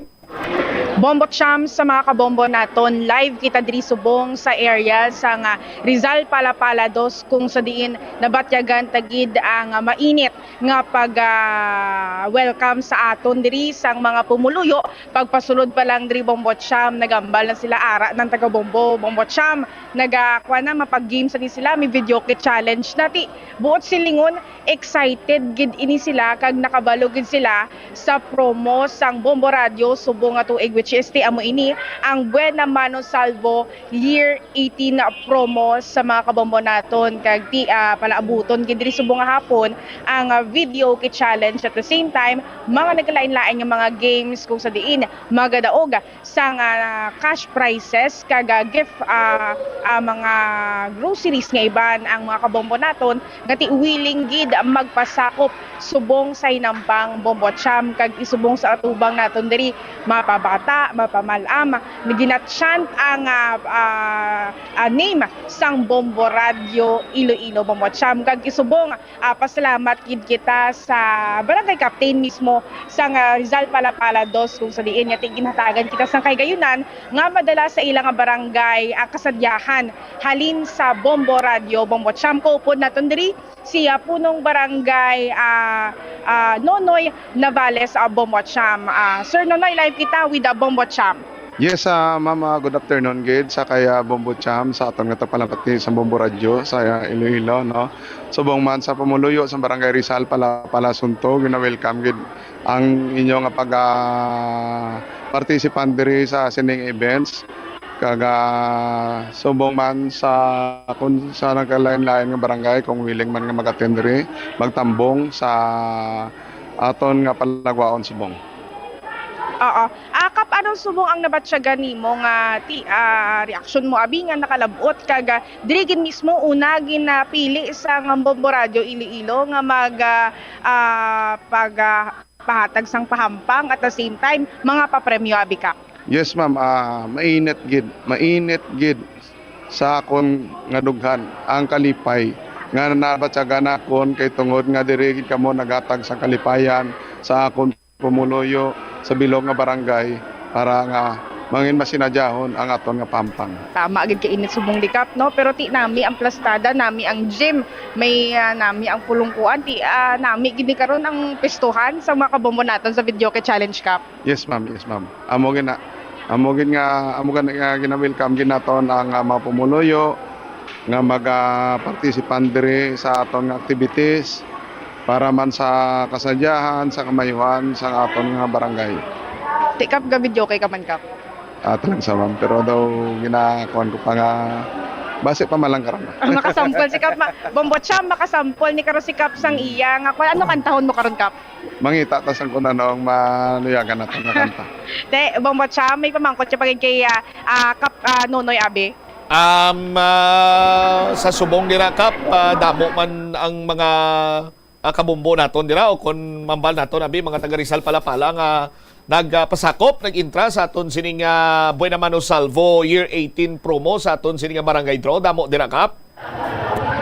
Bombo Cham, sa mga kabombo naton, live kita diri subong sa area sang Rizal, Palapala dos, kung sa diin nabatyagan ta gid ang, ah, mainit nga pag, ah, welcome sa aton diri sang mga pumuluyo. Pagpasulod pa lang diri, Bombo Cham, nagambal na sila, ara ng taga Bombo, Bombo Cham, naga, kuwan na, mapag-game sa ni sila, may video kit challenge na ti. Buot silingon, excited gid ini sila kag nakabalo gid sila sa promo sang Bombo Radyo subong nga tuig, which is ti amo ini ang Buena Mano Salvo Year eighteen promo sa mga kabombo naton. Kag ti, ah, palaabuton gid diri subong nga hapon ang, ah, video kit challenge. At the same time, mga nagkalain-lain nga mga games kung sa diin magadaog sang, ah, cash prizes kag, ah, gift, ah, ah, mga groceries nga iban ang mga kabombo naton nga ti willing gid magpasakop subong sa hinampang Bombo Cham. Kag isubong sa atubang naton diri, mapabata, mapamal-am, ginachant ang, ah, ah, ah, name sang Bombo Radyo Iloilo, Bombo Cham. Kag isubong, ah, pasalamat gid kita sa barangay captain mismo sang, ah, Rizal Palapala dos, kung sa diin nga ti ginhatagan kita sang kahigayunan nga madala sa ila nga barangay ang kasadyahan halin sa Bombo Radyo, Bombo Cham. Kaupod naton diri si, ah, Punong Barangay, ah, ah, Nonoy Navales, ah, Bombo Cham. Ah, Sir Nonoy, live kita with, ah, Bombo Cham. Yes, ah, ma'am, ah, good afternoon gid sa kay, ah, Bombo Cham, sa aton nga tagpalapati sa Bombo Radyo sa, ah, Iloilo, no? Subong man sa pumuluyo sa Barangay Rizal, Pala-, Palasunto, gina-welcome gid ang inyo nga pag, ah, participant diri sa sining events. Kag, ah, subong man sa, kung sa nagkalain-lain nga barangay, kung willing man nga mag-attend diri, magtambong sa aton nga palagwaon subong. Oo. Ah, Kap, anong subong ang nabatyagan nimo nga ti, ah, reaksyon mo abi nga nakalab-ot kag, ah, diri gid mismo una ginapili sa nga Bombo Radio Iloilo nga mag, ah, ah, pag, ah, pahatag sang pahampang at the same time mga papremyo abi, Kap? Yes, ma'am. Ah, mainit gid, mainit gid sa akon nga dughan ang kalipay nga nabatyagan nakon, kay tungod nga diri gid kamo naghatag sa kalipayan sa akon pumuluyo sa bilog nga barangay para nga mangin masinadyahon ang aton nga pahampang. Tama gid, kay init subong di, Kap, no? Pero ti nami ang plastada, nami ang gym, may, ah, nami ang pulungkuan, ti, ah, nami gid ni karon ang pistuhan sa mga kabombo naton sa Videoke Challenge, Kap. Yes, ma'am. Yes, ma'am. Amo gid na. Amo gid nga, amo gid nga gina-welcome gid naton ang, ah, mga pumuluyo nga maga-participant diri sa aton nga activities para man sa kasadyahan, sa kamayuhan sa aton nga barangay. Ti, Kap, ga-videoke ka man, Kap? Ah, talang sa, ma'am. Pero daw ginakuan ko pa nga basi pa man lang karon. Ah, makasampol si Kap. Ma-, Bombo Cham, makasampol ni karon si Kap sang iya nga kuan. Ano kantahon mo karon, Kap? Mangita ta sang kung ano ang maluyagan naton nga kanta. Te, Bombo Cham, may pamangkot siya pa gid kay, ah, ah, Kap, ah, Nonoy abi. Um, ah, sa subong dira, Kap, ah, damo man ang mga, ah, kabombo naton dira, o kon mambal naton abi, mga taga Rizal Palapala nga nagpasakop, nag-intra sa aton sining, ah, Buena Mano Salvo Year eighteen promo sa aton sining, ah, barangay draw. Damo dira, Kap?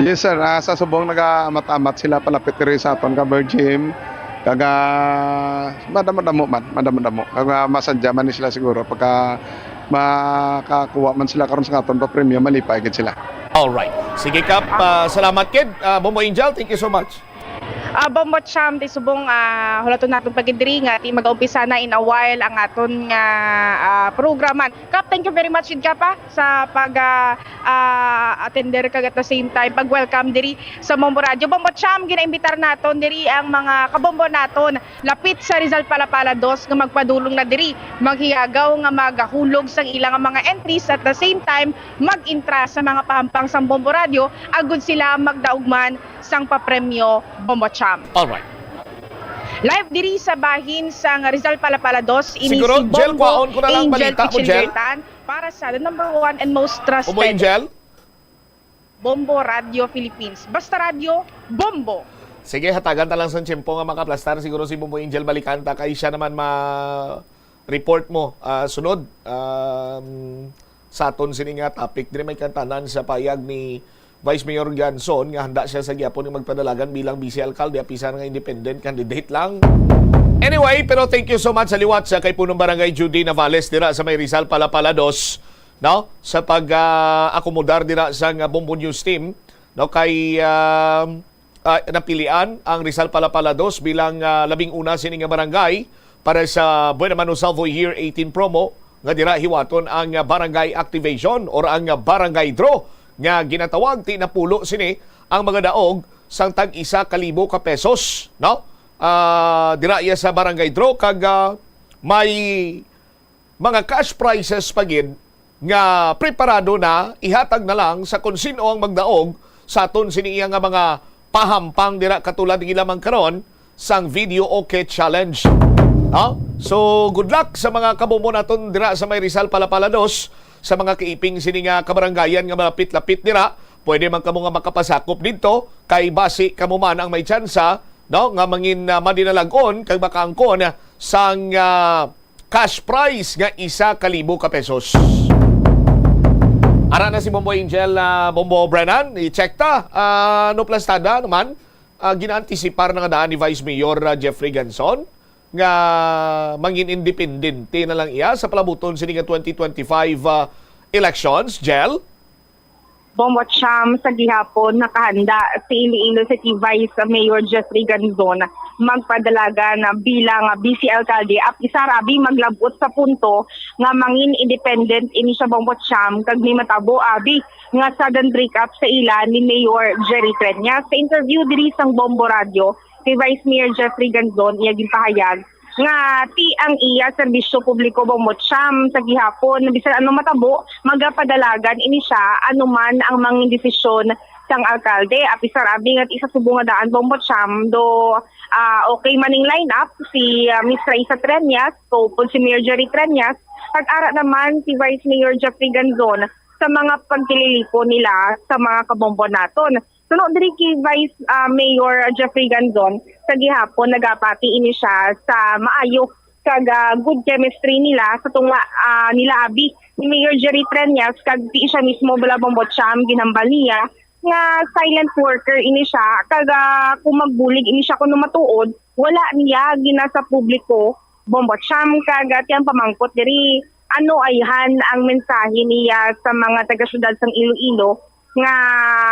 Yes, sir. Ah, sa subong, nagaamat-amat sila palapit diri sa aton cover gym. Kag, ah, madamo-damo man, madamo-damo. Kag, ah, masadya man ni sila siguro pagka makakuha man sila karon sa aton papremyo, malipay gid sila. Alright. Sige, Kap. Ah, salamat, kid. Ah, Bombo Angel, thank you so much. Ah, Bombo Cham, ti subong, ah, hulaton naton pa gid diri nga ti magaumpisa na in a while ang aton nga, ah, programa. Kap, thank you very much gid, Kap, ah, sa pag, ah, ah, attender kag at the same time pag-welcome diri sa Bombo Radio. Bombo Cham, ginaimbitar naton diri ang mga kabombo naton lapit sa Rizal Palapala Dos nga magpadulong na diri, maghiyagaw nga magahulog sang ila nga mga entries, at the same time mag-intra sa mga pahampang sang Bombo Radio agud sila magdaog man sang papremyo, Bombo Cham. Alright. Live diri sa bahin sang Rizal Palapala Dos, ini Siguro, si Jel, Bombo kwaon ko na lang Angel balita mo, Jel. Pichilgertan para sa the number one and most trusted Bombo Angel? Bombo Radio Philippines. Basta radyo, bombo! Sige, hatagan ta lang sa tiyempo nga makaplastar. Siguro si Bombo Angel balikan ta kay siya naman ma-report mo, ah, sunod, um, sa aton sini nga topic. Diri may kantanan sa payag ni Vice Mayor Ganson nga handa siya sa gihapon nga magpadalagan bilang vice alkalde, apisan nga independent candidate lang. Anyway, pero thank you so much sa liwat sa kay Punong Barangay Judy Navales dira sa may Rizal Palapala Dos, no? Sa pag, ah, akomodar dira sa nga Bombo News Team, no? Kay, ah, ah, napilian ang Rizal Palapala Dos bilang, ah, labing una sini nga barangay para sa Buena Mano Salvo Year eighteen promo nga dira hiwaton ang, ah, barangay activation or ang, ah, barangay draw nga ginatawag. Ti napulo sini ang mga daog sang tag isa ka libo ka pesos, no? Ah, dira iya sa barangay draw kag, ah, may mga cash prizes pa gid nga preparado na ihatag na lang sa kon sin-o ang magdaog sa aton sini iya nga mga pahampang dira, katulad nga ila man karon sang video okay challenge. No? So, good luck sa mga kabombo naton dira sa may Rizal Palapala Dos, sa mga kaiping sini nga kabarangayan nga malapit-lapit dira. Pwede man kamo nga makapasakop didto kay basi kamo man ang may tsansa, no, nga mangin, ah, madinalag-on kag makaangkon sang, ah, cash prize nga isa ka libo ka pesos. Ara na si Bombo Angel, ah, Bombo Brennan, i-check ta. Ah, no plastada naman, ah, ginaantisipar na nga daan ni Vice Mayor, ah, Jeffrey Ganson nga mangin independente na lang iya sa palabuton sini nga twenty twenty-five, ah, elections, Jel? Bombo Cham, sa gihapon nakahanda si Iloilo City Vice Mayor Jeffrey Ganzon magpadalagan bilang vice alkalde, apisar abi maglabot sa punto nga mangin independent ini siya, Bombo Cham, kag may matabo abi nga sudden break-up sa ila ni Mayor Jerry Treñas. Sa interview diri sang Bombo Radio kay Vice Mayor Jeffrey Ganzon, iya ginpahayag nga ti ang iya serbisyo publiko, Bombo Cham, sa gihapon, bisan ano matabo, magapadalagan ini siya anuman ang mga desisyon sang alkalde. Apisar abi nga isa subong nga daan, Bombo Cham, do ah, okay man ning lineup, si ah, Miss Raisa Treñas, o po si Mayor Jerry Treñas, kag ara naman si Vice Mayor Jeffrey Ganzon sa mga pagkililipon nila sa mga kabombo naton. Suno diri kay Vice ah, Mayor Jeffrey Ganzon, sa gihapon nagapati ini siya sa maayo kag ah, good chemistry nila sa tunga ah, nila abi ni Mayor Jerry Treñas kag ti siya mismo bala, Bombo Cham, ginhambal niya nga silent worker ini siya kag ah, kung magbulig ini siya kuno matuod, wala niya gina sa publiko, Bombo Cham, kag ah, ti ang pamangkot diri, ano ayhan ang mensahe niya sa mga taga-syudad sang Iloilo nga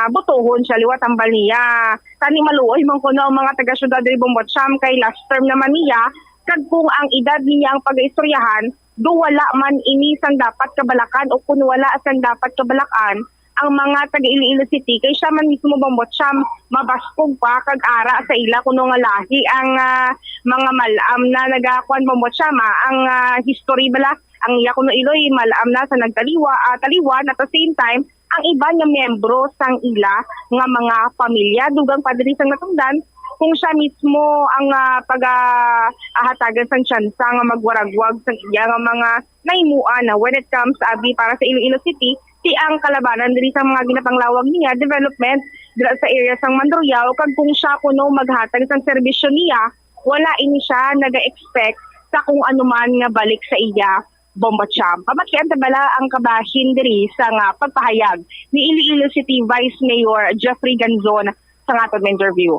botohon siya liwat hambal niya. Tani maluoy man kuno ang mga taga-syudad diri, Bombo Cham, kay last term naman niya, kag kung ang edad niya ang pag-istoryahan, do wala man ini sang dapat kabalakan o kun wala sang dapat kabalakan ang mga taga Iloilo City, kay siya man mismo, Bombo Cham, mabaskog pa kag ara sa ila kuno nga lahi ang ah, mga mal-am na nagakuan, Bombo Cham, ah, ang ah, history bala, ang iya kuno iloy mal-am na sa nagtaliwa, ah, taliwan, at the same time ang iban nga miyembro sang ila nga mga pamilya. Dugang pa diri sang natungdan kung siya mismo ang ah, pag-ahatagan sang tsansa nga magwaragwag sang iya nga mga nahimuan na when it comes abi para sa Iloilo City, ti ang kalabanan diri sa mga ginapanglawag niya development dira sa area sang Mandurriao, kag kung siya kuno maghatag sang serbisyo niya, wala ini siya naga-expect sa kung anuman nga balik sa iya, Bombo Cham. Pamatian ta bala ang kabahin diri sa nga pagpahayag ni Iloilo City Vice Mayor Jeffrey Ganzon sa nga aton interview.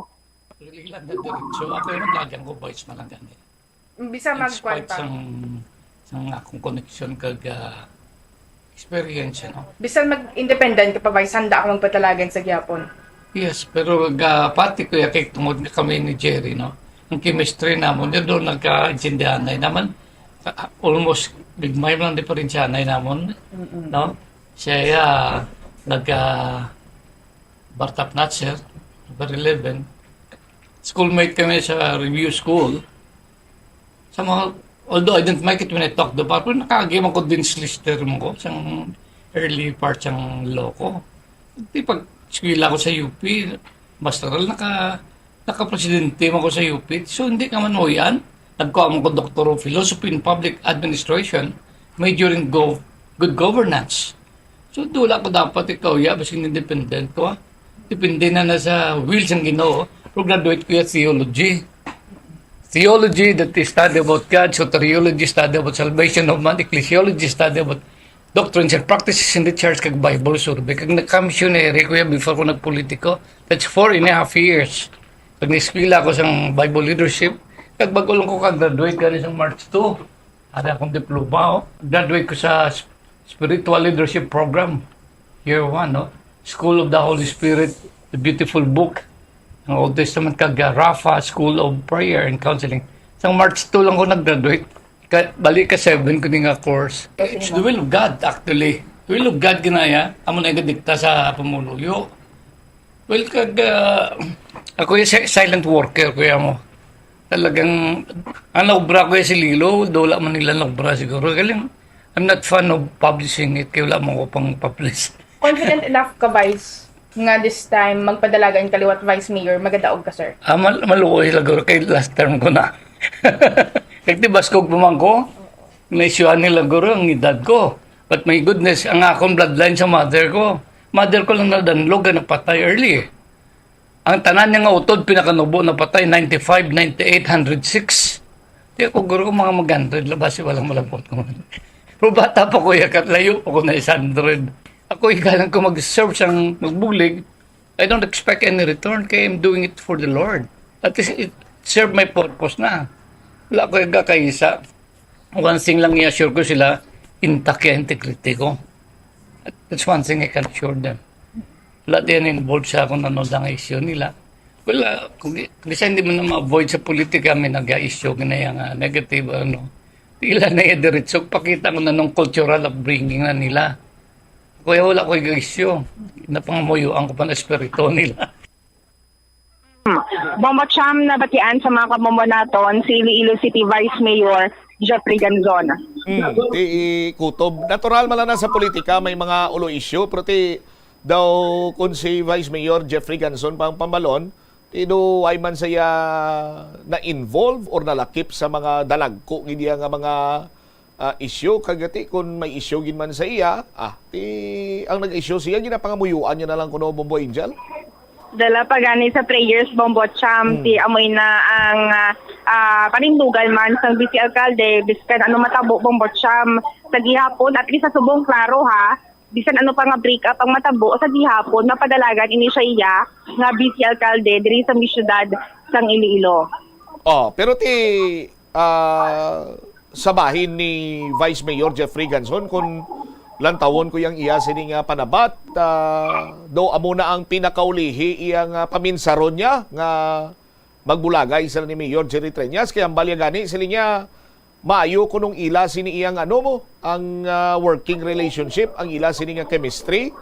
Dili lang na diretso. Ako yung naglagang ko, voice man lang gani. Bisan In magkuan spite pa. sang, sang akong connection kag ah, experience, no? Bisan mag-independent ka pa, Vice, handa ka magpatalagan sa gyapon. Yes, pero gapati ko ya kay tungod nga kami ni Jerry, no? Ang chemistry namon, yun doon nagkaintindihanay naman. Ah, almost gigmay lang diferensyanay namon, Mm-mm. no? Siya ya, nag ah, Bartap Natcher, number eleven. Schoolmate kami sa review school. Sa mga, although I didn't make it when I talked the bar, pero nakaagi man ko din solicitor mo ko sa early part sang law ko. Di pag eskwela ko sa U P, masteral, naka, naka-presidente man ko sa U P. So, hindi ka man mo yan. Nagkuha man ko Doctor of Philosophy in Public Administration, major in gov-, Good Governance. So, wala ko dapat ikaw, ya, basing independent ko, ha? Depende na na sa will sang Ginoo. Pero graduate ko ya theology. Theology, that is study about God. Soteriology, study about salvation of man. Ecclesiology, study about doctrines and practices in the church, kag Bible survey. Kag nagka-missionary ko ya before ko nagpolitiko. That's four and a half years. Kag na-eskwela ko sang Bible leadership. Kag bago lang ko ka-graduate gani sang March two. Ada akong diploma, oh. Graduate ko sa s-, Spiritual Leadership Program, Year one, no? School of the Holy Spirit, The Beautiful Book, ang Old Testament, kag, ah, Rafa School of Prayer and Counseling. Sa March two lang ko nag-graduate. Ka, bali ka seven ko ni nga course. It's the will of God, actually. The will of God, ginaya. Amo na yung dikta sa pumuluyo. Well, kag, ah, ako yung si-, silent worker, kuya mo. Talagang, ang naubra ko yung si Lilo, do wala man nila naubra siguro. Galing, I'm not fan of publishing it, kaya wala mo ko pang publish. Confident enough ka, Vice, nga this time, magpadalagan ka liwat Vice Mayor, magadaog ka, sir? Ah, mal-, maluoy lang guro kay last term ko na. Kag di baskog pa man ko, na-issuehan nila guro ang edad ko. But my goodness, ang akong bloodline sa mother ko. Mother ko lang nadanlog nga napatay early. Ang tanan niya nga utod, pinakanubo, napatay, ninety-five, ninety-eight, hundred six. Di ako, guro, mga mag-hundred, labas, walang malabot ko. Pero bata pa ko, yakat, layo pa ko na is hundred. Ako, igalan ko mag-serve sang magbulig. I don't expect any return, kay I'm doing it for the Lord. At least, it serve my purpose na. Wala ko yung kakaisa. One thing lang i-assure ko sila, intact yung integrity ko. That's one thing I can assure them. Wala din involved sa kung ano lang issue nila. Wala, kung di, kung di siya hindi mo na ma-avoid sa politika, may nag-issue na yung ah, negative, ano. Tila na yung diretso, pakita ko na nung cultural upbringing na nila. Kaya wala ko yung issue. Napangamuyo ang ko pa na espiritu nila. Bombo Cham, nabatian sa mga kabombo naton si Iloilo City Vice Mayor Jeffrey Ganzon. Mm, ti kutob. Natural man lang na sa politika, may mga ulo issue, pero ti daw kung si Vice Mayor Jeffrey Ganzon pang pambalon, ti do ay man siya na-involve or nalakip sa mga dalagko gid iya nga mga ah, issue, kag ti kun may issue gid man sa iya, ah, ti ang nag-issue siya, ginapangamuyuan niya na lang kuno, Bombo Angel? Dala pa gani sa prayers, Bombo Cham, Hmm. ti amoy na ang, ah, ah, panindugan man sang vice alkalde, biskan ano matabo, Bombo Cham, sa gihapon, at least sa subong klaro, ha, bisan ano pa nga break up ang matabo sa gihapon, mapadalagan ini siya iya nga vice alkalde diri sa may siyudad sang Iloilo. Oh, pero ti ah, sa bahin ni Vice Mayor Jeffrey Ganzon, kun lantawon ko yang iya sini nga panabat, ah, do amo na ang pinakaulihi iya nga paminsaron niya nga magbulagay sila ni Mayor Jerry Treñas, kay ang balya gani sila niya maayo kunong ila sini iyang ano mo, ang, ah, working relationship, ang ila sini nga chemistry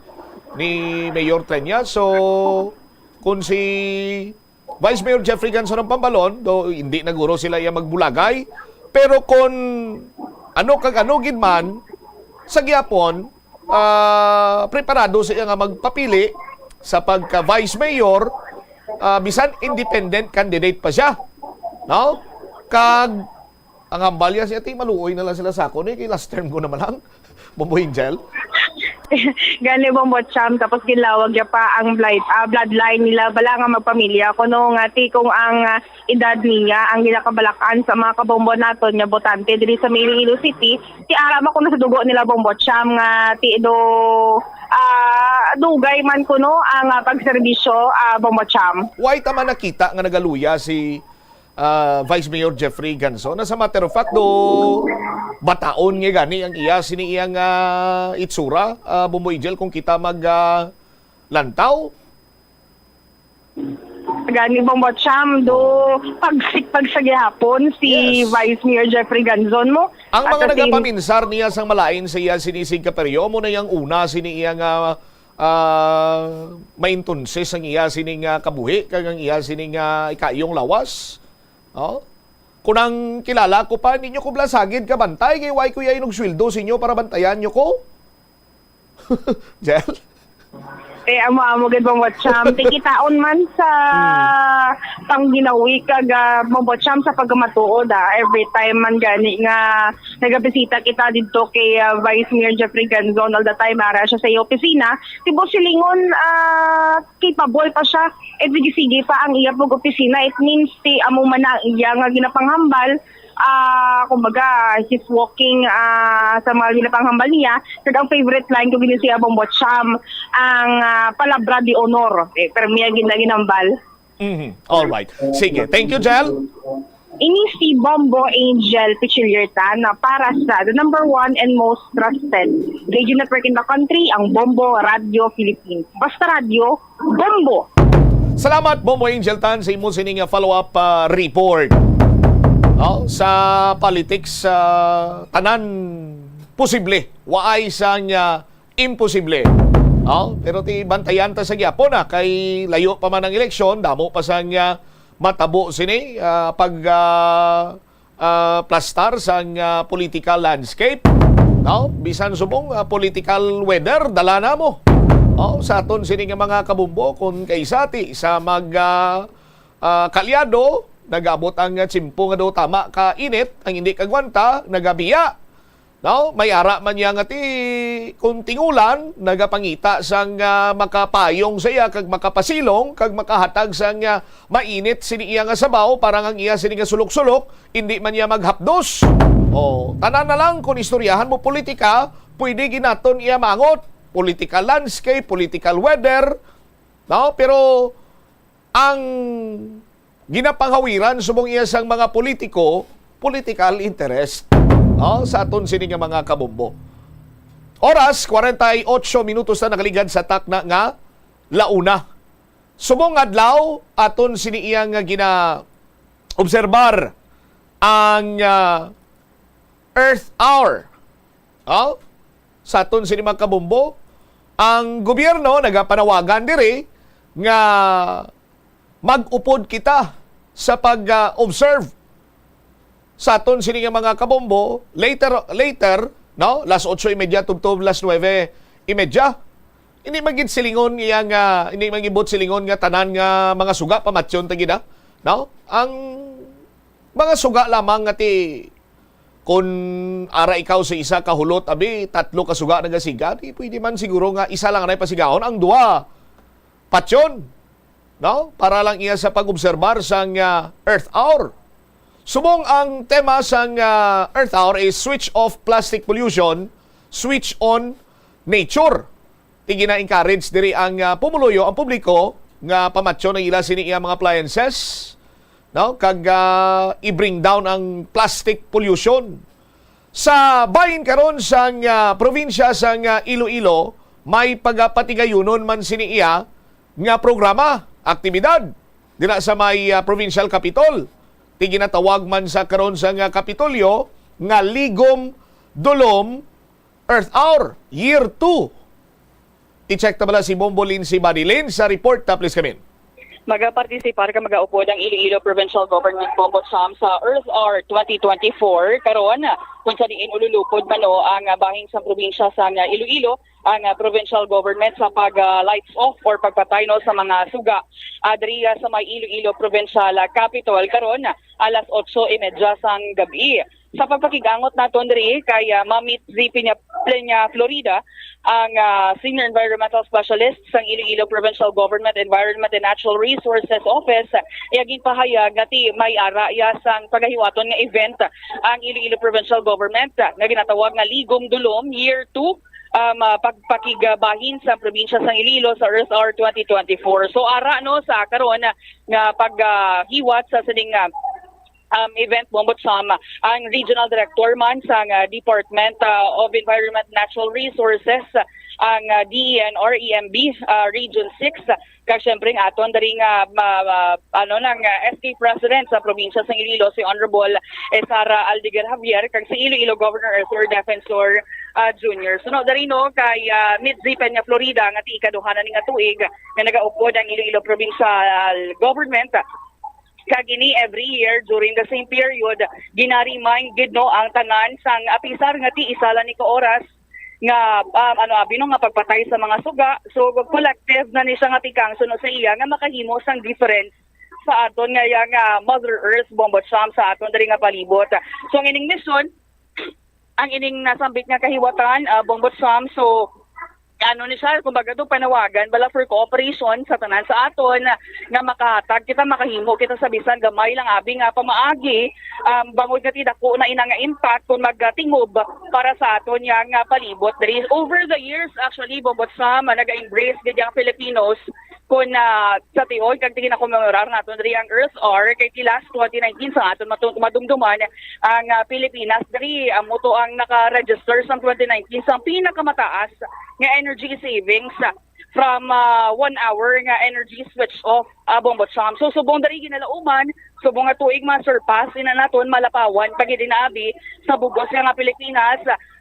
ni Mayor Treñas. So, kung si Vice Mayor Jeffrey Ganson ang pambalon, do hindi na guro sila iya magbulagay. Pero kon ano kag ano gid man, sa gihapon, ah, preparado siya nga magpapili sa pagka Vice Mayor, ah, bisan independent candidate pa siya. No? Kag ang hambal niya siya, ti maluoy na lang sila sa akon, eh, kay last term ko naman lang. Bombo Angel? Gani, Bombo Cham, tapos ginlawag niya pa ang blight, ah, bloodline nila, bala nga magpamilya. Kuno nga, ti kung ang, ah, edad niya ang ginakabalakan sa mga kabombo naton nga botante diri sa Iloilo City, ti ara man kuno sa dugo nila, Bombo Cham, nga ti do, ah, dugay man kuno ang, ah, pagserbisyo, ah, Bombo Cham. Why ta man nakita nga nagaluya si ah, Vice Mayor Jeffrey Ganson. As a matter of fact, do bataon nga gani ang iya sini iyang, ah, itsura, ah, Bombo Angel, kung kita mag, ah, lantaw. Gani, Bombo Cham, do pagsik-, pagsagihapon si Yes. Vice Mayor Jeffrey Ganzon mo. Ang At mga the same nagapaminsar niya sang malain sa iya sini sig kaperyo, mo na yang una sini iya nga, ah, maintunsis ang iya sini nga kabuhi, kag ang iya sini nga ikayong lawas. Oh? Kung ang kilala ko pa, hindi nyo ko blasagid ka bantay, kay why ko ya inog sweldo sa inyo para bantayan nyo ko? Jel? Eh, amo-amo gid, Bombo Cham. Tikitaon man sa Hmm. pangginawi kag, ah, Bombo Cham, sa pagkamatuod, ah. Every time man gani nga nagabisita kita didto kay, ah, Vice Mayor Jeffrey Ganzon, all the time ara siya sa iya opisina. Tibo silingon, ah, capable pa siya. Eh, sige-sige pa ang iya pag-opisina. It means, ti amo man na ang iya nga ginapanghambal. Ah, kumbaga, he's walking, ah, sa mga ginapanghambal niya. Kag ang favorite line ko gid siya, Bombo Cham, ang, ah, palabra de honor. Eh, pero miya gina-, ginambal. Mhm. All right. Sige. Thank you, Jel. Ini si Bombo Angel Pichiliertan na para sa the number one and most trusted radio network in the country, ang Bombo Radio Philippines. Basta Radio, Bombo! Salamat, Bombo Angel Tan, sa imo sining, ah, follow-up, ah, report. No? Sa politics, ah, tanan posible. Waay sang, ah, imposible. No? Pero ti bantayan ta sa gyapon, ah, kay layo pa man ang eleksyon, damo pa sang, ah, matabo sini, ah, pag, ah, ah, plastar sang, ah, political landscape, no? Bisan subong, ah, political weather, dala na mo. No? Sa aton sini nga mga kabumbo, kung kaisa ti sa mag, ah, ah, kaalyado, nag-abot ang, ah, tiyempo nga daw tama ka init, ang hindi kagwanta, nagabiya. No? May ara man niya nga ti, kung tingulan, nagapangita sang, ah, makapayong sa iya, kag makapasilong, kag makahatag sang, ah, mainit sini iya nga sabaw, para nga ang iya sini nga sulok-sulok, hindi man niya maghapdos. Oh, tanan na lang, kung istoryahan mo politika, pwede ginaton iya mangot. Political landscape, political weather, no? Pero ang ginapanghawiran subong iya sang mga politiko, political interest, no? Sa aton sini nga mga kabombo. Oras, kwarenta y ocho minutos na nakaligad sa takna nga launa. Subong adlaw, aton sini iya nga gina-obserbar ang, ah, Earth Hour. Oh? Sa aton sini mga kabombo, ang gobyerno nagapanawagan diri nga mag-upod kita sa pag-observe sa aton sini nga mga kabombo later, later, no? Las otso y media tubtob las nuebe y media. Hindi man gid silingon iya nga, hindi man gid buot silingon nga tanan nga mga suga pamatyon ta gid, ah, no? Ang mga suga lamang nga ti, kun ara ikaw sa isa ka hulot, abi, tatlo ka suga nagasiga, di pwede man siguro nga isa lang anay pasigaon, ang duha patyon, no? Para lang iya sa pag-obserbar sang, ah, Earth Hour. Subong ang tema sang, ah, Earth Hour is switch off plastic pollution, switch on nature. Ti gina-encourage diri ang, ah, pumuluyo, ang publiko nga pamatyon ang ila sini iya mga appliances, no? Kag, ah, i-bring down ang plastic pollution. Sa bahin karon sang, ah, probinsya sang, ah, Iloilo, may pagapatigayunon man sini iya nga programa, aktibidad dira sa may, ah, provincial capitol. Ti ginatawag man sa karon sang, ah, Kapitolyo nga Ligom Dulom Earth Hour Year two. I-check ta bala si Bombo Lindsay Badilin sa report. Ta, please, Kamin. Magapartisipar ka magaupod ang Iloilo Provincial Government, Bombo Sam, sa Earth Hour twenty twenty-four karon, kung sa diin ululupod man, no, ang, ah, bahin sa probinsya sa, ah, Iloilo, ang, ah, provincial government sa pag, ah, lights off or pagpatay, no, sa mga suga, ah, diri, ah, sa may Iloilo Provincial, ah, Capitol karon, ah, alas otso y media sang gabi. Sa pagpakig-angot naton diri kay, ah, Ma'am Mitzi Peña, Peña Florida, ang, ah, Senior Environmental Specialist sang Iloilo Provincial Government Environment and Natural Resources Office, iya ginpahayag nga ti may ara iya sang pagahiwaton nga event ang Iloilo Provincial Government nga ginatawag nga Ligom Dulom Year two, um, ah, pagpakigbahin sa probinsya sang Iloilo sa Earth Hour twenty twenty-four. So, ara, no, sa karon, ah, nga paghiwat sa sining, ah, um, event, Bombo Sam, ang regional director man sang, ah, Department, ah, of Environment and Natural Resources, ang, ah, D E N R E M B, ah, Region six, kag syempre ang aton diri nga, ma-, ma-, ano, nang, ah, S K President sa probinsya sang Iloilo, si Honorable, eh, Sara Aldeguer Javier, kag si Iloilo Governor Arthur Defensor, ah, Junior. So, no, diri, no, kay, ah, Mitzi Peña Florida, nga ti ikaduha na ni nga tuig nga nagaupod ang Iloilo Provincial Government. Kag ini every year during the same period, gina-remind gid, no, ang tanan sang apisar nga ti isa lang ni ka oras nga, um, ano, abi, no, nga pagpatay sa mga suga. So, collective na ni siya nga tikang suno sa iya nga makahimo sang difference sa aton nga, iya nga Mother Earth, Bombo Sam, sa aton diri nga palibot. So, ang ining mission, ang ining nasambit nga kahiwatan, ah, Bombo Sam, so, ano ni siya, kumbaga to, panawagan bala for cooperation sa tanan sa aton nga makahatag kita, makahimo kita sa bisan gamay lang abi nga pamaagi, um, bangod nga ti dako na ina nga impact kung magatingob para sa aton nga, nga palibot diri. Over the years, actually, Bombo Sam, naga-embrace gid ang Filipinos kun, ah, sa tion, kag ti ginakomemorar naton diri ang Earth Hour, kay ti last twenty nineteen sa aton matu-, madumduman, ang, ah, Pilipinas diri, amo to ang naka-register sa twenty nineteen sa pinakamataas nga energy savings, ah, from, ah, one hour nga energy switch off, ah, Bombo Sam. So, subong diri ginalauman, subong nga tuig ma-surpass ina naton, malapawan pa gid ina abi sa bug-os nga, nga Pilipinas.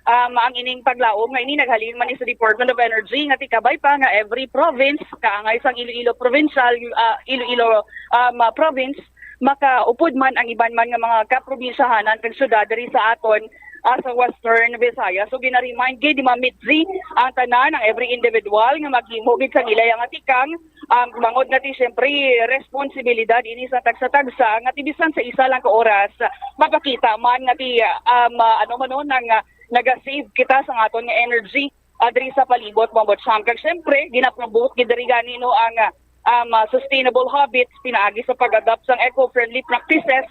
Um, ang ining paglaom nga ini naghalin man ni sa Department of Energy nga tikabay pa nga every province, kaangay sang Iloilo Provincial, ah, Iloilo, um, ah, Province, makaupod man ang iban man nga mga kaprobinsyahanan kag syudad diri sa aton, ah, sa Western Visayas. So, gina-remind gid ni Ma'am Mitzi ang tanan, ang every individual nga maghimo gid sang ila nga tikang, um, bangod nga ti, siyempre, responsibilidad ini sa tagsa-tagsa nga ti bisan sa isa lang ka oras, mapakita man nga ti, um, ah, ano man, no, nang, ah, naga-save kita sa aton nga energy, ah, diri sa palibot, Bombo Sam. Kag syempre, ginapromote gid diri gani, no, ang, ah, um, ah, sustainable habits pinaagi sa pag-adopt sang eco-friendly practices,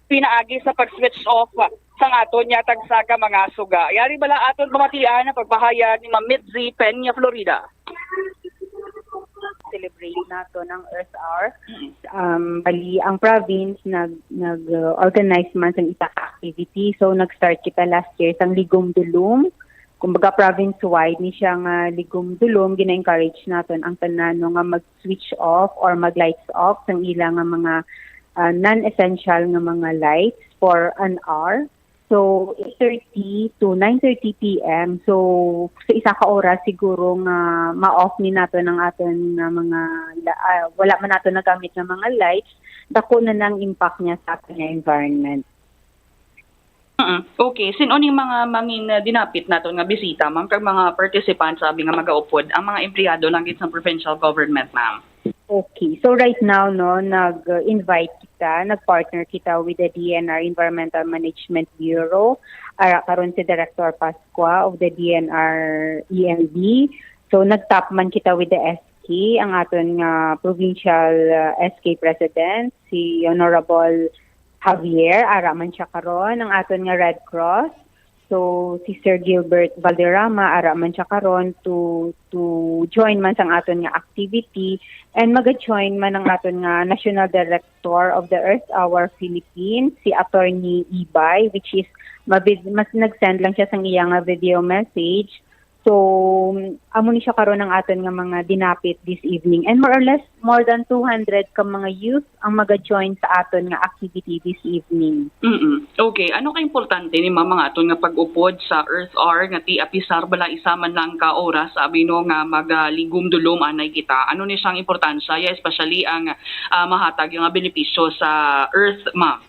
pinaagi sa pag-switch off, ah, sang aton nga tagsa ka mga suga. Yari bala aton pamatian ang pagpahayag ni Ma'am Mitzi Peña Florida. Celebrate naton ang Earth Hour. Mm. Um, bali, ang province nag-, nag-, uh, organize man sang isa ka activity. So, nag-start kita last year sang Ligom Dulom. Kumbaga, province-wide ni siya nga Ligom Dulom. Gina-encourage naton ang tanan, no, nga mag-switch off or mag-lights off sang ila nga mga, uh, non-essential nga mga lights for an hour. So, eight thirty to nine thirty p m. So, sa isa ka oras siguro nga ma-off ni nato ang aton nga mga la-, ah, wala man nato nagamit nga mga lights, dako na nang impact niya sa aton nga environment. Mm. Okay, sin-o ni mga mangin, ah, dinapit naton nga bisita, ma'am, kag mga participants abi nga magaupod, ang mga empleyado lang gid sa provincial government, ma'am? Okay. So right now, no, nag-invite kita, nag-partner kita with the D N R Environmental Management Bureau. Ara karon si Director Pascua of the D N R E M D. So nag-top man kita with the S K, ang aton nga provincial, uh, S K president, si Honorable Javier, ara man siya karon, ang aton nga Red Cross. So, si Sir Gilbert Valderrama, ara man siya karon to, to join man sang aton nga activity, and maga-join man ang aton nga National Director of the Earth Hour Philippines, si Attorney Ibay, which is mavid-, mas nag-send lang siya sang iya nga video message. So, amo ni siya karon ang aton nga mga dinapit this evening. And more or less, more than two hundred ka mga youth ang maga-join sa aton nga activity this evening. Mm-mm. Okay, ano ka importante ni ma'am nga aton nga pag-upod sa Earth Hour nga ti apisar bala isa man lang ka oras abi no nga magaligom-dulom anay kita? Ano ni siyang importansya, ya, especially ang, ah, mahatag nga benepisyo sa Earth, ma'am?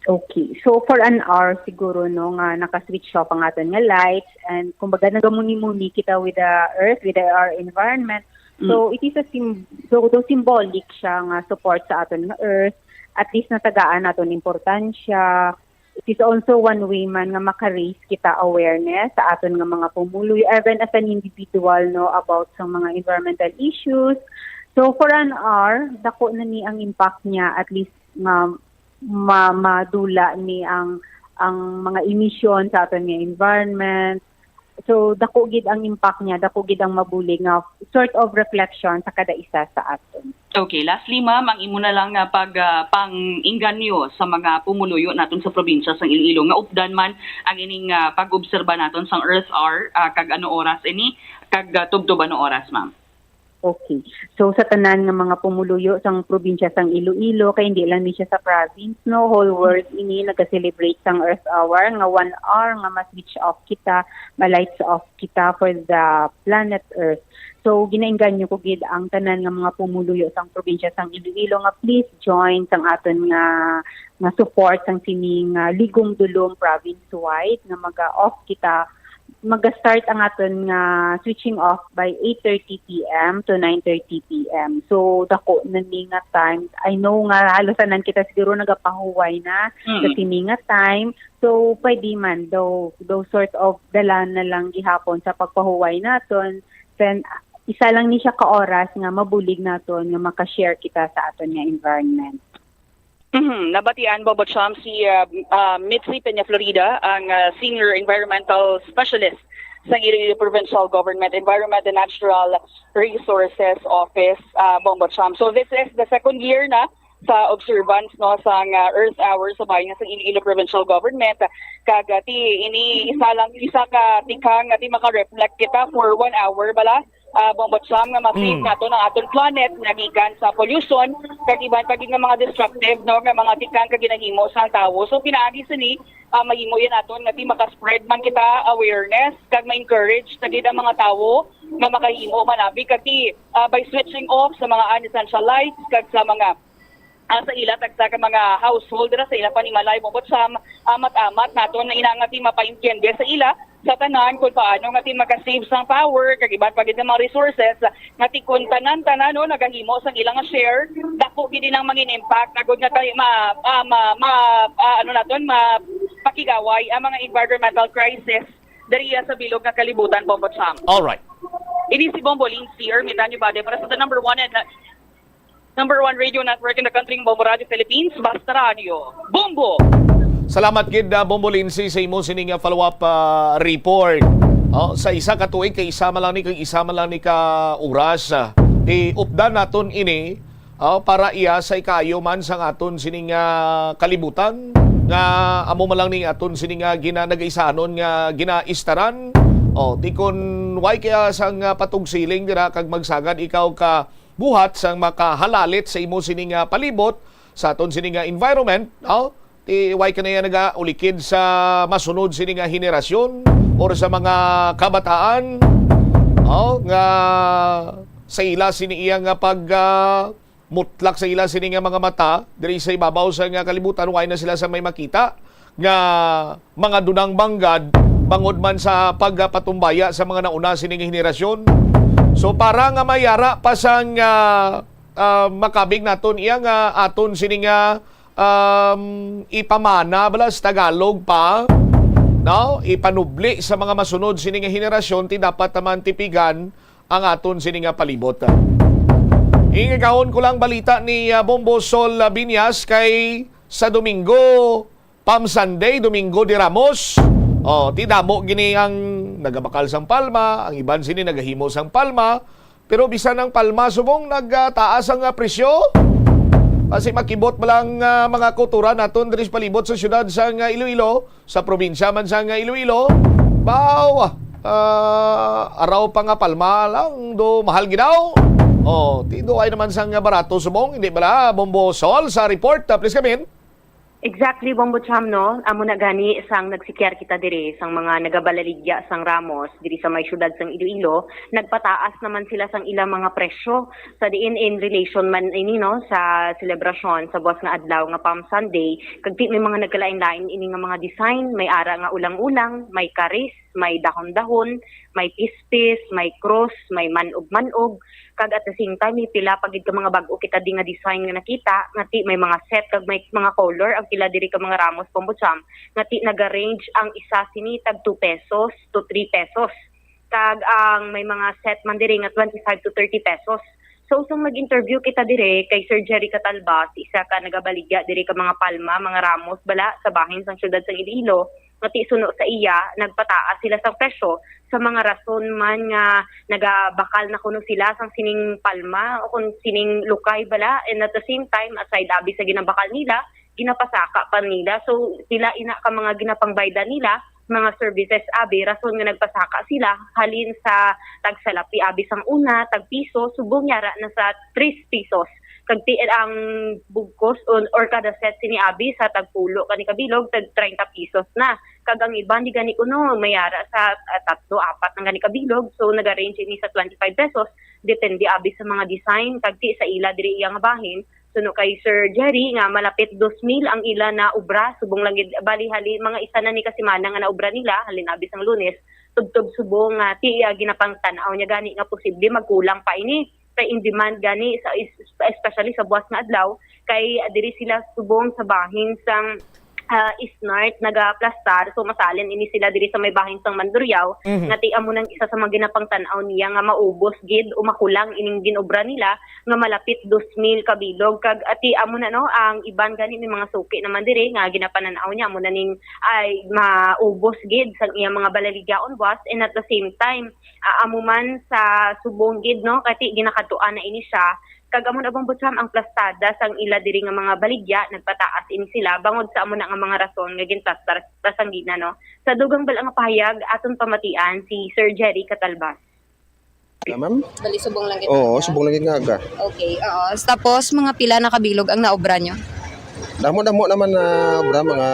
Okay. So, for an hour siguro, no, nga naka-switch off ang aton nga lights, and kumbaga nagamuni-muni kita with the earth, with our environment. So, it is a sim-, so, though symbolic siya nga support sa aton nga earth, at least natagaan naton importansya. It is also one way man nga maka-raise kita awareness sa aton nga mga pumuluyo, even as an individual, no, about sa mga environmental issues. So, for an hour, dako na ni ang impact niya, at least nga ma-, madula ni ang, ang mga emisyon sa aton nga environment. So, dako gid ang impact niya, dako gid ang mabulig nga sort of reflection sa kada isa sa aton. Okay, lastly, ma'am, ang imo na lang nga pag, ah, pang-inganyo sa mga pumuluyo naton sa probinsya sang Iloilo nga updan man ang ining, ah, pag-obserba naton sang Earth Hour, ah, kag ano oras ini, kag, ah, tubtob ano oras, ma'am? Okay. So, sa tanan nga mga pumuluyo sang probinsya sang Iloilo, kay hindi lang ni siya sa province, no, whole world ini nag-celebrate sang Earth Hour, nga one hour nga ma-switch off kita, ma-lights off kita for the planet Earth. So, ginainganyo ko gid ang tanan nga mga pumuluyo sang probinsya sang Iloilo nga please join sang aton nga, nga support sang sining, ah, Ligom Dulom province-wide nga maga-off kita, maga-start ang aton nga switching off by eight thirty p m to nine thirty p m. So, dako na ni nga time. I know nga halos tanan kita siguro nagapahuway na sa sini nga time. So, pwede man, though, though sort of dalan na lang gihapon sa pagpahuway naton, then isa lang ni siya ka oras nga mabulig naton nga maka-share kita sa aton nga environment. Mhm. Nabatian, Bobo Cham, si, ah, ah, Mitzi Peña Florida, ang, ah, Senior Environmental Specialist sa Iloilo Provincial Government Environment and Natural Resources Office, ah, Bobo Cham. So this is the second year na sa observance, no, sang, ah, Earth Hour sa bahin sa Iloilo Provincial Government. Kag, ah, ti, ini isa lang, isa ka tikang nga ti maka-reflect kita for one hour bala, ah, Bobo Cham, nga ma-save naton ang aton planet nga gikan sa pollution kag iban pa gid nga mga destructive, no, nga mga tikang kag ginahimo sang tawo. So pinaagi sini, ah, mahimo yan naton nga ti maka-spread man kita awareness kag ma-encourage ta gid ang mga tawo nga makahimo man abi kag ti, ah, by switching off sa mga unessential lights kag sa mga, ah, sa ila tagsa ka mga household dira sa ila panimalay, Bobo Cham, amat-amat naton na ina nga ti mapaintiende sa ila sa tanan kung paano nga ti maka-save sang power kag iban pa gid nga mga resources nga ti kun tanan-tanan, no, nagahimo sang ila nga share, dako gid ang mangin impact agud nga tayo ma, ah, ma, ma, ah, ano naton, mapakigaway ang mga environmental crisis diri sa bilog nga kalibutan, Bobo Cham. Alright. Ini si Bombo Lindsay Ermitanio Bade para sa The Number One and Number One Radio Network in the country, Bombo Radio Philippines, Basta Radio. Bombo! Salamat gid, ah, Bombo Lindsay, sa imo sini nga follow-up, ah, report. Oh, sa isa ka tuig kay isa man lang ni, kay isa man lang ni ka oras, ah, iupdan naton ini, oh, para iya sa ikaayo man sang aton sini nga kalibutan nga amo man lang ni aton sini nga gina-, nagaisanon nga ginaistaran. Oh, ti kun way kaya sang, ah, patugsiling dira kag magsagad ikaw ka buhat sang makahalalit sa imo sini nga palibot, sa aton sini nga environment, no? Ti, why ka na yan nagaulikid sa masunod sini nga henerasyon or sa mga kabataan, oh, nga sa ila sini iya nga pag, ah, mutlak sa ila sini nga mga mata diri sa ibabaw sa nga kalibutan, why na sila sa may makita nga mga dunang manggad bangod man sa pagpatumbaya sa mga nauna sini nga henerasyon. So, para nga mayara pa sang, ah, ah, makabig naton iya nga aton sini nga, um, ipamana bala sa Tagalog pa, no? Ipanubli sa mga masunod sini nga henerasyon, ti dapat naman tipigan ang aton sini nga palibot. Ingagahon ko lang balita ni, ah, Bombo Sol, ah, Binyas kay sa Domingo, Palm Sunday, Domingo de Ramos. Oh, ti damo gini ang nagabakal sang palma, ang iban sini nagahimo sang palma, pero bisan ang palma subong nagtaas ang, ah, presyo. Basi makibot ba lang, ah, mga kautoran naton diri sa palibot sa siyudad sang, ah, Iloilo, sa probinsya man sang, ah, Iloilo? Baw, ah, araw pa nga palma lang, do mahal gid daw. Oh, ti do ay naman sang, ah, barato subong, hindi bala, Bombo Sol, sa report, ah, please come in. Exactly, Bombo Cham, no? Amo na gani sang nagsikyar kita diri sang mga nagabalaligya sang Ramos diri sa may siyudad sang Iloilo, nagpataas naman sila sang ilang mga presyo sa diin in relation man ini, no, sa selebrasyon sa buwas nga adlaw nga Palm Sunday, kag ti may mga nagkalain-lain ini nga mga design, may ara nga ulang-ulang, may karis, may dahon-dahon, may pispis, may cross, may manog-manog, kag at the same time, may pila pa gid ka mga bag-o kita di nga design nga nakita, nga ti may mga set kag may mga color ang pila diri ka mga ramos, Bombo Cham, nga ti naga-range ang isa sini tag two pesos to three pesos. Kag ang may mga set man diri nga twenty-five to thirty pesos. So, usang nag-interview kita dire kay Sir Jerry Catalbas, isa ka nagabaligya diri ka mga palma, mga ramos bala sa bahin sang siyudad sang Iloilo, nga ti suno sa iya, nagpataas sila sang presyo sa mga rason man nga nagabakal na kuno sila sang sining palma o kung sining lukay bala, and at the same time, aside abi sa ginabakal nila, ginapasaka pa nila. So, sila ina ka mga ginapangbaydan nila, mga services abi, rason nga nagpasaka sila, halin sa tagsalapi abi sang una, tag piso, subong yara na sa tres pesos. Kag ti-, ang bugkos on, or kada set sini abi sa tagpulo kani kabilog, tag treinta pesos na. Kag ang iban di gani kuno, may ara sa, ah, tatlo, apat na gani kabilog, so naga-range ini sa twenty-five pesos, depende abi sa mga design, kag ti sa ila diri iya nga bahin. Suno kay Sir Jerry nga malapit dos mil ang ila na obra, subong lang gid, bali hali mga isa na ni ka semana nga naobra nila, halin abi sang Lunes, tubtob subong nga ti iya ginapangtan-aw niya gani nga posible magkulang pa ini. Kay in demand gani sa es-, especially sa buwas nga adlaw, kay diri sila subong sa bahin sang, ah, Isnart nagaplastar, so masalin ini sila diri sa may bahin sang Mandurriao, Mhm. nga ti amo nang isa sa mga ginapangtan-aw niya nga maubos gid o makulang ining ginobra nila nga malapit dos mil ka bilog. Kag, ah, ti amo na, no, ang iban gani may mga suki naman diri nga ginapanan-aw niya amo na ning ay maubos gid sang iya mga balaligyaon buwas, and at the same time, ah, amo man sa subong gid, no, kay ti ginakadtuan na ini siya. Kag amo na, Bombo Cham, ang plastada sang ila diri nga mga baligya, nagpataas ini sila bangod sa amo na nga mga rason nga ginplastar ta sang gina, no. Sa dugang bala nga pahayag, aton pamatian si Sir Jerry Catalbas. Ah, ma'am? Bali, subong lang gid Oo, nga aga. Subong lang gid nga aga. Okay, oo. Tapos, mga pila na kabilog ang naobra nyo? Damo-damo naman na obra, mga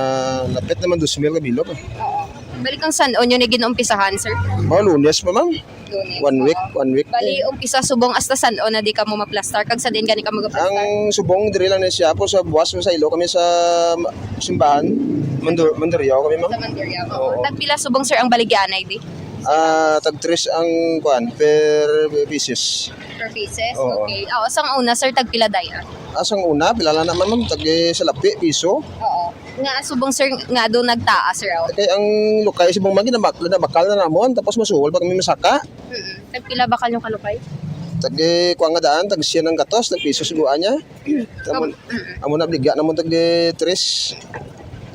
lapit naman dos mil ka bilog, eh. Oo. Balik ang san-o nyo ni gin-umpisahan, sir? Mga Lunes pa, ma'am. Lunes, One week, oo. One week Bali, na. Umpisa subong hasta san-o na di kamo maplastar, kag sa diin gani ka magaplastar? Ang subong, diri lang na siya po sa buwas, sa ilo kami sa ma-, simbahan. Mandur-, Mandurriao kami, ma'am. Sa Mandurriao, oo. Oo. Tagpila subong, sir, ang baligyanay di? Ah, tag tres ang kuan per pieces. Per pieces? Oo. Okay. Oo, sang una, sir, tagpila daya? Ah, sang una, pila lang naman, ma'am, tag, eh, salapi, piso. Oo. Nga subong, sir, nga do nagtaas, sir, oh. Kay ang lukay subong man, ginabak-, ginabakal na namon, tapos masuwal pa kami masaka. Mm-mm. Tagpila bakal yung kalukay? Tag, eh, kuan nga daan, tag siya ng gatos, tag piso suguan niya. Amo, Mm-mm. amo na, bligya namon tag, eh, tres.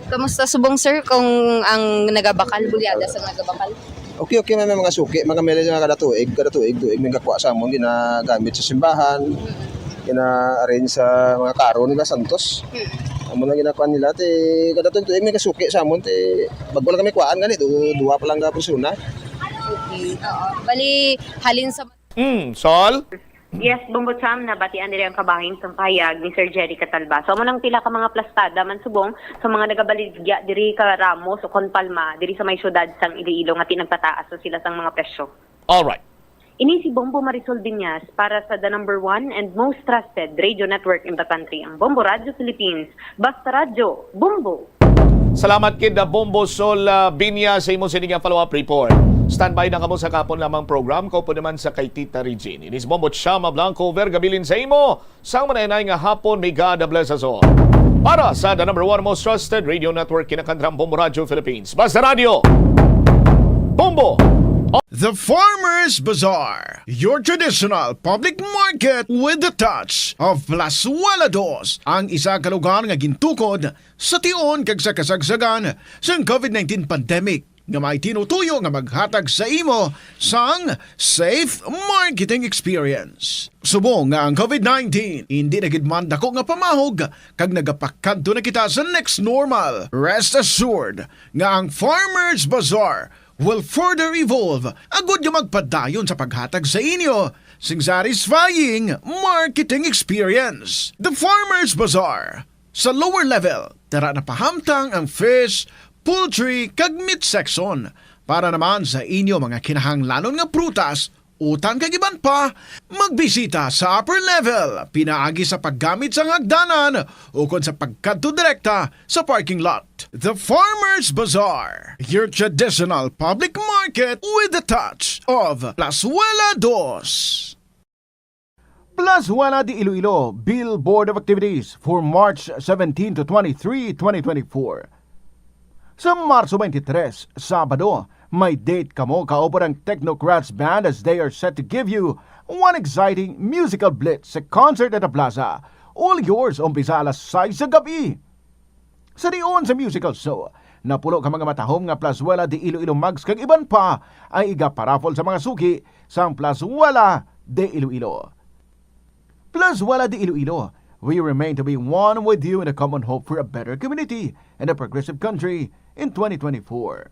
Kamusta subong, sir, kung ang nagabakal, bulyada sa nagabakal? Okay, okay, may, may mga suki, mga mili nga kada tuig, kada tuig, tuig, may gakuha sa amon, ginagamit sa simbahan, Mm. gina-arrange sa mga karo nila Santos. Mm. Amo na ginakuha nila, ti, kada tuig, tuig, may kasuki sa amon, ti, bago lang kami kuhaan gani, du-, duwa pa lang ka persona. Okay, oo. Bali, halin sa Mm, Sol? Yes, Bombo Cham, nabatian diri ang kabahin sang pahayag ni Sir Jerry Catalba. So, amo nang pila ka mga plastada man subong sa mga nagabaligya diri ka Ramos o kon Palma, diri sa may syudad sang Iloilo nga ti nagpataas na sila sang mga presyo. Alright. Ini si Bombo Marisol Binyas para sa the number one and most trusted radio network in the country, ang Bombo Radio Philippines. Basta radyo, Bombo! Salamat kid na Bombo Sol uh, Binya sa imo sini nga follow-up report. Standby na kamo sa kapon lamang program. Kaupo naman sa kay Tita Regine. Inis Bombo Chama Blanco Vergabilin sa imo. Sang manayanay nga hapon, may God bless us all. Para sa the number one most trusted radio network, kinakandrang Bombo Radio Philippines. Basta Radio, Bombo! The Farmers Bazaar, your traditional public market with the touch of Plazuela Dos, ang isa ka lugar nga gintukod sa tion kag sa kasagsagan sang COVID nineteen pandemic nga may tinutuyo nga maghatag sa imo sang safe marketing experience. Subong nga ang COVID nineteen hindi na gid man dako nga pamahog kag nagapakadto na kita sa next normal, rest assured nga ang Farmers Bazaar will further evolve agud nga magpadayon sa paghatag sa inyo sing satisfying marketing experience. The Farmers Bazaar, sa lower level, tara na pahamtang ang fish, poultry, kag meat section. Para naman sa inyo mga kinahanglanon nga prutas, utan kag iban pa, magbisita sa upper level pinaagi sa paggamit sang hagdanan ukon sa pagkadto direkta sa parking lot. The Farmers Bazaar, your traditional public market with the touch of Plazuela Dos. Plazuela de Iloilo Billboard of Activities for March seventeen to twenty-three, twenty twenty-four. Sa Marso twenty-three, Sabado, may date kamo kaupod ang Technocrats Band as they are set to give you one exciting musical blitz sa concert at the plaza. All yours, umpisa alas sais sa gabi. Sa dion sa musical show, napulo ka mga matahom nga Plazuela de Iloilo mugs kag iban pa ay iga-paraffle sa mga suki sang Plazuela de Iloilo. Plazuela de Iloilo, we remain to be one with you in a common hope for a better community and a progressive country in twenty twenty-four.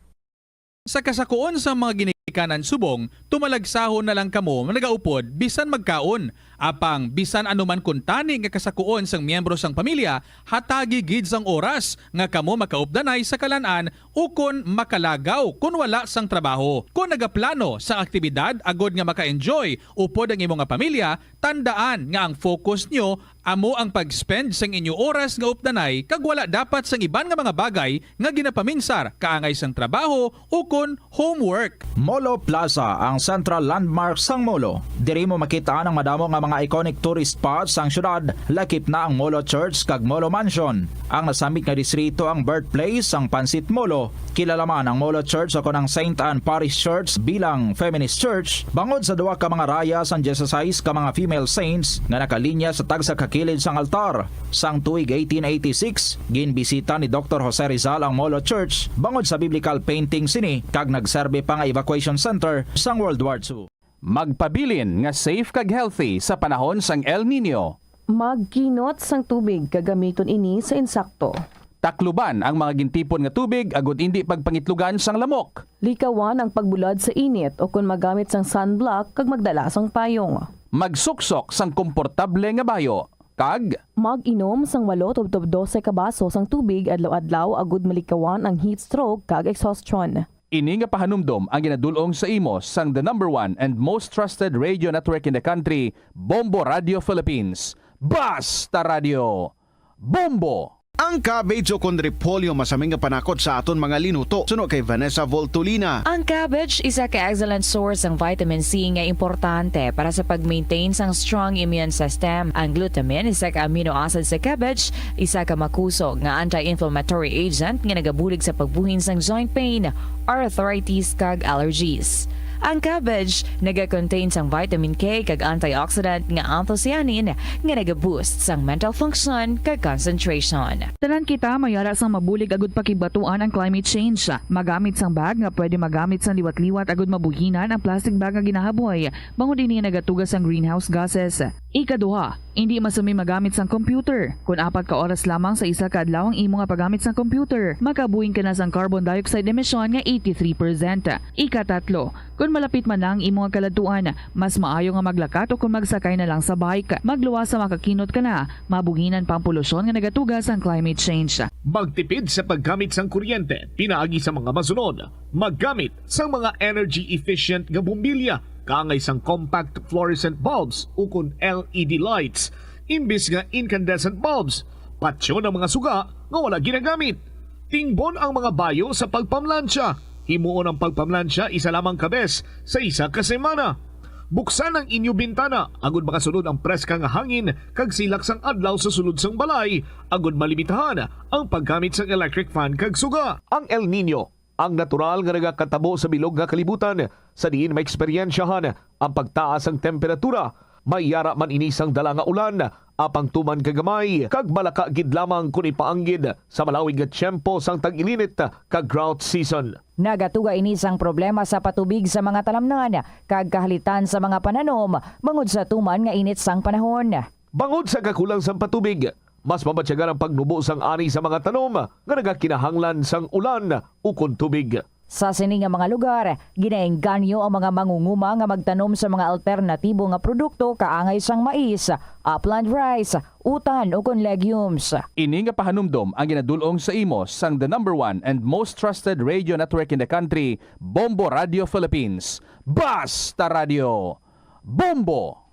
Sa kasakuon sang mga ginikanan subong, tumalagsahon na lang kamo nga nagaupod bisan magkaon. Apang bisan ano man kuntani nga kasakuon sang miyembro sang pamilya, hatagi gid sang oras nga kamo makaupdanay sa kalan-an ukon makalagaw kon wala sang trabaho. Kon nagaplano sang aktibidad agod nga maka-enjoy upod ang imo nga pamilya, tandaan nga ang focus nyo amo ang pag-spend sang inyo oras nga updanay kag wala dapat sang iban nga mga bagay nga ginapaminsar kaangay sang trabaho ukon homework. Molo Plaza, ang central landmark sang Molo. Diri mo makitaan ang madamo nga mga iconic tourist spots sang syudad, lakip na ang Molo Church kag Molo Mansion. Ang nasambit nga distrito ang birthplace sang Pansit Molo. Kilala man ang Molo Church o kon ang Saint Anne Parish Church bilang feminist church bangod sa duha ka mga raya sang dieciséis ka mga female saints nga nakalinya sa tagsa ka kilid sang altar. Sang tuig eighteen eighty-six, ginbisita ni Doktor Jose Rizal ang Molo Church bangod sa biblical painting sini kag nagserbi pa nga evacuation center sang World War Two. Magpabilin nga safe kag healthy sa panahon sang El Niño. Magkinot sang tubig kag gamiton ini sa insakto. Takluban ang mga gintipon nga tubig agud indi pagpangitlugan sang lamok. Likawan ang pagbulad sa init ukon magamit sang sunblock kag magdala sang payong. Magsuksok sang komportable nga bayo, kag Mag-inom sang walo tubtob dose ka baso sang tubig adlaw-adlaw agud malikawan ang heat stroke kag exhaustion. Ini nga pahanumdom ang ginadul-ong sa imo sang the number one and most trusted radio network in the country, Bombo Radio Philippines. Basta Radio! Bombo! Ang cabbage o kon repolyo masami nga panakot sa aton mga linuto, suno kay Vanessa Voltolina. Ang cabbage isa ka excellent source sang vitamin C nga importante para sa pag-maintain sang strong immune system. Ang glutamine, isa ka amino acid sa cabbage, isa ka makusog nga anti-inflammatory agent nga nagabulig sa pagbuhin sang joint pain, arthritis, kag allergies. Ang cabbage naga-contain sang vitamin K kag antioxidant nga anthocyanin nga naga-boost sang mental function kag concentration. Tanan kita may ara sang mabulig agud pakigbatuan ang climate change. Magamit sang bag nga pwede magamit sang liwat-liwat agud mabuhinan ang plastic bag nga ginahaboy, bangod ini nagatuga sang greenhouse gases. Ikaduha, indi masumi magamit sang computer kon apat ka oras lamang sa isa ka adlaw ang imo nga paggamit sang computer. Makabuhin ka na sang carbon dioxide emission nga eighty-three percent. Ikatatlo, kon Malapit man lang imo nga kaladtuan, mas maayo nga maglakat o kon magsakay na lang sa bike. Magluwas sa makakinot ka na, mabuhinan pa ang polusyon nga nagatuga sang climate change. Magtipid sa paggamit sang kuryente pinaagi sa mga masunod. Maggamit sang mga energy efficient nga bombilya kaangay sang compact fluorescent bulbs ukon L E D lights imbis nga incandescent bulbs. Patyon ang mga suga nga wala ginagamit. Tingbon ang mga bayo sa pagpamlansya. Himuon ang pagpamlansya isa lamang ka bes sa isa ka semana. Buksan ang inyo bintana agud makasulod ang preska nga hangin kag silak sang adlaw sa sulod sang balay, agud malimitahan ang paggamit sang electric fan kag suga. Ang El Niño, ang natural nga nagakatabo sa bilog nga kalibutan, sa diin maeksperyensyahan ang pagtaas sang temperatura. May yara man ini sang dala nga ulan, apang tuman ka gamay, kag malaka gid lamang kon ipaanggid sa malawig nga tiyempo sang tag-ilinit kag drought season. Nagatuga ini sang problema sa patubig sa mga talamnan kag kahalitan sa mga pananom bangod sa tuman nga init sang panahon. Bangod sa kakulang sang patubig, mas mabatyagan ang pagnubo sang ani sa mga tanom nga nagakinahanglan sang ulan ukon tubig. Sa sini nga mga lugar, ginaengganyo ang mga mangunguma nga magtanom sa mga alternatibo nga produkto kaangay sang mais, upland rice, utan, ukon legumes. Ini nga pahanumdom ang ginadul-ong sa imo sang the number one and most trusted radio network in the country, Bombo Radio Philippines. Basta Radio! Bombo!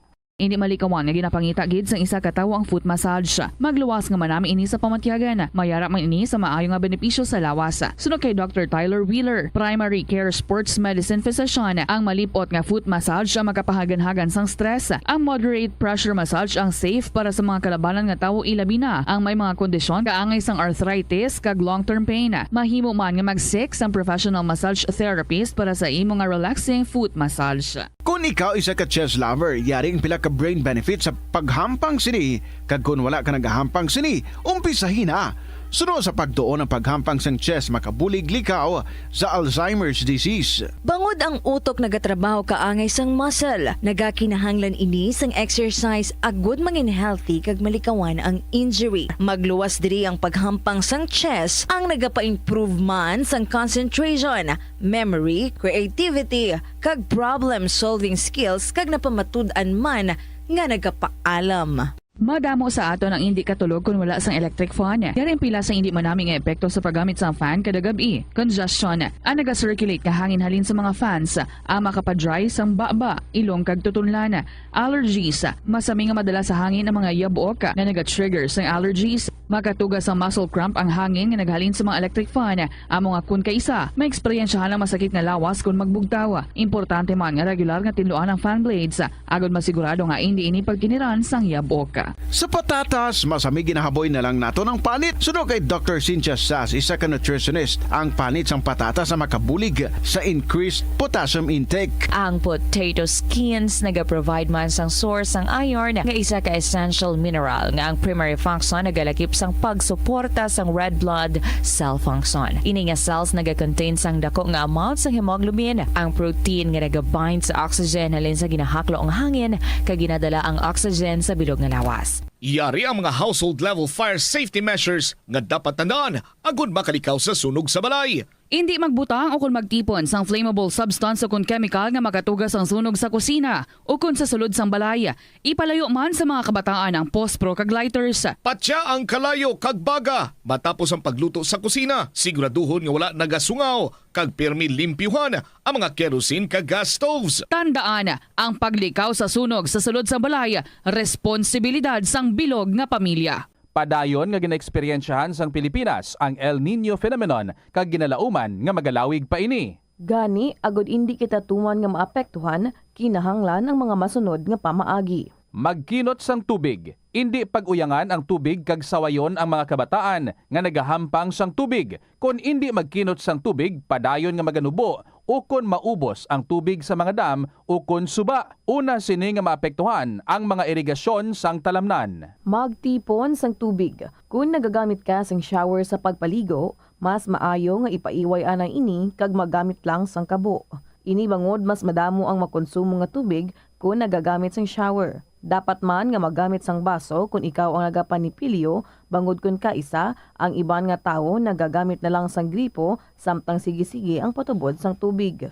Indi malikawan nga ginapangita gid sang isa ka tawo ang foot massage. Magluwas nga manami ini sa pamatyagan. Mayara man ini sa maayo nga benepisyo sa lawas. Suno kay Doctor Tyler Wheeler, primary care sports medicine physician, ang malip-ot nga foot massage ang makapahaganhagan sang stress. Ang moderate pressure massage ang safe para sa mga kalabanan nga tawo, ilabi na ang may mga kondisyon kaangay sang arthritis kag long-term pain. Mahimo man nga mag-seek sang professional massage therapist para sa imo nga relaxing foot massage. Kon ikaw isa ka chess lover, yari ang pila ka brain benefits sa paghampang sini, kag kon wala ka nagahampang sini, umpisahi na. Suno sa pagtuon ang paghampang sang chess makabulig likaw sa Alzheimer's disease. Bangod ang utok nagatrabaho kaangay sang muscle, nagakinahanglan ini sang exercise agud mangin healthy kag malikawan ang injury. Magluwas diri ang paghampang sang chess ang nagapa-improve man sang concentration, memory, creativity, kag problem-solving skills kag napamatud-an man nga nagapaalam. Madamo sa aton ang indi katulog kon wala sang electric fan. Yari ang pila sa indi manami nga epekto sa paggamit sang fan kada gab-i. Congestion, ang naga-circulate nga hangin halin sa mga fans, ang makapa-dry sang baba, ilong kag tutunlan. Allergies, masami nga madala sa hangin ang mga yabok nga naga-trigger sang allergies. Makatuga sang muscle cramp ang hangin nga naghalin sa mga electric fan. Amo nga kon kaisa, maeksperiensyahan ang masakit nga lawas kon magbugtaw. Importante man nga regular nga tinluan ang fan blades, agod masigurado nga indi ini pagkiniran sang yabok. Sa patatas, masami ginahaboy na lang naton ang panit. Suno kay Doctor Cynthia Sass, isa ka nutritionist, ang panit sang patatas ang makabulig sa increased potassium intake. Ang potato skins nagaprovide man sang source sang iron nga isa ka essential mineral nga ang primary function nagalakip sang pagsuporta sang red blood cell function. Ini nga cells nagakontain sang dako nga amount sang hemoglobin, ang protein nga nagabind sa oxygen halin sa ginahaklo nga hangin kag ginadala ang oxygen sa bilog nga lawas. Yari ang mga household level fire safety measures nga dapat tandaan agud makalikaw sa sunog sa balay. Indi magbutang o kon magtipon sang flammable substance o kon chemical nga makatuga sang sunog sa kusina o kon sa sulod sang balay. Ipalayo man sa mga kabataan ang pospro kag lighters. Patya ang kalayo kag baga matapos ang pagluto sa kusina. Siguraduhon nga wala nagasungaw kag pirmi limpyuhan ang mga kerosene kag gas stoves. Tandaan, ang paglikaw sa sunog sa sulod sang balay, responsibilidad sang bilog nga pamilya. Padayon nga ginaeksperyensyahan sang Pilipinas ang El Niño phenomenon kag ginalauman nga magalawig pa ini. Gani, agud indi kita tuman nga maapektuhan, kinahanglan ang mga masunod nga pamaagi. Magkinot sang tubig. Indi pag-uyangan ang tubig kag sawayon ang mga kabataan nga nagahampang sang tubig. Kon indi magkinot sang tubig, padayon nga maganubo ukon maubos ang tubig sa mga dam ukon suba. Una sini nga maapektuhan ang mga irigasyon sang talamnan. Magtipon sang tubig. Kon nagagamit ka sang shower sa pagpaligo, mas maayo nga ipaiway anay ini kag magamit lang sang kabo. Ini bangod mas madamo ang makonsumo nga tubig kon nagagamit sang shower. Dapat man nga magamit sang baso kon ikaw ang nagapanipilyo, bangod kon kaisa, ang iban nga tawo nagagamit na lang sang gripo samtang sige-sige ang patubod sang tubig.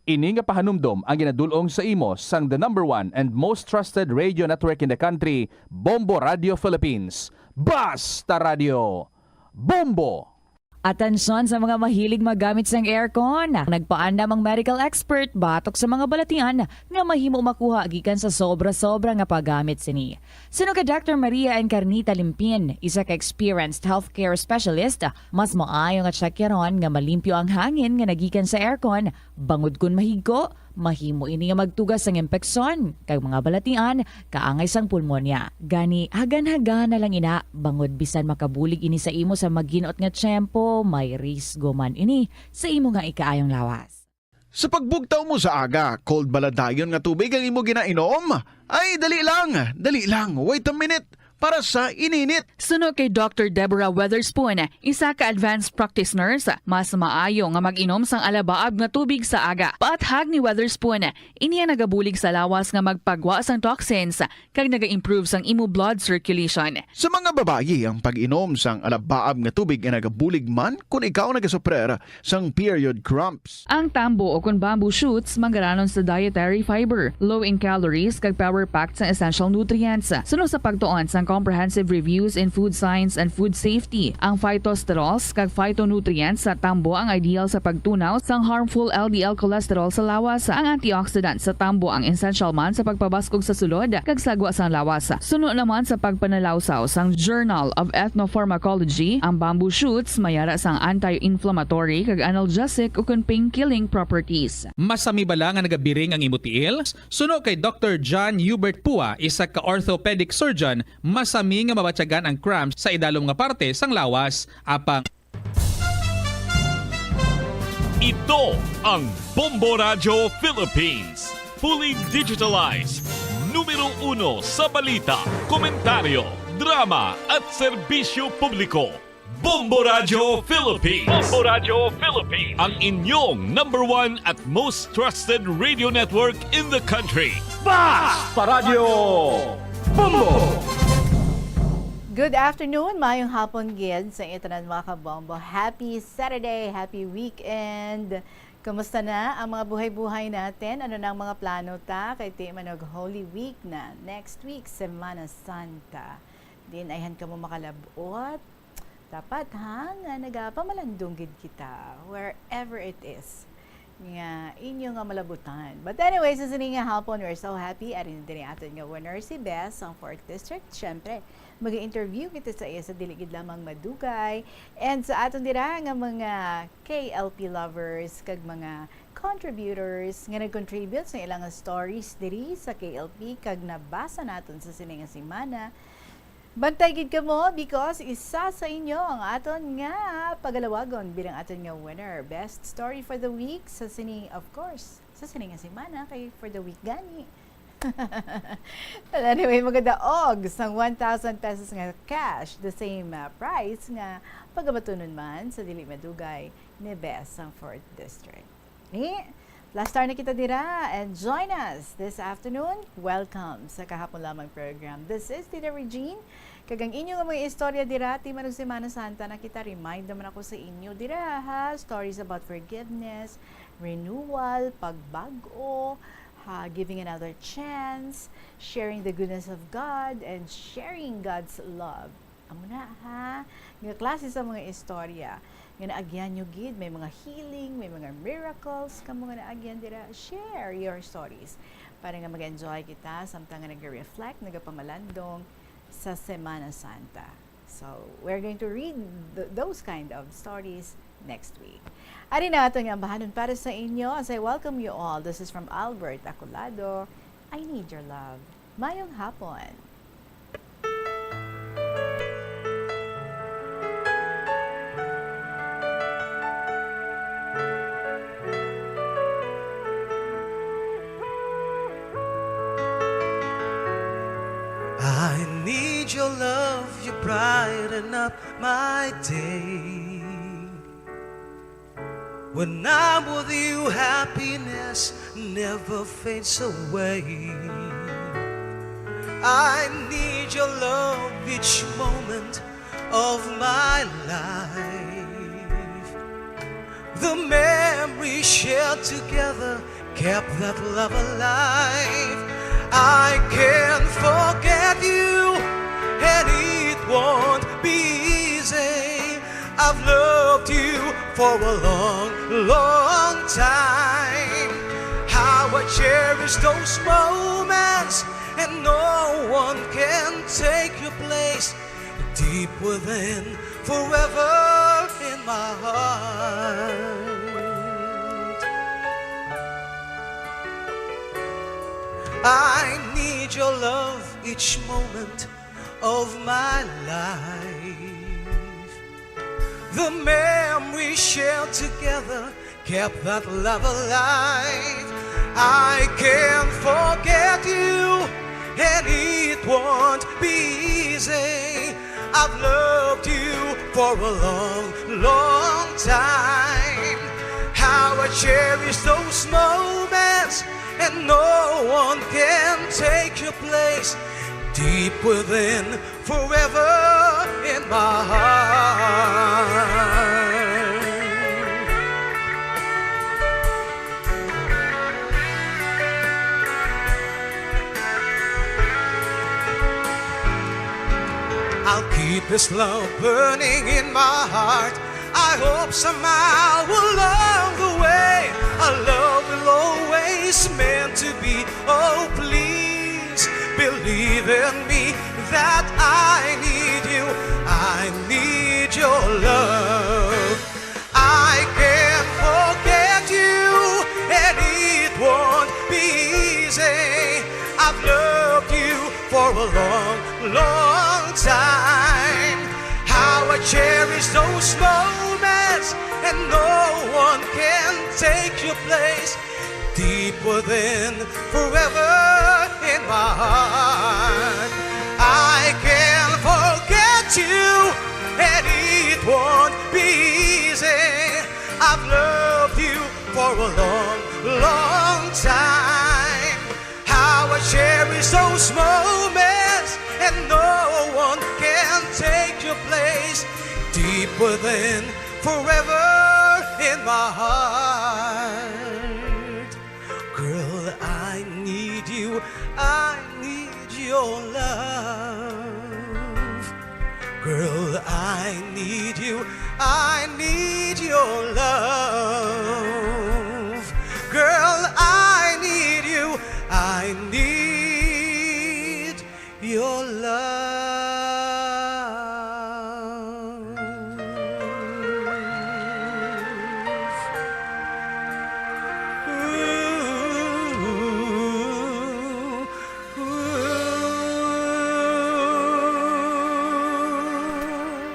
Ini nga pahanumdom ang ginadul-ong sa imo sang the number one and most trusted radio network in the country, Bombo Radio Philippines. Basta Radio Bombo! Atensyon sa mga mahilig maggamit sang aircon. Nagpaandam ang medical expert batok sa mga balatian nga mahimo makuha gikan sa sobra-sobra nga paggamit sini. Suno kay Doctor Maria Encarnita Limpin, isa ka experienced healthcare specialist, mas maayo nga tsakyaron nga malimpyo ang hangin nga nagikan sa aircon, bangod kon mahigko, mahimo ini nga magtuga sang impeksyon kag mga balatian kaangay sang pulmonya. Gani, hagan-hagan na lang ina, bangod bisan makabulig ini sa imo sa maginot nga tiyempo, may risgo man ini sa imo nga ikaayong lawas. Sa pagbugtaw mo sa aga, cold bala dayon nga tubig ang imo ginainom? Ay, dali lang, dali lang, wait a minute, para sa ininit. Suno kay Doctor Deborah Weatherspoon, isa ka advanced practice nurse, mas maayo nga mag-inom sang alabaab nga tubig sa aga. Paathag ni Weatherspoon, ini ang nagabulig sa lawas nga magpagwa sang toxins kag naga-improve sang imo blood circulation. Sa mga babayi, ang pag-inom sang alabaab nga tubig ay nagabulig man kon ikaw nagasuprer sang period cramps. Ang tambo o kon bamboo shoots manggaranon sa dietary fiber, low in calories, kag power-packed sang essential nutrients. Suno sa pagtuon sang Comprehensive Reviews in Food Science and Food Safety, ang phytosterols kag phytonutrients sa tambo ang ideal sa pagtunaw sang harmful L D L cholesterol sa lawas. Ang antioxidant sa tambo ang essential man sa pagpabaskog sa sulod kag sagwa sang lawas. Suno naman sa pagpanalawsaw sang Journal of Ethnopharmacology, ang bamboo shoots may ara sang anti-inflammatory kag analgesic ukon pain-killing properties. Masami bala nga nagabiring ang imo tiil? Suno kay Doctor John Hubert Pua, isa ka orthopedic surgeon, masami nga mabatyagan ang cramps sa idalom nga parte sang lawas. Apang Ito ang Bombo Radyo Philippines. Fully digitalized. Numero uno sa balita, komentaryo, drama at serbisyo publiko. Bombo Radyo Philippines. Bombo Radyo Philippines. Ang inyong number one at most trusted radio network in the country. Basta Radyo Bombo! Good afternoon, maayong hapon gid sa inyo tanan, mga kabombo. Happy Saturday, happy weekend. Kumusta na ang mga buhay-buhay natin? Ano na ang mga plano ta? Kay ti man og Holy Week na. Next week, Semana Santa. Din ayhan kamo makalab-ot. Dapat, ha, nga nagapamalandong gid kita, wherever it is, nga inyo nga malabutan. But anyway, sa sini nga hapon, we're so happy. Ari na diri aton nga winner, si Bes, ang fourth District. Siyempre, mag-interview kita sa iya sa dili gid lamang madugay. And sa aton dira nga mga K L P lovers, kag mga contributors nga nag-contribute sa ilang stories diri sa K L P, kag nabasa naton sa sini nga semana, bantay gid kamo, because isa sa inyo ang aton nga pagalawagon bilang aton nga winner. Best story for the week sa sini, of course, sa sini nga semana, kay for the week gani. Well, anyway, magadaog sang one thousand pesos nga cash, the same, uh, price nga pagabatunon man sa dili madugay ni Bes sang fourth District. Ni, plus star na kita dira, and join us this afternoon. Welcome sa Kahapon Lamang program. This is Tita Regine, kag ang inyo nga mga istorya dira, ti man og Semana Santa na kita, remind naman ako sa inyo dira, ha, stories about forgiveness, renewal, pagbag-o, ha, giving another chance, sharing the goodness of God, and sharing God's love. Amo na, ha, nga klase sa mga istorya nga naagyan nyo gid, may mga healing, may mga miracles kamo nga naagyan dira, share your stories para nga mag-enjoy kita samtang nga nagre-reflect, nagapamalandong sa Semana Santa. So, we're going to read th- those kind of stories next week. Ari na ato nga ambahanon para sa inyo as I welcome you all. This is from Albert Acolado. I need your love. Mayong hapon. I need your love, you brighten up my day. When I'm with you, happiness never fades away. I need your love each moment of my life. The memory We shared together, kept that love alive. I can't forget you, and it won't be easy. I've loved you for a long, long time. How I cherish those moments, and no one can take your place. Deep within, forever in my heart. I need your love each moment of my life. The memories shared together kept that love alive. I can't forget you, and it won't be easy. I've loved you for a long, long time. How I cherish those moments, and no one can take your place. Deep within, forever in my heart. I'll keep this love burning in my heart. I hope somehow along the way our love will always meant to be. Oh, please believe in me that I need you. I need your love. I can't forget you, and it won't be easy. I've loved you for a long, long time. How I cherish those moments, and no one can take your place. Deep within, forever in my heart. I can't forget you, and it won't be easy. I've loved you for a long, long time. How I cherish those moments, and no one can take your place. Deep within, forever in my heart. Girl, I need you, I need your love. Girl, I need you, I need your love. Girl, I need you, I need your love.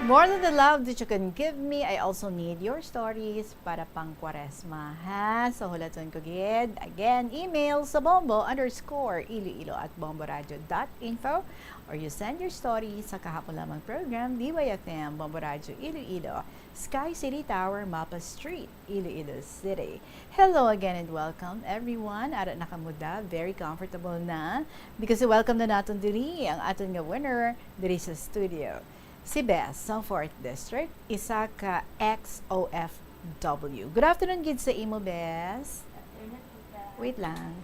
More than the love that you can give me, I also need your stories para pang Kwaresma, ha? So, hulaton ko gid. Again, email sa bombo underscore iloilo at bomboradio dot info, or you send your story sa kahapon lamang program, D Y F M, Bombo Radio Iloilo, Sky City Tower, Mapa Street, Iloilo City. Hello again and welcome, everyone. Ara na kamo da, very comfortable na, because welcome na naton diri ang aton nga winner diri sa studio. Si Bes, sa Fourth District, isa ka ex O F W. Good afternoon gid sa imo, Bes. Afternoon, tita. Wait lang.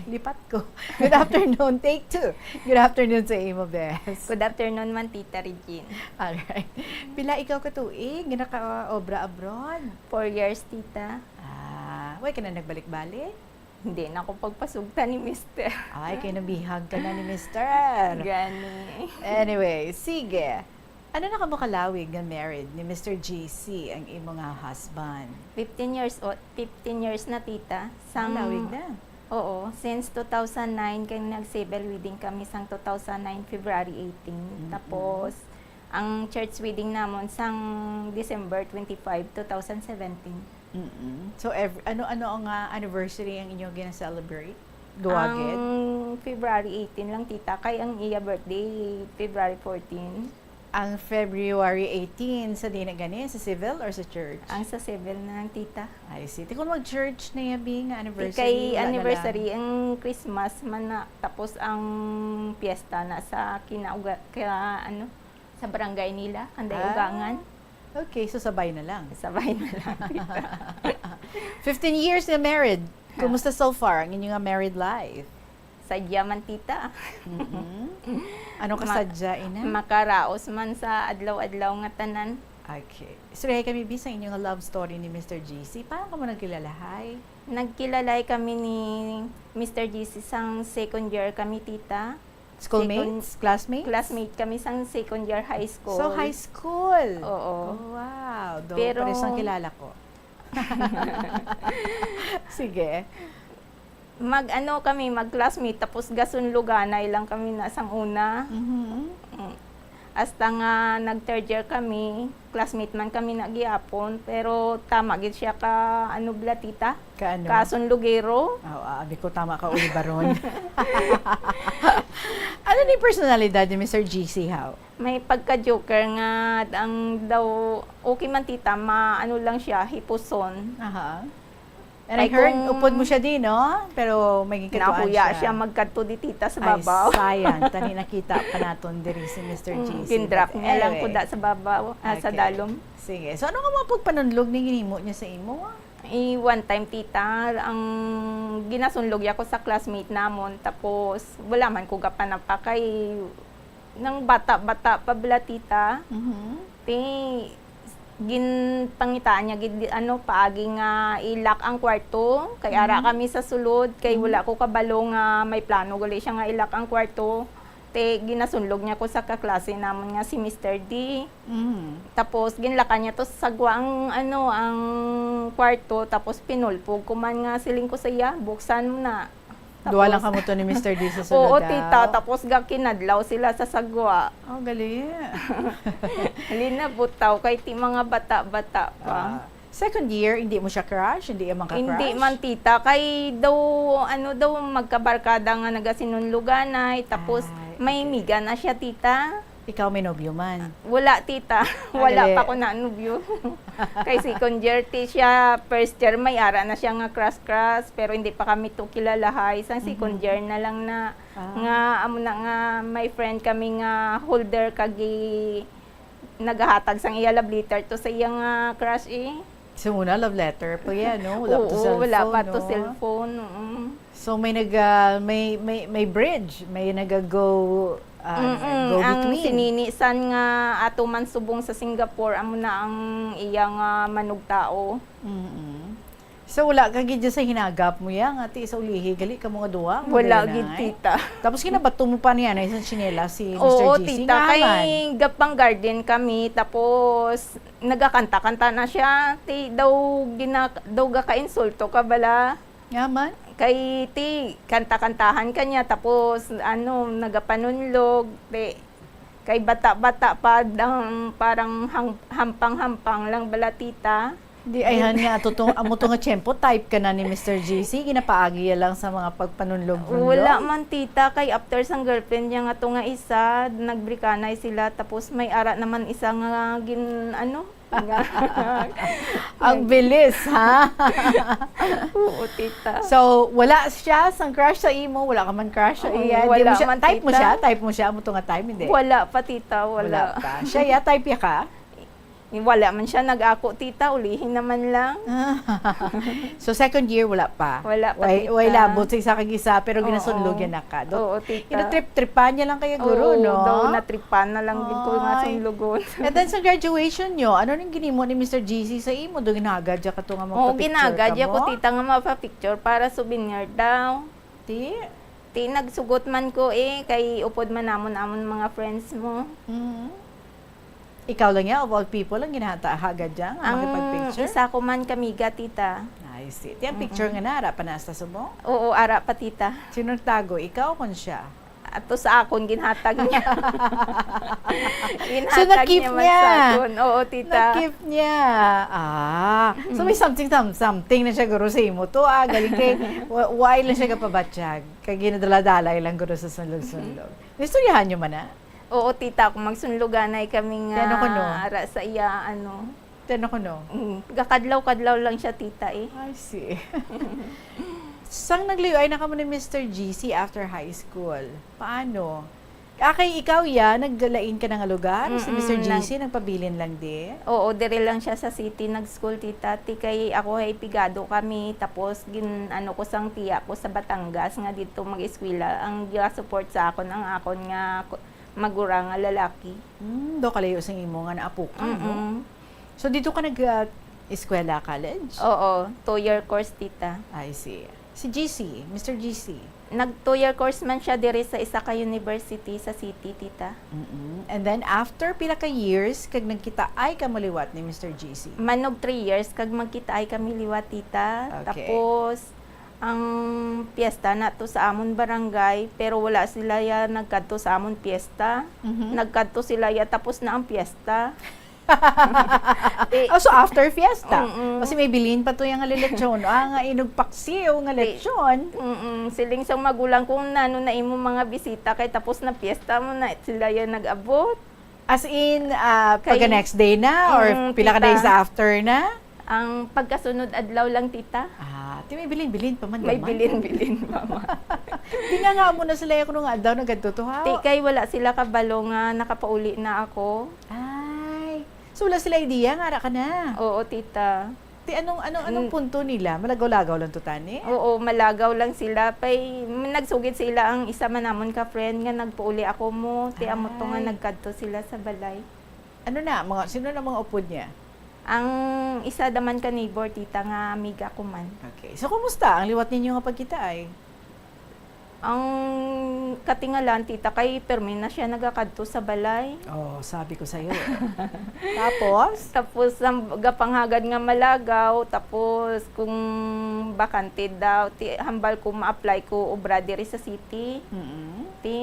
Lipat ko. Good afternoon. Take two. Good afternoon sa imo, Bes. Good afternoon man, Tita Regine. Alright. Pila ikaw ka tuig nga naka-obra abroad? Four years, Tita. Ah, way ka na nagbalik-balik? Hindi na ako pagpasugta ni Mister. Ay, kay nabihag ka na ni Mister. Gani. Anyway, sige. Ano na kamo kalawig nga married ni Mister J C, ang imo nga husband? Fifteen years o-, fifteen years na, tita. Sang Kalawig na. Oo, since two thousand nine kay nag-civil wedding kami sang two thousand nine, February eighteen. Mm-mm. Tapos, ang church wedding namon sang December twenty-five, two thousand seventeen. Mm-mm. So, ev-, ano, ano ang, ah, anniversary ang inyo gina-celebrate? Duwa gid? Ang February eighteen lang, tita, kay ang iya birthday, February fourteen. Ang February eighteen, sa diin gani? Sa civil or sa church? Ang sa civil na lang, tita. I see. Ti kung mag-church na ya, bi, nga anniversary, Kay wala na anniversary, lang. Ang Christmas man na, tapos ang piyesta na sa kinauga-, kaya, ano, sa barangay nila, Kanday Ah. Ugangan. Okay, so sabay na lang. Sabay na lang, tita. Fifteen years na married. Kumusta so far ang inyo nga married life? Sadya man, tita. Mm-mm. Ano ka sadya, ina? Makaraos man sa adlaw-adlaw nga tanan. Okay. Istoryahay kami, bi, sa inyo nga love story ni Mister G C. Paano kamo nagkilalahay? Nagkilalahay kami ni Mister G C sang second year kami, tita. Schoolmates? Second- Classmates? Classmate kami sang second year high school. So, high school? Oo. Oh, wow. Do, Pero- pares ang kilala ko. Sige. Mag-ano kami, mag-classmate, tapos gasunluganay lang kami na sang una. Mhm. Mm. Hasta nga nag-third year kami, classmate man kami na gihapon, pero tama gid siya ka, ano bala, tita? Kaano? Kasunlugero. Oh, ah, abi ko tama ka, Ulibaron. Ano ni personalidad ni Mister G C, how? May pagka-joker nga ang daw, okay man, tita, ma-, ano lang siya, hipuson. Aha. And I Ay, heard, kung- upod mo siya din, no? Pero may katuan Nahuya siya magkadto di, tita, sa babaw. Ay, sayang. Tani nakita pa naton diri si Mister Mm, G C. gindrop But niya lang anyway. ko da sa babaw, ah, sa Okay. dalom. Sige. So, ano nga mga pagpanunlog ni ginimo niya sa imo? Eh, one time, tita, ang ginasunlog niya ko sa classmate namon, tapos wala man ko gapanapa kay nang bata-bata pa bala, tita. Mhm. Ti, ginpangitaan niya gid, ano, paagi nga i-lock ang kwarto, kay ara Mhm. kami sa sulod, kay Mhm. wala ko kabalo nga may plano gali siya nga i-lock ang kwarto. Ti, ginasunlog niya ko sa kaklase namon nga si Mister D. Mhm. Tapos, ginlakan niya to sa sagwa ang, ano, ang kwarto, tapos pinulpog ko man nga siling ko sa iya, "Buksan mo na." Duwa lang Tapos- kamo to ni Mister D sa sulod Oo, daw? tita. Tapos, gakinadlaw sila sa sagwa. Oh, gali. Halina, butaw, kay ti mga bata-bata pa. Ah, second year, hindi mo siya crush? Hindi man ka crush? Hindi man, tita. Kay daw, ano daw, magkabarkada nga nagasinunluganay. Tapos, Ay, may okay. Miga na siya, tita. Ikaw may nobyo man? Wala, tita. Ay, Wala gali. pa ko na nobyo. Kay second year, ti siya, first year, may ara na siya nga crush-crush. Pero hindi pa kami to kilalahay. Sa second Mhm. year na lang na, Ah. nga, amo na nga, may friend kami nga holder kag gi-, nagahatag sang iya love letter to sa iya nga crush, eh. So, una, love letter pa yan, no? Wala pa to Oo, cellphone, wala pa to no? Cellphone, mm. So, may nag, ah, may, may, may bridge, may nag-go, ah, Mm-mm, go ang between. Sinini san nga ato man subong sa Singapore, amo na ang iya nga manugtao. Mm-mm. So, wala ka gid sa hinagap mo ya, nga ti sa ulihi, gali ka mga duwa, mo Wala gani, gid, ay? Tita. Tapos kinabato mo pa niya na isang tsinelas si Mister Oo, G C, tita, nga kay man. gapang garden kami, tapos nagakanta-kanta na siya, ti daw gina, daw gakainsulto ka bala. Nga man? Kay ti kanta-kantahan ka niya, tapos ano, nagapanunlog, ti kay bata-bata pa, dang, parang hang-, hampang-hampang lang bala, tita. Di, ayhan nga, ato to, amo to nga tiyempo, type ka na ni Mister G C, ginapaagi ya lang sa mga pagpanunlog-nunlog? Wala man, tita, kay after sang girlfriend niya nga to nga isa, nagbrikanay sila, tapos may ara naman isa nga gin, ano, nga- Ang bilis, ha? Oo, tita. So, wala siya sang crush sa imo, wala ka man crush sa Oo, iya. Di wala mo siya, man, type mo tita. siya? Type mo siya? Amo to nga time, hindi? Wala pa, tita, wala. Wala pa. Siya, ya, type ya ka? Wala man siya nag-ako, tita, ulihi naman lang. So, second year, wala pa? Wala pa, Way, tita. way labot sa isa kag isa, pero Oo. ginasunlog ya na ka. Do-, Oo, tita. Ginatrip-tripan niya lang kaya guro, Oo, no? daw natripan na lang gid ko nga Ay. sunlugon. And then, sa graduation nyo, ano nang ginimo ni Mister G C sa imo? Do ginagad ya ka to nga Oo, magpa-picture ginagad ka ya ko, mo? Tita, nga mapa-picture para souvenir daw. Ti? Ti, nagsugot man ko eh, kay upod man namon amon mga friends mo. Mhm. Ikaw lang ya, of all people, ang ginahata-, hagad ya nga Ang makipag-picture? Isa ko man kamiga, Tita. I see. Ti, ang picture nga na, ara pa na sa subong? Oo, ara pa, Tita. Sino nagtago? Ikaw o kon siya? Ato sa akon, ginhatag niya. So, Ginhatag na-keep niya man niya? Sa akon. Oo, Tita. Na-keep niya. Ah. So, may something, some, something na siya, guro, sa imo to. Ah, galing kay, wa-, why lang siya kapabatyag? Kay ginadala-dalay lang, guro, sa sunlog-sunlog. Istoryahan nyo man na? Oo, Tita. Kung magsunluganay kami nga Kaya ano ko, no? Ara sa iya, ano. Ti, ano ko, no? Mm, gakadlaw-kadlaw lang siya, Tita, eh. I see. Sang nagluy-ay na kamo ni Mister G C after high school, paano? Akay ikaw, ya, naglain ka na nga lugar? Si Mister Mm-mm, G C nag- nagpabilin lang di? Oo, diri lang siya sa city nag-school, tita. Ti kay ako ay pigado kami, tapos gin-, ano ko sang tiya ko sa Batangas nga dito mag-eskwela. Ang gina-support sa akon, ang akon nga ku-, magura nga lalaki. Hmm, daw kalayo sang imo nga naapukan, no? Mm-mm. So, dito ka nag, ah, eskwela, college? Oo, two-year course, tita. I see. Si G C, Mister G C? Nag two-year course man siya diri sa isa ka university sa city, tita. Mm-mm. And then, after pila ka years, kag nagkitaay ka mo liwat ni Mister G C? Manog three years, kag magkitaay kami liwat, tita. Okay. Tapos, ang piyesta na to sa amon barangay, pero wala sila ya nagkadto sa amon piyesta. Mhm. Nagkadto sila ya, tapos na ang piyesta. Ti- Ah, so after fiesta? Mm-mm. Kasi may bilin pa to yang nga lechon. Ah, nga inugpaksiw nga Ti- lechon. Mm-mm. Siling sang magulang ko, "Nano na imo mga bisita kay tapos na fiesta mo na sila yan nag-abot." As in, ah, Kay pagka next day na or Mm, pila ka tita. days after na? Ang pagkasunod adlaw lang, tita. Ah, ti may bilin-bilin pa man May gamay. bilin-bilin pa man. Di nga nga mo na sila yung nga adlaw nagkadto to, ha? Ti kay wala sila kabalo nga nakapauli na ako. Ay. So, wala sila idea nga ara ka na? Oo, tita. Ti, anong, anong, anong Mm. punto nila? Malagaw-lagaw lang to, tani? Oo, malagaw lang sila. Pay, nagsugid sila ang isa man namon ka friend nga nagpauli ako mo. Ti, amo to nga Ay. nagkadto sila sa balay. Ano na, mga, sino na mga upod niya? Ang isa naman ka neighbor, tita, nga amiga ko man. Okay. So, kumusta ang liwat ninyo nga pagkita ay? Ang katingalan, tita, kay permi na siya nagakadto sa balay. Oh, sabi ko sa'yo. Tapos? Tapos, ang gapanghagad nga malagaw, tapos kung bakante daw, ti, hambal ko ma-apply ko obra diri sa city. Mm-mm. Ti,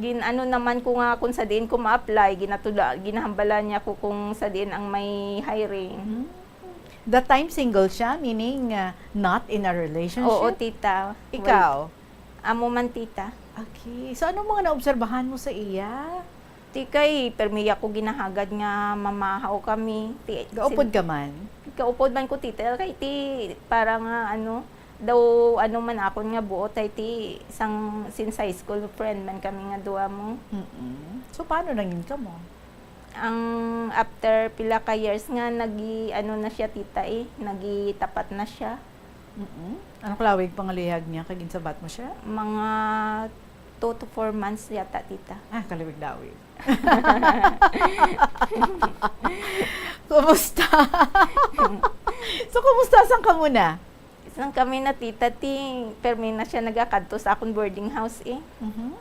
gin-, ano naman ko nga kung sa diin ko ma-apply, ginatula-, ginahambalan niya ko kung sa diin ang may hiring. Hmm. That time single siya, meaning, uh, not in a relationship? Oo, tita. Ikaw? Wait. Amo man, tita. Okay. So, anong mga naobserbahan mo sa iya? Ti kay, permi ako ginahagad nga mamahaw kami. Ti, Gaupod sin-, ka man? Gaupod man ko, tita. Kay ti, para nga, ano, daw, ano man akon nga buot, ay ti, sang, since high school, friend man kami nga duha mo. Mm-mm. So, paano nangin ka mo? Ang after pila ka years nga nagi, ano na siya, tita, eh, nagitapat na siya. Mm-mm. Ano kalawig pangalihag niya kag ginsabat mo siya? Mga two to four months yata, tita. Ah, kalawig-lawig. Kumusta? So, kumusta sang kamo na? Sang kami na, tita, ti, permi na siya nagakadto sa akon boarding house, eh. Mhm.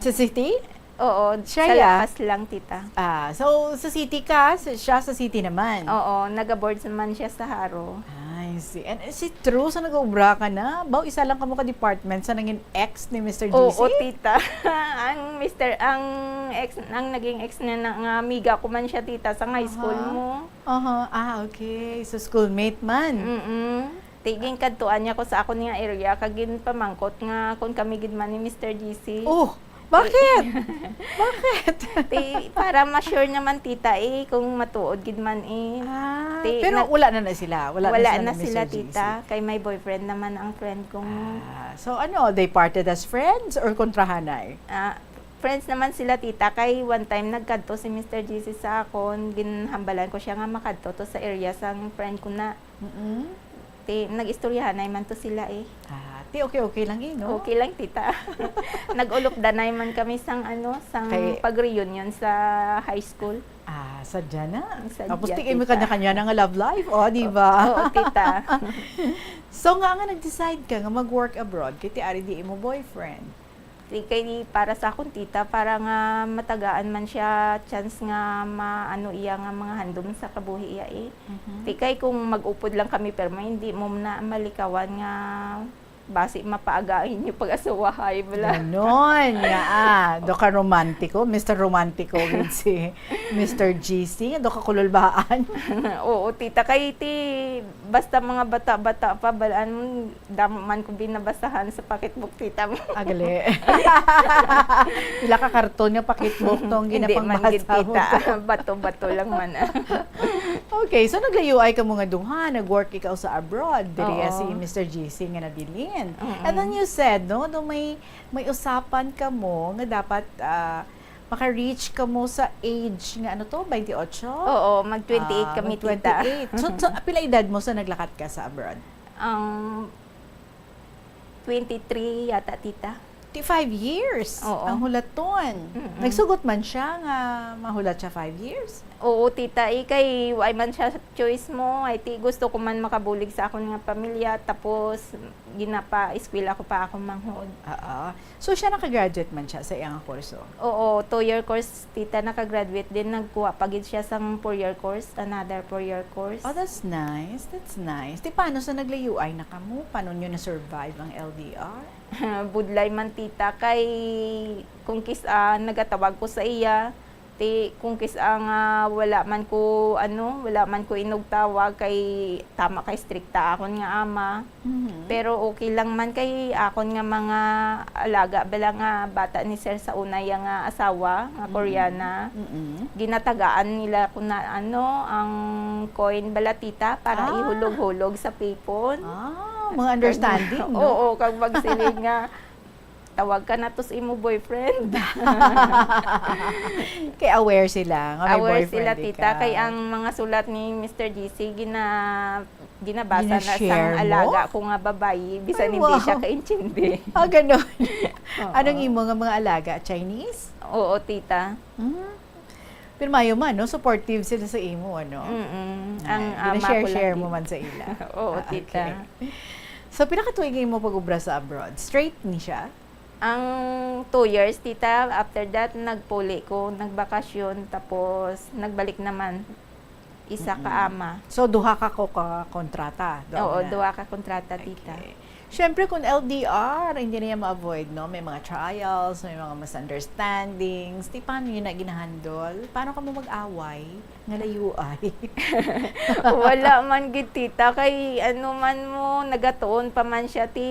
Sa city? Oo, Siya, sa ya? lapas lang, tita. Ah, so, sa city ka, si-, siya sa city naman? Oo, nag-aboard naman siya sa Jaro. I see. And, eh, si true sa nag-ubra ka na? Baw, isa lang kamo ka department sa nangin ex ni Mister Oo, G C? tita. Ang mister, ang ex, ang naging ex niya na, nga amiga ko man siya, tita, sa high school Aha. mo. Aha. Ah, okay. So, schoolmate man. Mm-mm. Ti, ginkadtuan niya ko sa akon nga area, kag ginpamangkot nga kung kami gid man ni Mister G C. Oh, bakit? Bakit? Ti, para ma-sure naman, tita, eh, kung matuod gid man, eh. Ah, Ti, pero na-, wala na na sila? Wala na wala sila na ni sila, Mister G C? tita, kay may boyfriend naman ang friend ko. Ah, so ano, they parted as friends or kontrahanay? Ah, friends naman sila, tita, kay one time nagkadto si Mister G C sa akon, ginhambalan ko siya nga makadto to sa area sang friend ko na. Mm-mm. Ti, nag-istoryahanay man to sila, eh. Ah, ti okay-okay lang, eh, no? Okay lang, tita. Nag-ulupdanay man kami sang, ano, sang Kay pag-reunion sa high school. Ah, sadya na. Sadya, Tapos, ti, may tita. kanya-kanya na nga love life, oh, di ba? Oo, tita. So, nga nga nag-decide ka nga mag-work abroad, kay ti ari di imo boyfriend? Ti kay para sa akon, tita, para nga matagaan man siya chance nga maano iya nga mga handom sa kabuhi iya, eh. Mhm. Ti kay kung mag-upod lang kami, pero may hindi mo na malikawan nga basi mapaaga ang inyo pag-asawahay, bala. Ganon nga, ah. Do ka romantiko, Mister Romantiko, gid si Mister G C, do ka kululbaan. Oo, tita, kay ti, basta mga bata-bata pa, balaan mo, damo man ko binabasahan sa pakitbok, tita mo. Agali. Pila ka karton nga pakitbok tong Hindi man gid, ginapangbasahan mo tita. to? Bato-bato lang man, ah. Okay, so naglayuay kamo nga duha, nag-work ikaw sa abroad, diri Oo. si Mister G C nga nabilin. And then you said, no, do may, may usapan kamo nga dapat, ah, maka-reach kamo sa age nga, ano to, twenty-eight? Oo, mag twenty-eight Ah, kami, tita. Mag twenty-eight. So, so, pila edad mo sa naglakat ka sa abroad? Um, twenty-three yata, tita. Ti five years Oo. ang hulaton. Mm-mm. Nagsugot man siya nga mahulat siya five years? Oo, tita, eh, kay wala man siya choice mo. Ay, ti, gusto ko man makabulig sa akon nga pamilya, tapos ginapa-eskwela ko pa akong manghod. Oo. So, siya naka-graduate man siya sa iyang kurso? Oo, two-year course, tita, naka-graduate din. Nagkuha pa gid siya sang four-year course, another four-year course. Oh, that's nice. That's nice. Ti, paano sa naglayuay na kamo? Paano nyo na-survive ang L D R? Budlay man, tita, kay kung kis-, ah, nagatawag ko sa iya, ti, kung kis-, ah, nga wala man ko, ano, wala man ko inugtawag kay tama kay strikta akon nga ama. Mhm. Pero okay lang man kay akon nga mga alaga bala nga bata ni sir sa una iya nga asawa nga Mm-mm. Koreana. Mm-mm. Ginatagaan nila ko na, ano, ang coin bala, tita, para Ah. ihulog-hulog sa pipon. Ah, mga understanding, no? Oo, kag magsiling nga, "Tawag ka na to sa imo boyfriend." Kay aware sila nga may Aware boyfriend sila, tita, ikaw. Kay ang mga sulat ni Mister G C gina-, ginabasa na Gina-share sang mo? Alaga ko nga babayi, bisan Ay, hindi siya wow. Kaintindi. Ah, ganon. Oo. Anong imo nga mga alaga? Chinese? Oo, tita. Hmm. Pero mayo man, no? Supportive sila sa imo, ano? Mm-mm. Ay, ang ama ko lang gina-share-share mo gid. Man sa ila. Oo, Ah, tita. Okay. So, pila ka tuig imo pag-obra sa abroad? Straight ni siya? Ang two years, tita. After that, nagpuli ko, nagbakasyon, tapos nagbalik naman. Isa ka Mm-mm. ama. So, duha ka ko-, ka kontrata doon Oo, na? Duha ka kontrata, tita. Okay. Siyempre, kung L D R, hindi na yan ma-avoid, no? May mga trials, may mga misunderstandings. Ti, paano yun na ginahandle? Paano ka mo mag-away nga layuay? Wala man gid, tita. Kay ano man mo, nagatuon pa man siya, ti,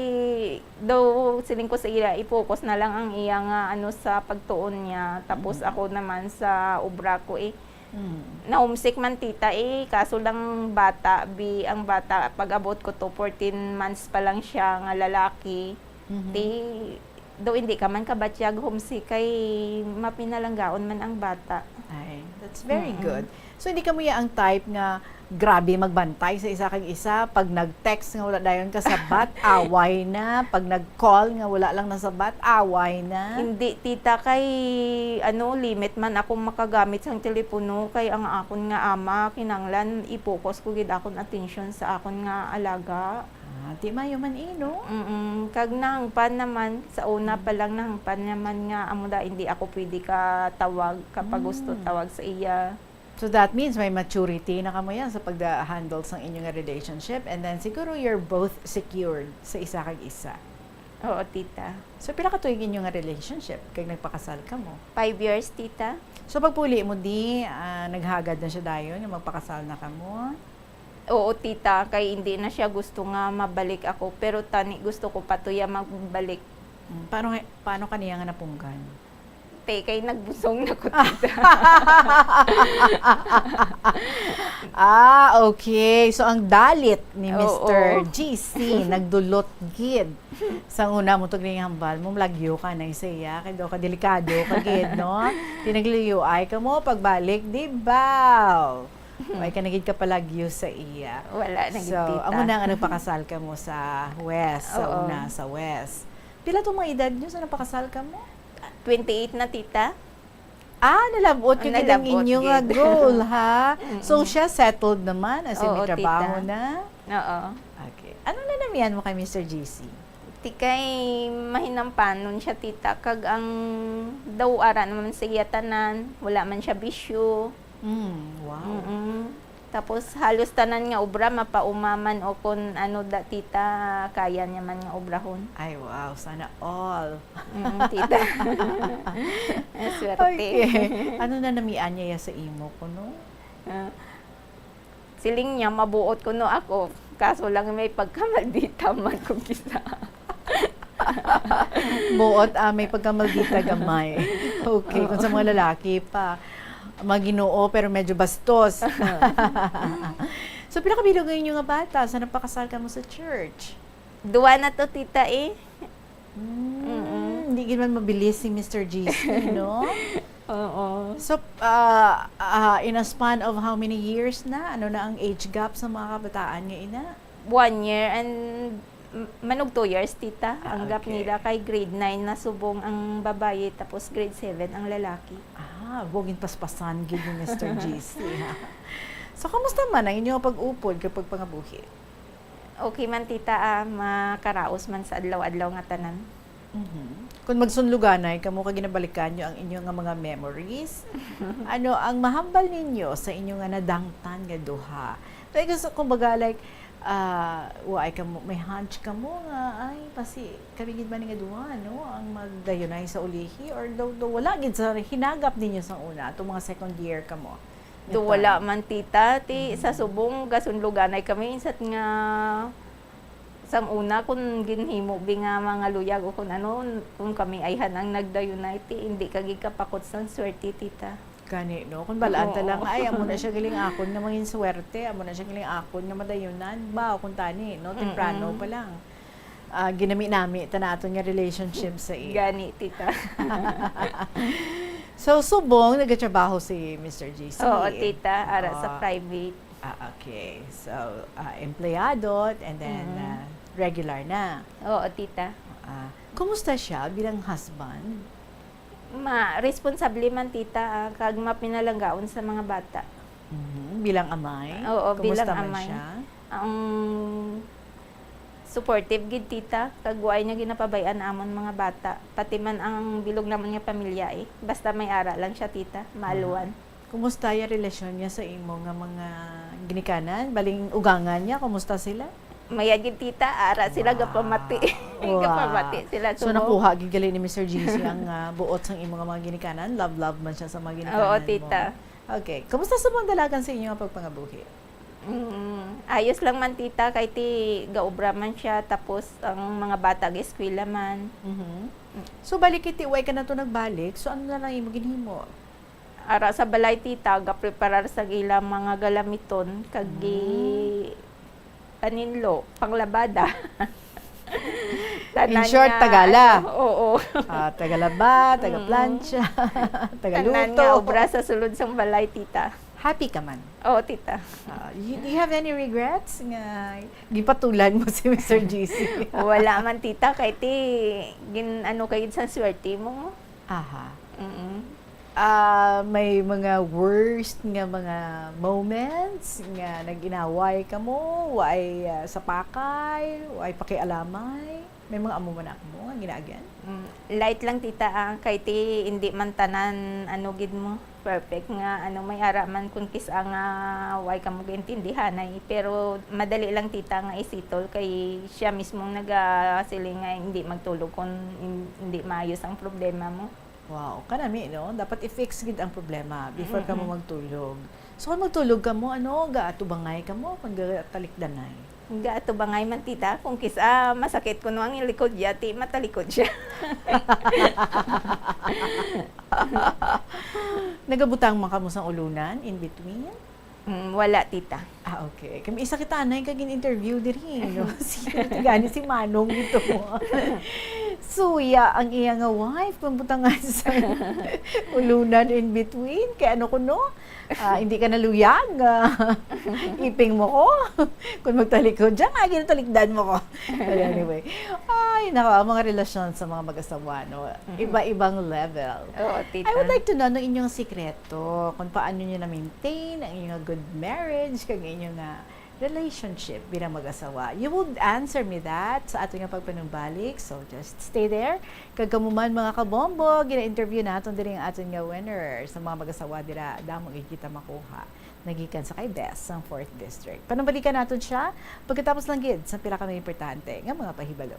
daw siling ko sa iya, i-focus na lang ang iya nga, ano, sa pagtuon niya. Tapos Mm. ako naman sa obra ko, eh. Mm. Na-homesick man, tita, eh. Kaso lang bata, bi, ang bata, pag-abot ko to, fourteen months pa lang siya nga lalaki. Mhm. Ti, daw hindi ka man kabatyag homesick kay mapinalanggaon man ang bata. Ay, that's very Mm-mm. good. So, hindi ka mo ya ang type nga grabe magbantay sa isa kag isa. Pag nag-text nga wala dayon kasabat, away na. Pag nag-call nga wala lang nasabat, away na. Hindi, tita, kay ano, limit man ako makagamit sang telepono, kay ang akon nga ama, kinahanglan i-focus ko gid akon atensyon sa akon nga alaga. Ah, di mayo man, eh, no? Mm-mm. Kag nahangpan naman, sa una Mm. pa lang, nahangpan naman nga amo da, hindi ako pwede ka tawag, kapag gusto Mm. tawag sa iya. So that means may maturity na kamo yan sa pagda-, handle sang inyo nga relationship, and then siguro you're both secured sa isa kag isa. Oo, tita. So, pila ka tuig inyo nga relationship kag nagpakasal kamo? Five years, tita. So, pagpuli mo di, ah, naghagad na siya dayon nga magpakasal na kamo? Oo, tita, kay hindi na siya gusto nga mabalik ako, pero tani gusto ko pa to ya magbalik. Mm, paano nga, paano ka niya nga napunggan? Te, kay nagbusong na ko, tita. Ah, okay. So, ang dalit ni Oo. Mister G C nagdulot gid. Sa una mo to ginhambal mo, malagyo ka na sa iya, kay daw ka delikado ka gid, no? Ti nagluyuay kamo, pagbalik, di ba? Way ka na gid kapalagyo sa iya. Wala na gid, So, tita. Amo na nga nagpakasal kamo sa West, sa Oo. una, sa West. Pila tong mga edad nyo sa nagpakasal kamo? Twenty-eight na, tita. Ah, nalab-ot Ang ka gid ang nalab-ot inyo nga gid. Goal, ha? Mm-mm. So, siya settled naman, as in, Oo, may trabaho tita. Na? Oo. Okay. Ano na namian mo kay Mister G C? Ti kay mahinampanon siya, tita, kag ang daw ara naman sa iya tanan, wala man siya bisyo. Mm, wow. Mm-mm. Tapos halos tanan nga obra mapauma man o kon ano da, tita, kaya niya man nga obrahon. Ay, wow, sana all. Mm, tita. Swerte. Okay. Ano na namian niya sa imo kuno? Ah, siling niya, mabuot kuno ako. Kaso lang may pagkamaldita man kung kisa. Buot, ah, may pagkamaldita gamay. Okay, kung sa mga lalaki pa, maginoo, pero medyo bastos. So, pila ka bilog ang inyo nga bata sa napakasal kamo sa church? Duwa na to, tita, eh. Mm, hindi gid man mabilis si Mister G C, no? Oo. So, ah, ah, in a span of how many years na? Ano na ang age gap sa mga kabataan nga ina? One year and m- manug two years, tita. Ah, Ang gap okay. nila kay grade nine na subong ang babayi, tapos grade seven ang lalaki. Ah, bugin paspasan gid ni Mister G C, ha? So, kamusta man ang inyong pag-upod kag pagpangabuhi? Okay man, tita, ah, makaraos man sa adlaw-adlaw nga tanan. Mhm. Kung magsunluganay kamo kag ginabalikan nyo ang inyo nga mga memories, ano ang mahambal ninyo sa inyo nga nadangtan nga duha? Like, so, kumbaga, like, ah, waay kamo, may hunch kamo nga, ay, pasi, kami gid man nga duha, no, ang magdayunay sa ulihi, or do, do, wala gid sa hinagap ninyo sa una, atong mga second year kamo? Do wala man, tita, ti sa subong gasunluganay kami, insat nga sang una, kun ginhimo bi nga mga luyag o kun ano, kun kami ayhan ang nagdayunay, ti hindi ka gid kapakot sang swerte, tita. Gani, no? Kung balaan ta Oo. lang, ay, amo na siya galing akon nga mangin swerte, amo na siya galing akon nga madayunan. Ba, kung tani, no? Temprano Mm-mm. pa lang. Ah, ginami-nami ta na aton nga relationship sa iya. Gani, tita. So, subong nagatrabaho si Mister G C. Oo, tita. Ara sa Ah, private. Ah, okay. So, ah, empleyado and then Mm. ah, regular na. Oo, tita. Ah, kumusta siya bilang husband? Ma, responsable man, tita, ah, kag mapinalanggaon sa mga bata. Mhm. Bilang amay? Oo, Kumusta bilang man amay. siya? Ang supportive gid, tita, kag waay niya ginapabay-an amon mga bata. Pati man ang bilog namon nga pamilya, eh. Basta may ara lang siya, tita. Maaluan. Kumusta ya relasyon niya sa imo nga mga ginikanan? Baling ugangan niya, kumusta sila? Mayad gid, tita, ara sila Wow. gapamati. Wow. Gapamati sila So, subong. Nakuha gid gali ni Mister G C ang ah, buot sang imo nga mga ginikanan. Love, love man siya sa mga ginikanan Oo, mo. tita. Okay. Kumusta sa mga dalagan sa inyo nga pagpangabuhi? Mm, ayos lang man, tita, kay ti gaobra man siya, tapos ang mga bata ga-eskwela man. Mhm. So, balik kay ti way ka na to nagbalik. So, ano na lang imo ginhimo? Ara sa balay, tita, gapreparar sa ilang mga galamiton, kag Mm. gi-, paninlo, panglabada. Tanan In short, nga, tagala. Ano, oo. Ah, tagalaba, Mm. tagaplancha, Tanan tagaluto. Nga obra sa sulod sang balay, tita. Happy ka man? Oo, tita. Ah, you, do you have any regrets nga gipatulan mo si Mister G C? Wala man, tita, kay ti gin ano kay sa swerte mo. Aha. Mm. Ah, may mga worst nga mga moments nga nag-inaway kamo, way ah, sapakay, way pakialamay? May mga amo man ako mo nga ginaagyan? Mm, light lang, tita, ah, kay ti hindi man tanan ano gid mo perfect nga ano, may ara man kun kis-a nga way ka mo gaintindihanay, pero madali lang, tita, nga isitol kay siya mismo nagasiling nga hindi magtulog kung hin- hindi maayos ang problema mo. Wow, kanami, no? Dapat i-fix gid ang problema before ka mo Mm-mm. magtulog. So, kung magtulog ka mo, ano, gaatubangay ka mo, kung gatalikdanay? Gaatubangay man, tita, kung kis-a masakit kuno ang likod niya, ti matalikod siya. Nagabutang man ka mo sang ulunan in between? Mm, wala, tita. Ah, okay. Kami isa kita anay kag in-interview diri, no? Si, gani si Manong dito mo. Suya ang iya nga wife, kung butangan sa ulunan in between. Kaya ano ko, no? Ah, hindi ka naluyag. Ah, iping mo ko. Kung magtalikod siya, nga ginatalikdan mo ko. But anyway, ay, nako, ang mga relasyon sa mga mag-asawa, no? Iba-ibang level. Oo, tita. I would like to know, ano inyong sikreto? Kung paano nyo na-maintain ang inyong good marriage, kag inyong nga relationship bilang mag-asawa? You would answer me that sa ato nga pagpanumbalik. So, just stay there. Kag kamo man, mga kabombo, gina-interview naton diri ang aton nga winner sa mga mag-asawa dira. Damo gid kita makuha. Nagikan sa kay Best sang Fourth District. Panumbalikan naton siya pagkatapos lang gid sa pila ka mga importante nga mga pahibalo.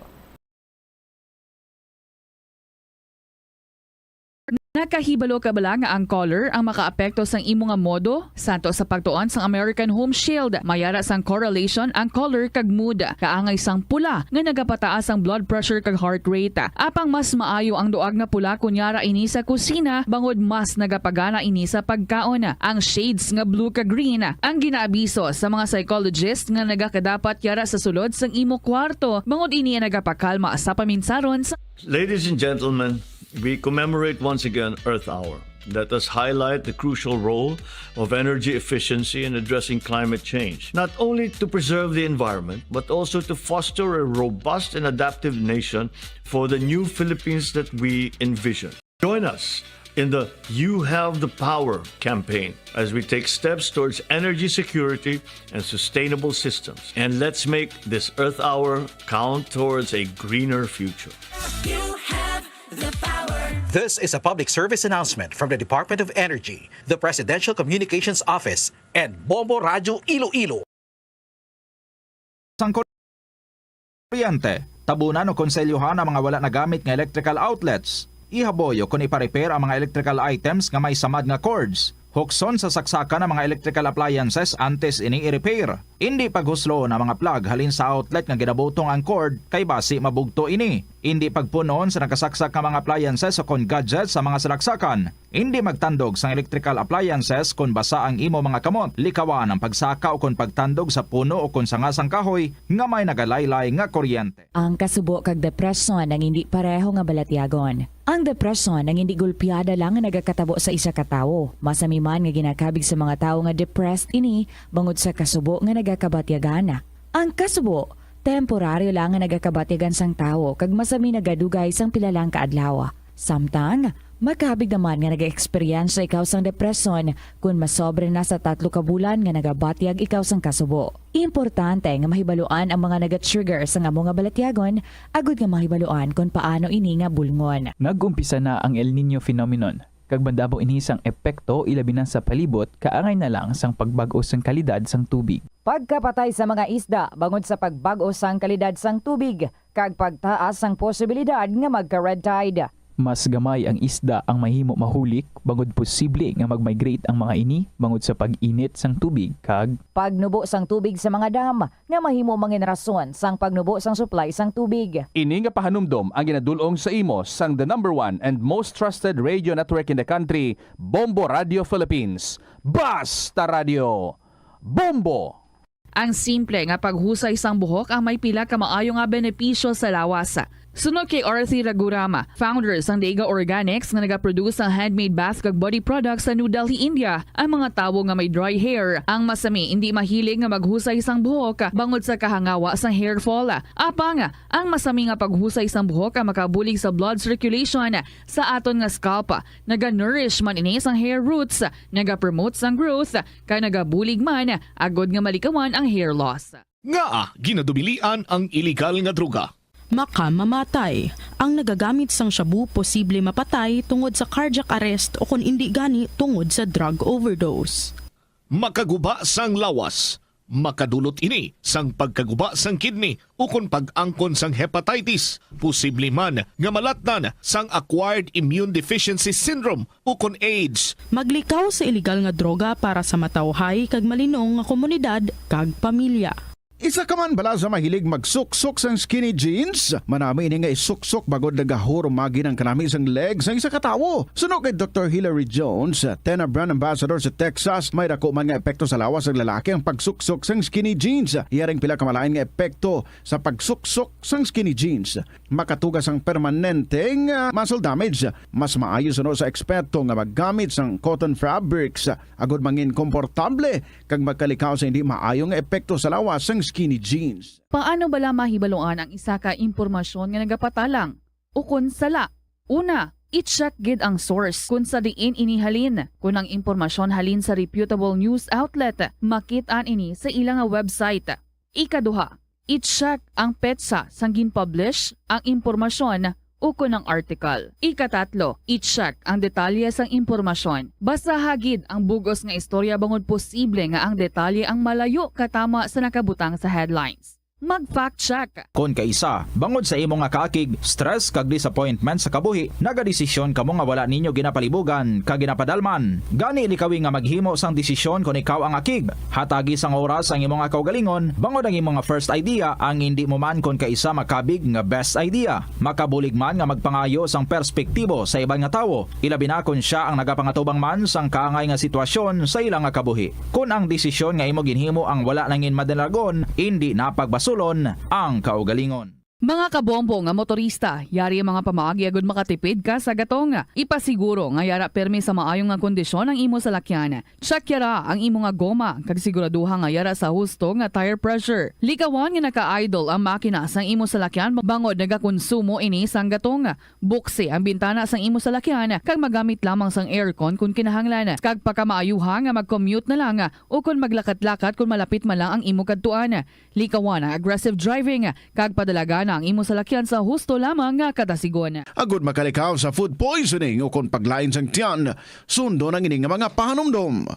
Nakahibalo ka bala nga ang color ang makaapekto sang imo nga modo? Santo sa pagtuon sang American Home Shield, may ara sang correlation ang color kag mood. Kaangay sang pula nga nagapataas ang blood pressure kag heart rate. Apang mas maayo ang duag nga pula kon yara ini sa kusina, bangod mas nagapagana ini sa pagkaon. Ang shades nga blue kag green ang ginaabiso sa mga psychologist nga nagakadapat yara sa sulod sang imo kwarto, bangod ini ang nagapakalma sa paminsaron sa Ladies and gentlemen, we commemorate once again Earth Hour. Let us highlight the crucial role of energy efficiency in addressing climate change, not only to preserve the environment, but also to foster a robust and adaptive nation for the new Philippines that we envision. Join us in the You Have the Power campaign as we take steps towards energy security and sustainable systems. And let's make this Earth Hour count towards a greener future. You have the power. This is a public service announcement from the Department of Energy, the Presidential Communications Office, and Bombo Radyo Iloilo. Sang kuryente, tabunan o konselyohan ang mga wala nagamit nga electrical outlets. Ihaboy o kon ipa-repair ang mga electrical items nga may samad nga cords. Hukson sa saksakan ang mga electrical appliances antes ini i-repair. Indi paghusloon ang mga plug halin sa outlet nga ginabutong ang cord, kay basi mabugto ini. Indi pagpunon sa nakasaksak nga mga appliances o kon gadgets sa mga salaksakan. Indi magtandog sang electrical appliances kon basa ang imo mga kamot. Likawan ang pagsaka o kon pagtandog sa puno o kon sanga sang kahoy nga may nagalaylay nga kuryente. Ang kasubo kag depresyon ang indi pareho nga balatyagon. Ang depresyon ang indi gulpiada lang nga nagakatabo sa isa ka tawo. Masami man nga ginakabig sa mga tawo nga depressed ini bangod sa kasubo nga nagakabatyagan. Ang kasubo, temporaryo lang nga nagakabatyagan sang tawo kag masami nagadugay sang pila lang ka adlaw. Samtang, makabig naman nga nag-eksperyensya ikaw sang depresyon kon masobra na sa tatlo ka bulan nga nagabatyag ikaw sang kasubo. Importante nga mahibaluan ang mga naga-trigger sang amo nga balatyagon agud nga mahibaluan kon paano ini nga bulngon. Nag-umpisa na ang El Niño phenomenon, kag madamo ini sang epekto ilabi na sa palibot kaangay na lang sang pagbag-o sang kalidad sang tubig. Pagkapatay sa mga isda bangod sa pagbag-o sang kalidad sang tubig kag pagtaas sang posibilidad nga magka-red tide. Mas gamay ang isda ang mahimo mahulik bangod posible nga mag-migrate ang mga ini bangod sa pag-init sang tubig kag Pagnubo sang tubig sa mga dam nga mahimo mangin rason sang pagnubo sang supply sang tubig. Ini nga pahanumdom ang ginadul-ong sa imo sang the number one and most trusted radio network in the country, Bombo Radio Philippines. Basta Radio! Bombo! Ang simple nga paghusay sang buhok ang may pila ka maayo nga benepisyo sa lawas. Suno kay Arthi Ragurama, founder sang Dega Organics nga nagaproduce sang handmade bath kag body products sa New Delhi, India, ang mga tawo nga may dry hair ang masami indi mahilig nga maghusay sang buhok bangod sa kahangawa sang hair fall. Apang, ang masami nga paghusay sang buhok ang makabulig sa blood circulation sa aton nga scalp. Naga-nourish man ini sang hair roots, naga-promote sang growth, kag nagabulig man agud nga malikawan ang hair loss. Ngaa ginadubilian ang iligal nga droga? Makamamatay. Ang nagagamit sang shabu posible mapatay tungod sa cardiac arrest o kon indi gani tungod sa drug overdose. Makaguba sang lawas. Makadulot ini sang pagkaguba sang kidney ukon pag-angkon sang hepatitis. Posible man nga malatnan sang acquired immune deficiency syndrome ukon AIDS. Maglikaw sa iligal nga droga para sa matawhay kag malinong nga komunidad kag pamilya. Isa ka man bala sa mahilig magsuksok sang skinny jeans? Manami ini nga isuksok bangod nagahurumagi ang kanami sang leg sang isa ka tawo. Suno kay Doktor Hilary Jones, Tena brand ambassador sa Texas, may dako man nga epekto sa lawas sang lalaki ang pagsuksok sang skinny jeans. Iya ring pila ka malain nga epekto sa pagsuksok sang skinny jeans. Makatuga sang permanente nga muscle damage. Mas maayo suno sa eksperto nga maggamit sang cotton fabrics agud mangin komportable kag magkalikaw sa hindi maayo nga epekto sa lawas sang skinny jeans. Paano bala mahibaluan ang isa ka impormasyon nga nagapatalang ukon sala? Una, i-check gid ang source kon sa diin ini halin. Kon ang impormasyon halin sa reputable news outlet, makit-an ini sa ila nga website. Ikaduha, i-check ang petsa sang gin-publish ang impormasyon ukon ang article. Ikatatlo, i-check ang detalye sang impormasyon. Basaha gid ang bug-os nga istorya bangod posible nga ang detalye ang malayo katama sa nakabutang sa headlines. Mag-fact check. Kon kaisa, bangod sa imo nga kaakig, stress kag disappointment sa kabuhi, nagadesisyon kamo nga wala ninyo ginapalibugan kag ginapadalman. Gani likawi nga maghimo sang desisyon kon ikaw ang akig. Hatagi sang oras ang imo nga kaugalingon, bangod ang imo nga first idea ang indi mo man kon kaisa makabig nga best idea. Makabulig man nga magpangayo sang perspektibo sa iban nga tawo, ilabi na kon sia ang nagapangatubang man sang kaangay nga sitwasyon sa ila nga kabuhi. Kon ang desisyon nga imo ginhimo ang wala nangin madalagon, indi na pagbasulon ang kaugalingon. Mga kabombo nga motorista, yari ang mga pamaagi agud makatipid ka sa gatong. Ipasiguro nga yara pirmi sa maayo nga kondisyon ang imo salakyan. Check yara ang imo nga goma kag siguraduha nga yara sa husto nga tire pressure. Likawan nga naka-idle ang makina sang imo salakyan bangod nagakonsumo ini sang gatong. Buksi ang bintana sang imo salakyan kag magamit lamang sang aircon kon kinahanglan, kag pakamaayuha nga mag-commute na lang o kon maglakat-lakat kon malapit man lang ang imo kadtuan. Likawan ang aggressive driving kag padalagana ang imo salakyan sa husto lamang nga kadasigon. Agud makalikaw sa food poisoning o kon paglain sang tiyan, sundon ang ini nga mga pahanumdom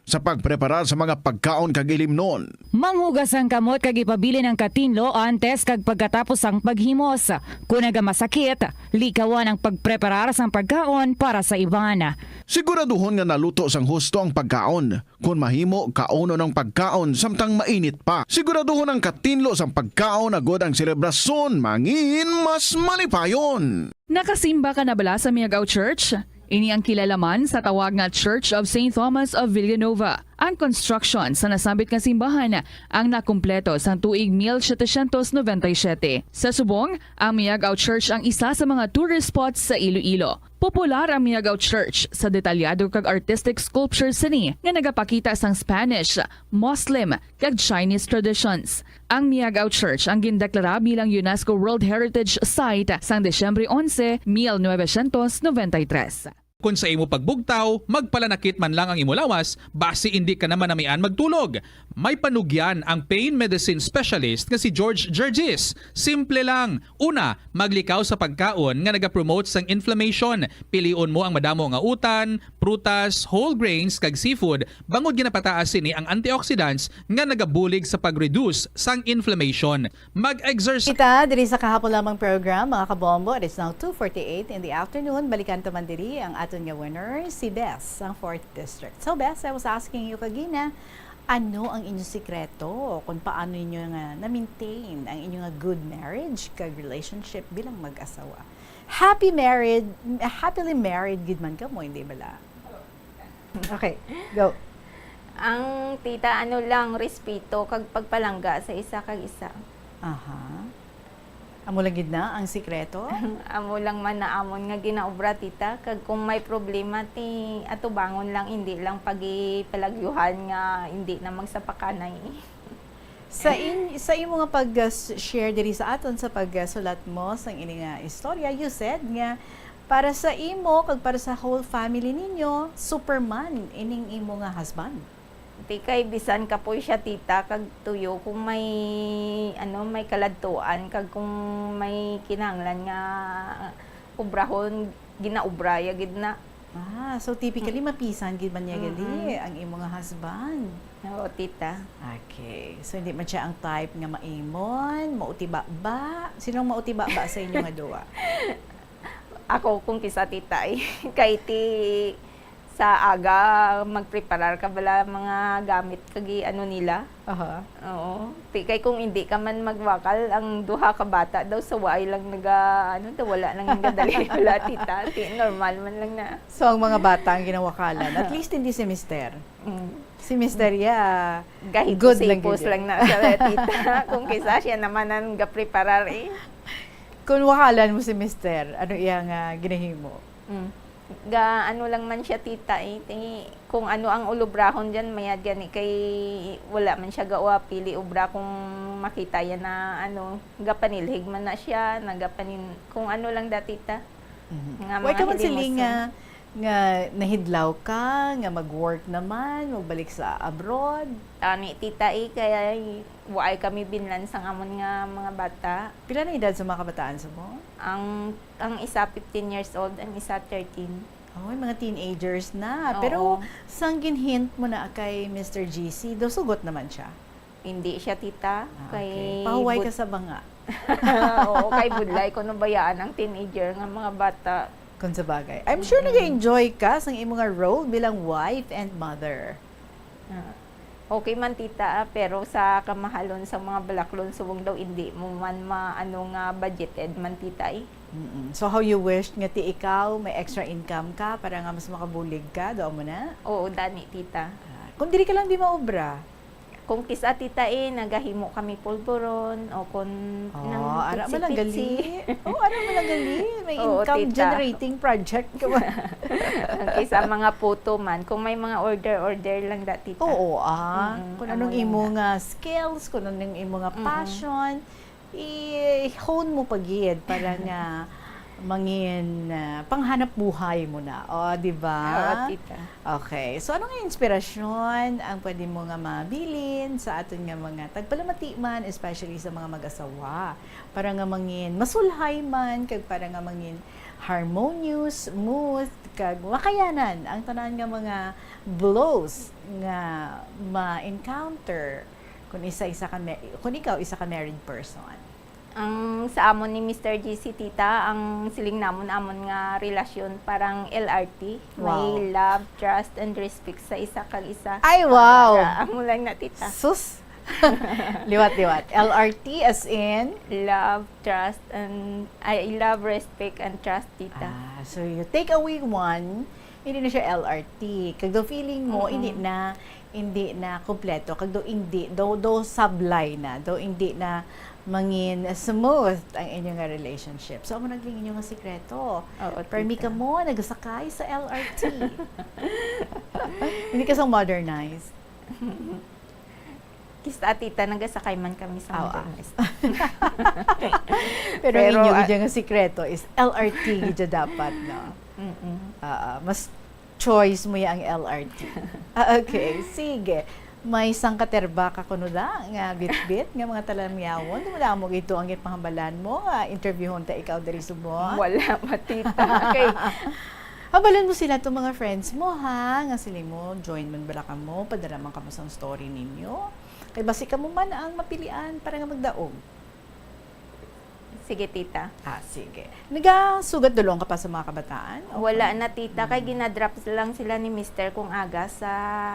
sa pagpreparar sa mga pagkaon kag ilimnon. Manghugas ang kamot kag ipabilin ang katinlo antes kag pagkatapos sang paghimos. Kon nagamasakit, likawan ang pagpreparar sang pagkaon para sa iban. Siguraduhon nga naluto sang husto ang pagkaon. Kon mahimo, kaunon ang pagkaon samtang mainit pa. Siguraduhon ang katinlo sang pagkaon agod ang selebrasyon mangin mas malipayon. Nakasimba ka na bala sa Miagao Church? Ini ang kilala man sa tawag nga Church of Saint Thomas of Villanova. Ang construction sa nasambit nga simbahan ang nakumpleto sang tuig mil setecientos noventa y siete. Sa subong, ang Miagao Church ang isa sa mga tourist spots sa Iloilo. Popular ang Miagao Church sa detalyado kag artistic sculpture sini nga nagapakita sang Spanish, Muslim, kag Chinese traditions. Ang Miagao Church ang gindeklara bilang UNESCO World Heritage Site sang Disyembre onse, mil novecientos noventa y tres. Kon sa imo pagbugtaw, magpalanakit man lang ang imo lawas, basi indi ka na manamian magtulog. May panugyan ang pain medicine specialist nga si George Gergis. Simple lang. Una, maglikaw sa pagkaon nga nagapromote sang inflammation. Pilion mo ang madamo nga utan, prutas, whole grains, kag seafood, bangod ginapataas sini ang antioxidants nga nagabulig sa pag-reduce sang inflammation. Mag-exercise. Kita diri sa kahapon lamang program, mga kabombo. It is now two forty-eight in the afternoon. Balikan ta man diri ang aton nga winner, si Bes, ang fourth district. So, Bes, I was asking you kagina, ano ang inyong sikreto kung paano ninyo nga na-maintain ang inyong nga good marriage kag relationship bilang mag-asawa? Happy married, happily married gid man kamo, hindi bala? Okay, go. Ang tita, ano lang, respeto kag pagpalangga sa isa kag isa. Aha. Amo lang gid na ang sikreto? Amo lang man na amon nga ginaobra, tita, kag kung may problema, ti atubangon lang, indi lang pagipalagyuhan nga indi na magsapakanay. Sa in, sa imo nga pag-share diri sa aton sa pagsulat mo sang ini nga istorya, you said nga para sa imo kag para sa whole family ninyo, Superman ining imo nga husband. Ti kay bisan kapoy siya, tita, kag tuyo, kung may, ano, may kaladtuan kag kung may kinahanglan nga obrahon, ginaobra ya gid na. Ah, so typically mapisan gid man niya gali ang imo nga husband. Oo, tita. Okay. So hindi man siya ang type nga maimon, mautibaba. Sinong mautibaba sa inyo nga duwa? Ako kung kisa, tita, eh. Kay ti sa aga magpreparar ka bala mga gamit kag i-ano nila. Aha. Oo. Ti kay kung hindi ka man magwakal, ang duha ka bata daw sa waay lang naga, ano daw, wala lang nagadali, wala, tita. Ti normal man lang na. So ang mga bata ang ginawakalan. At least hindi si mister. Mm. Si mister ya, good lang Gahipos-hipos lang na sa tita. Kung kisa siya naman ang gapreparar eh. Kung wakalan mo si mister, ano iya nga ginahimo? Mm. Ga ano lang man siya, tita, eh. Ti, kung ano ang ulubrahon dyan, mayad gani kay wala man siya gawa pili obra kung makita yan na ano, gapanilhig man na siya, nagapanin kung ano lang da, tita. Mhm. Nga Why mga ka man siling hilimos nga nga nahidlaw ka nga mag-work naman, magbalik sa abroad? Ani, tita, eh, kay waay kami binlan sang amon nga mga bata. Pila na edad sa mga kabataan sa mo? Ang ang isa fifteen years old, ang isa thirteen. Oy, mga teenagers na. Oo. Pero sang ginhint mo na kay Mister G C, do sugot naman siya? Hindi siya, tita. Ah, Kay okay. Pahuway ka bud- sa banga. Oo, kay budlay ko nabayaan ang teenager nga mga bata. Kung sa bagay. I'm sure nag-enjoy ka sa imo nga role bilang wife and mother. Ah, okay man, tita, ah, pero sa kamahalon sa mga balaklon subong daw, hindi mo man maano nga budgeted man, tita, eh. Mm-mm. So how you wished nga ti ikaw may extra income ka para nga mas makabulig ka, do mo na? Oo, dani, tita. Ah, kung dili ka lang di maobra. Kung kisa, tita, eh, nagahimo kami pulburon o kung Oh, nang ara man ang gali. pitsi-pitsi. Oh, ara man ang gali. May Oo, income tita. Generating project ka ba? Kisa mga puto man, kung may mga order-order lang da, tita. Oo, ah. Mm-mm, Kung amo anong lang imo na. Nga skills, kung anong imo nga Mm-mm. Passion, i-hone mo pa gid para nga mangin ah, panghanap buhay mo na. O, di ba? Oo, tita. Okay. So, ano nga inspirasyon ang pwede mo nga mabilin sa aton nga mga tagpalamati man, especially sa mga mag-asawa, para nga mangin masulhay man, kag para nga mangin harmonious, smooth, kag makayanan ang tanan nga mga blows nga ma-encounter kung isa-isa ka ma- kung ikaw isa ka married person? Ang sa amon ni Mister G C, tita, ang siling namon, amon nga relasyon parang L R T. May Wow. Love, trust, and respect sa isa kag isa. Ay, wow! Ara, amo lang na, tita. Sus! Liwat-liwat. L R T as in? Love, trust, and, ay, love, respect, and trust, tita. Ah, so you take away one, hindi na siya L R T. Kag daw feeling mo, Mm-mm. hindi na, hindi na kompleto. Kag daw hindi, daw, daw sablay na, daw hindi na mangin smooth ang inyo nga relationship. So, amo naging inyo nga sikreto. Oo, Permi tita. Ka mo, nagasakay sa L R T. Hindi ka sa modernized. Kista, tita, nagasakay man kami sa Aw, ah. modernized. Pero ang Pero, inyo ah, gid nga sikreto is L R T gid siya dapat, no? Mm-mm. Ah, ah, mas choice mo ya ang L R T. Ah, okay, sige. May sangkaterba ka kuno da nga bitbit nga mga talamyawon. Dumala mo gito ang ipahambalan mo nga interviewon ta ikaw diri subong. Wala, matita. Kay, Hambalan mo sila to mga friends mo, ha? Nga sila mo, join man bala kamo, padala man kamo sang story ninyo. Kay basi kamo man ang mapilian para nga magdaog. Sige, tita. Ah, sige. Nagasugat dulong ka pa sa mga kabataan? O Wala kung- na, tita, kay Mm. ginadrop lang sila ni mister kung aga sa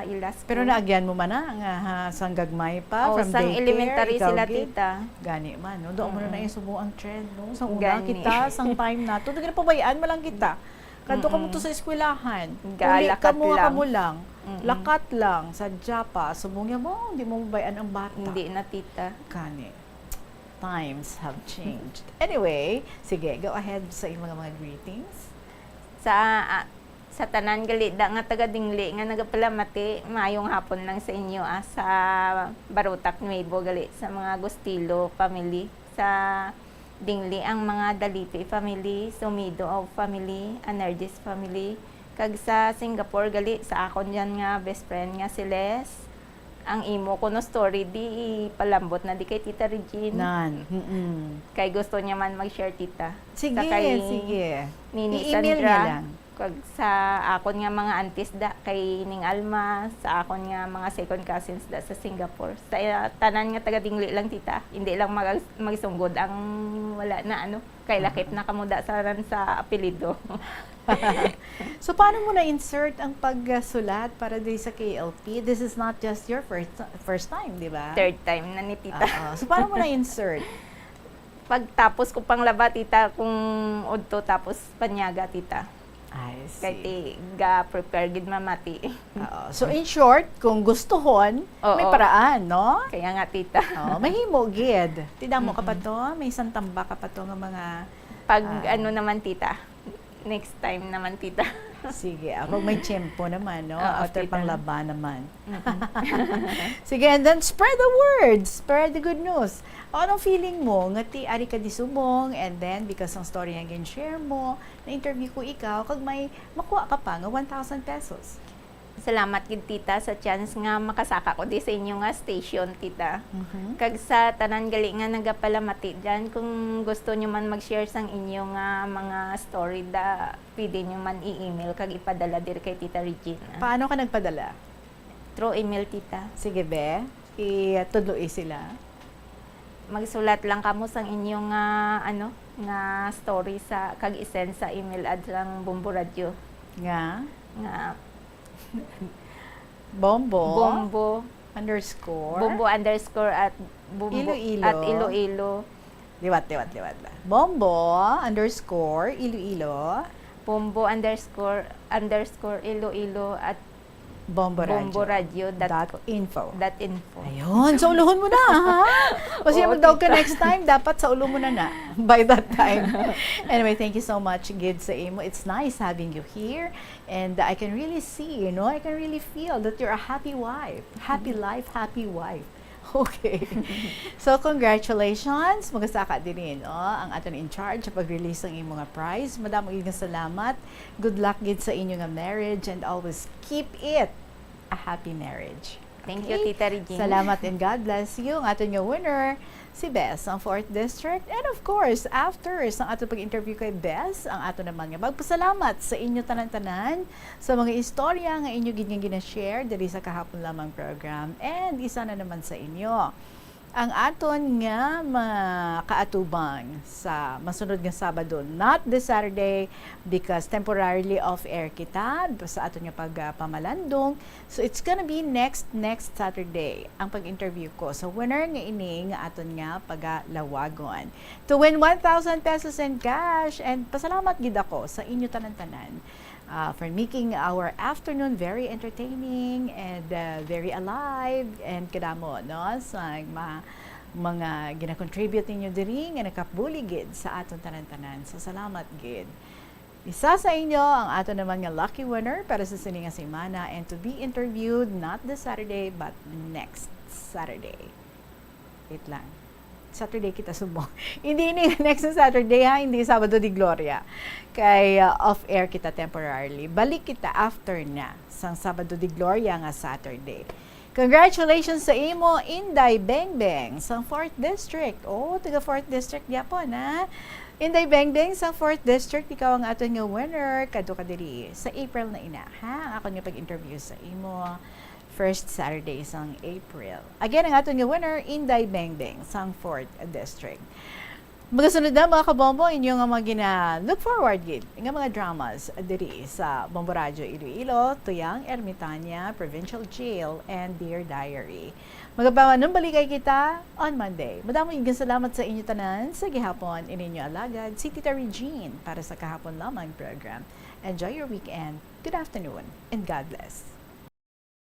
ila school. Pero naagyan mo man na nga ha, sang gagmay pa, Oh, from sang daycare, elementary ikaw sila, gid. Tita. Gani man, no? Doon mo na Mm-mm. na yung subuang trend, no? Sa una Gani. kita, sang time na to, nagpabayaan mo lang kita. Kadto ka mo to Mm-mm. sa eskwelahan. Ga, Uli lakat ka mo, lang. Kamo lang. Mm-mm. Lakat lang sa Japa. Subong niya mo, hindi mo mabayaan ang bata. Hindi na, Tita. Gani. Times have changed. Anyway, sige, go ahead sa iyong mga, mga greetings. Sa, ah, sa tanan gali da nga taga Dingli nga nagapalamati, maayong hapon lang sa inyo, ah, sa Barotac Nuevo gali, sa mga Gustilo family, sa Dingli ang mga Dalipi family, Sumido family, Anerges family, kag sa Singapore gali sa akon diyan nga best friend nga si Les. Ang imo kuno story di ipalambot na di kay Tita Regine. Nan. Mm-mm. Kay gusto niya man mag-share, Tita. Sige, Sa kay sige. Nini I-email niya Sandra, lang. Kag sa akon nga mga aunties da, kay Ning Alma, sa akon nga mga second cousins da sa Singapore. Sa, uh, tanan nga taga Dingli lang, Tita. Hindi lang mag-, magsunggod ang wala na, ano, kay lakip na kamo da sa, sa apelyido. So, paano mo na-insert ang pagsulat para diri sa K L P? This is not just your first first time, di ba? Third time na ni, Tita. Oo. So, paano mo na-insert? Pagtapos ko panglaba, Tita, kung udto, tapos panyaga, Tita. I Kay see. ti, ga-prepare gid mamati. Oo. So, in short, kung gustuhon, may Oo. Paraan, no? Kaya nga, Tita. Oo, mahimo gid. Ti damo ka pa Mm-mm. to, may isang tambak ka pa to nga mga Pag Ah. ano naman, Tita. Next time naman, Tita. Sige, ako may tiyempo naman, no? Oo, After Tita. Panglaba naman. Mm-mm. Sige, and then spread the word, spread the good news. O, anong feeling mo nga ti ari ka di subong, and then because ang story nga gin-share mo, na-interview ko ikaw, kag may makuha ka pa nga one thousand pesos? Salamat gid, Tita, sa chance nga makasaka ko di sa inyo nga station, Tita. Mhm. Kag sa tanan gali nga nagapalamati dyan, kung gusto nyo man mag-share sang inyo nga mga story, da, pwede nyo man i-email kag ipadala diri kay Tita Regina. Paano ka nagpadala? Through email, Tita. Sige, be. Itudloi sila. Magsulat lang kamo sang inyo nga, ano, nga story sa, kag i-send sa email ad sang Bombo Radio. Nga? Nga Bombo Bombo, underscore Bombo underscore at Bombo Iloilo. At Iloilo. Liwat, liwat, liwat lang. Bombo underscore Iloilo. Bombo underscore underscore Iloilo at Bombo Radio. Bombo Radio dot Dot info. Dot info. Ayun, sa uluhon mo na, ha? Kasi Oo, magdaog ka tita. Next time, dapat sa ulo mo na na by that time. Anyway, thank you so much, gid, sa imo. It's nice having you here. And I can really see, you know, I can really feel that you're a happy wife. Happy life, happy wife. Okay. So, congratulations. Magasaka din, no? Ang aton in charge sa pag-release ng imo nga prize. Madamo gid nga salamat. Good luck gid sa inyo nga marriage and always keep it a happy marriage. Thank Okay? you, Tita Regine. Salamat and God bless you. Ang aton nga winner, si Bes, ang fourth District. And of course, after sang aton pag-interview kay Bes, ang aton naman nga magpasalamat sa inyo tanan-tanan sa mga istorya nga inyo gid nga gina-share diri sa kahapon lamang program. And isa na naman sa inyo, ang aton nga makaatubang sa masunod nga Sabado, not this Saturday, because temporarily off-air kita sa aton nga pagpamalandong. So, it's gonna be next, next Saturday ang pag-interview ko sa winner nga ini nga aton nga pagalawagon to win one thousand pesos in cash. And pasalamat gid ako sa inyo tanan-tanan, ah, for making our afternoon very entertaining and, ah, very alive and kadamo, no, sa ma-, mga gina-contribute ninyo diri nga nakabulig gid sa aton tanan-tanan. So, salamat gid. Isa sa inyo ang ato naman nga lucky winner para sa sini nga semana and to be interviewed not this Saturday but next Saturday. Wait lang. Saturday kita subong. Hindi ini nga next na Saturday, ha, hindi Sabado de Gloria. Kay, uh, off-air kita temporarily. Balik kita after na sang Sabado de Gloria nga Saturday. Congratulations sa imo, Inday Bengbeng, sang fourth District. Oh, taga fourth District gyapon, ha? Inday Bengbeng, sang fourth District, ikaw ang aton nga winner. Kadto ka diri sa April na ina, ha? Ang akon nga pag-interview sa imo, first Saturday sang April. Again, ang aton nga winner, Inday Bengbeng, sang fourth District. Magasunod na, mga kabombo, inyo nga mga gina-look forward gid nga mga dramas diri sa Bombo Radyo Iloilo, Tuyang Ermitaña, Provincial Jail, and Dear Diary. Magapamanumbaligay kita on Monday. Madamo gid nga salamat sa inyo tanan sa gihapon. Ini inyo alagad, si Tita Regine, para sa Kahapon Lamang program. Enjoy your weekend. Good afternoon, and God bless.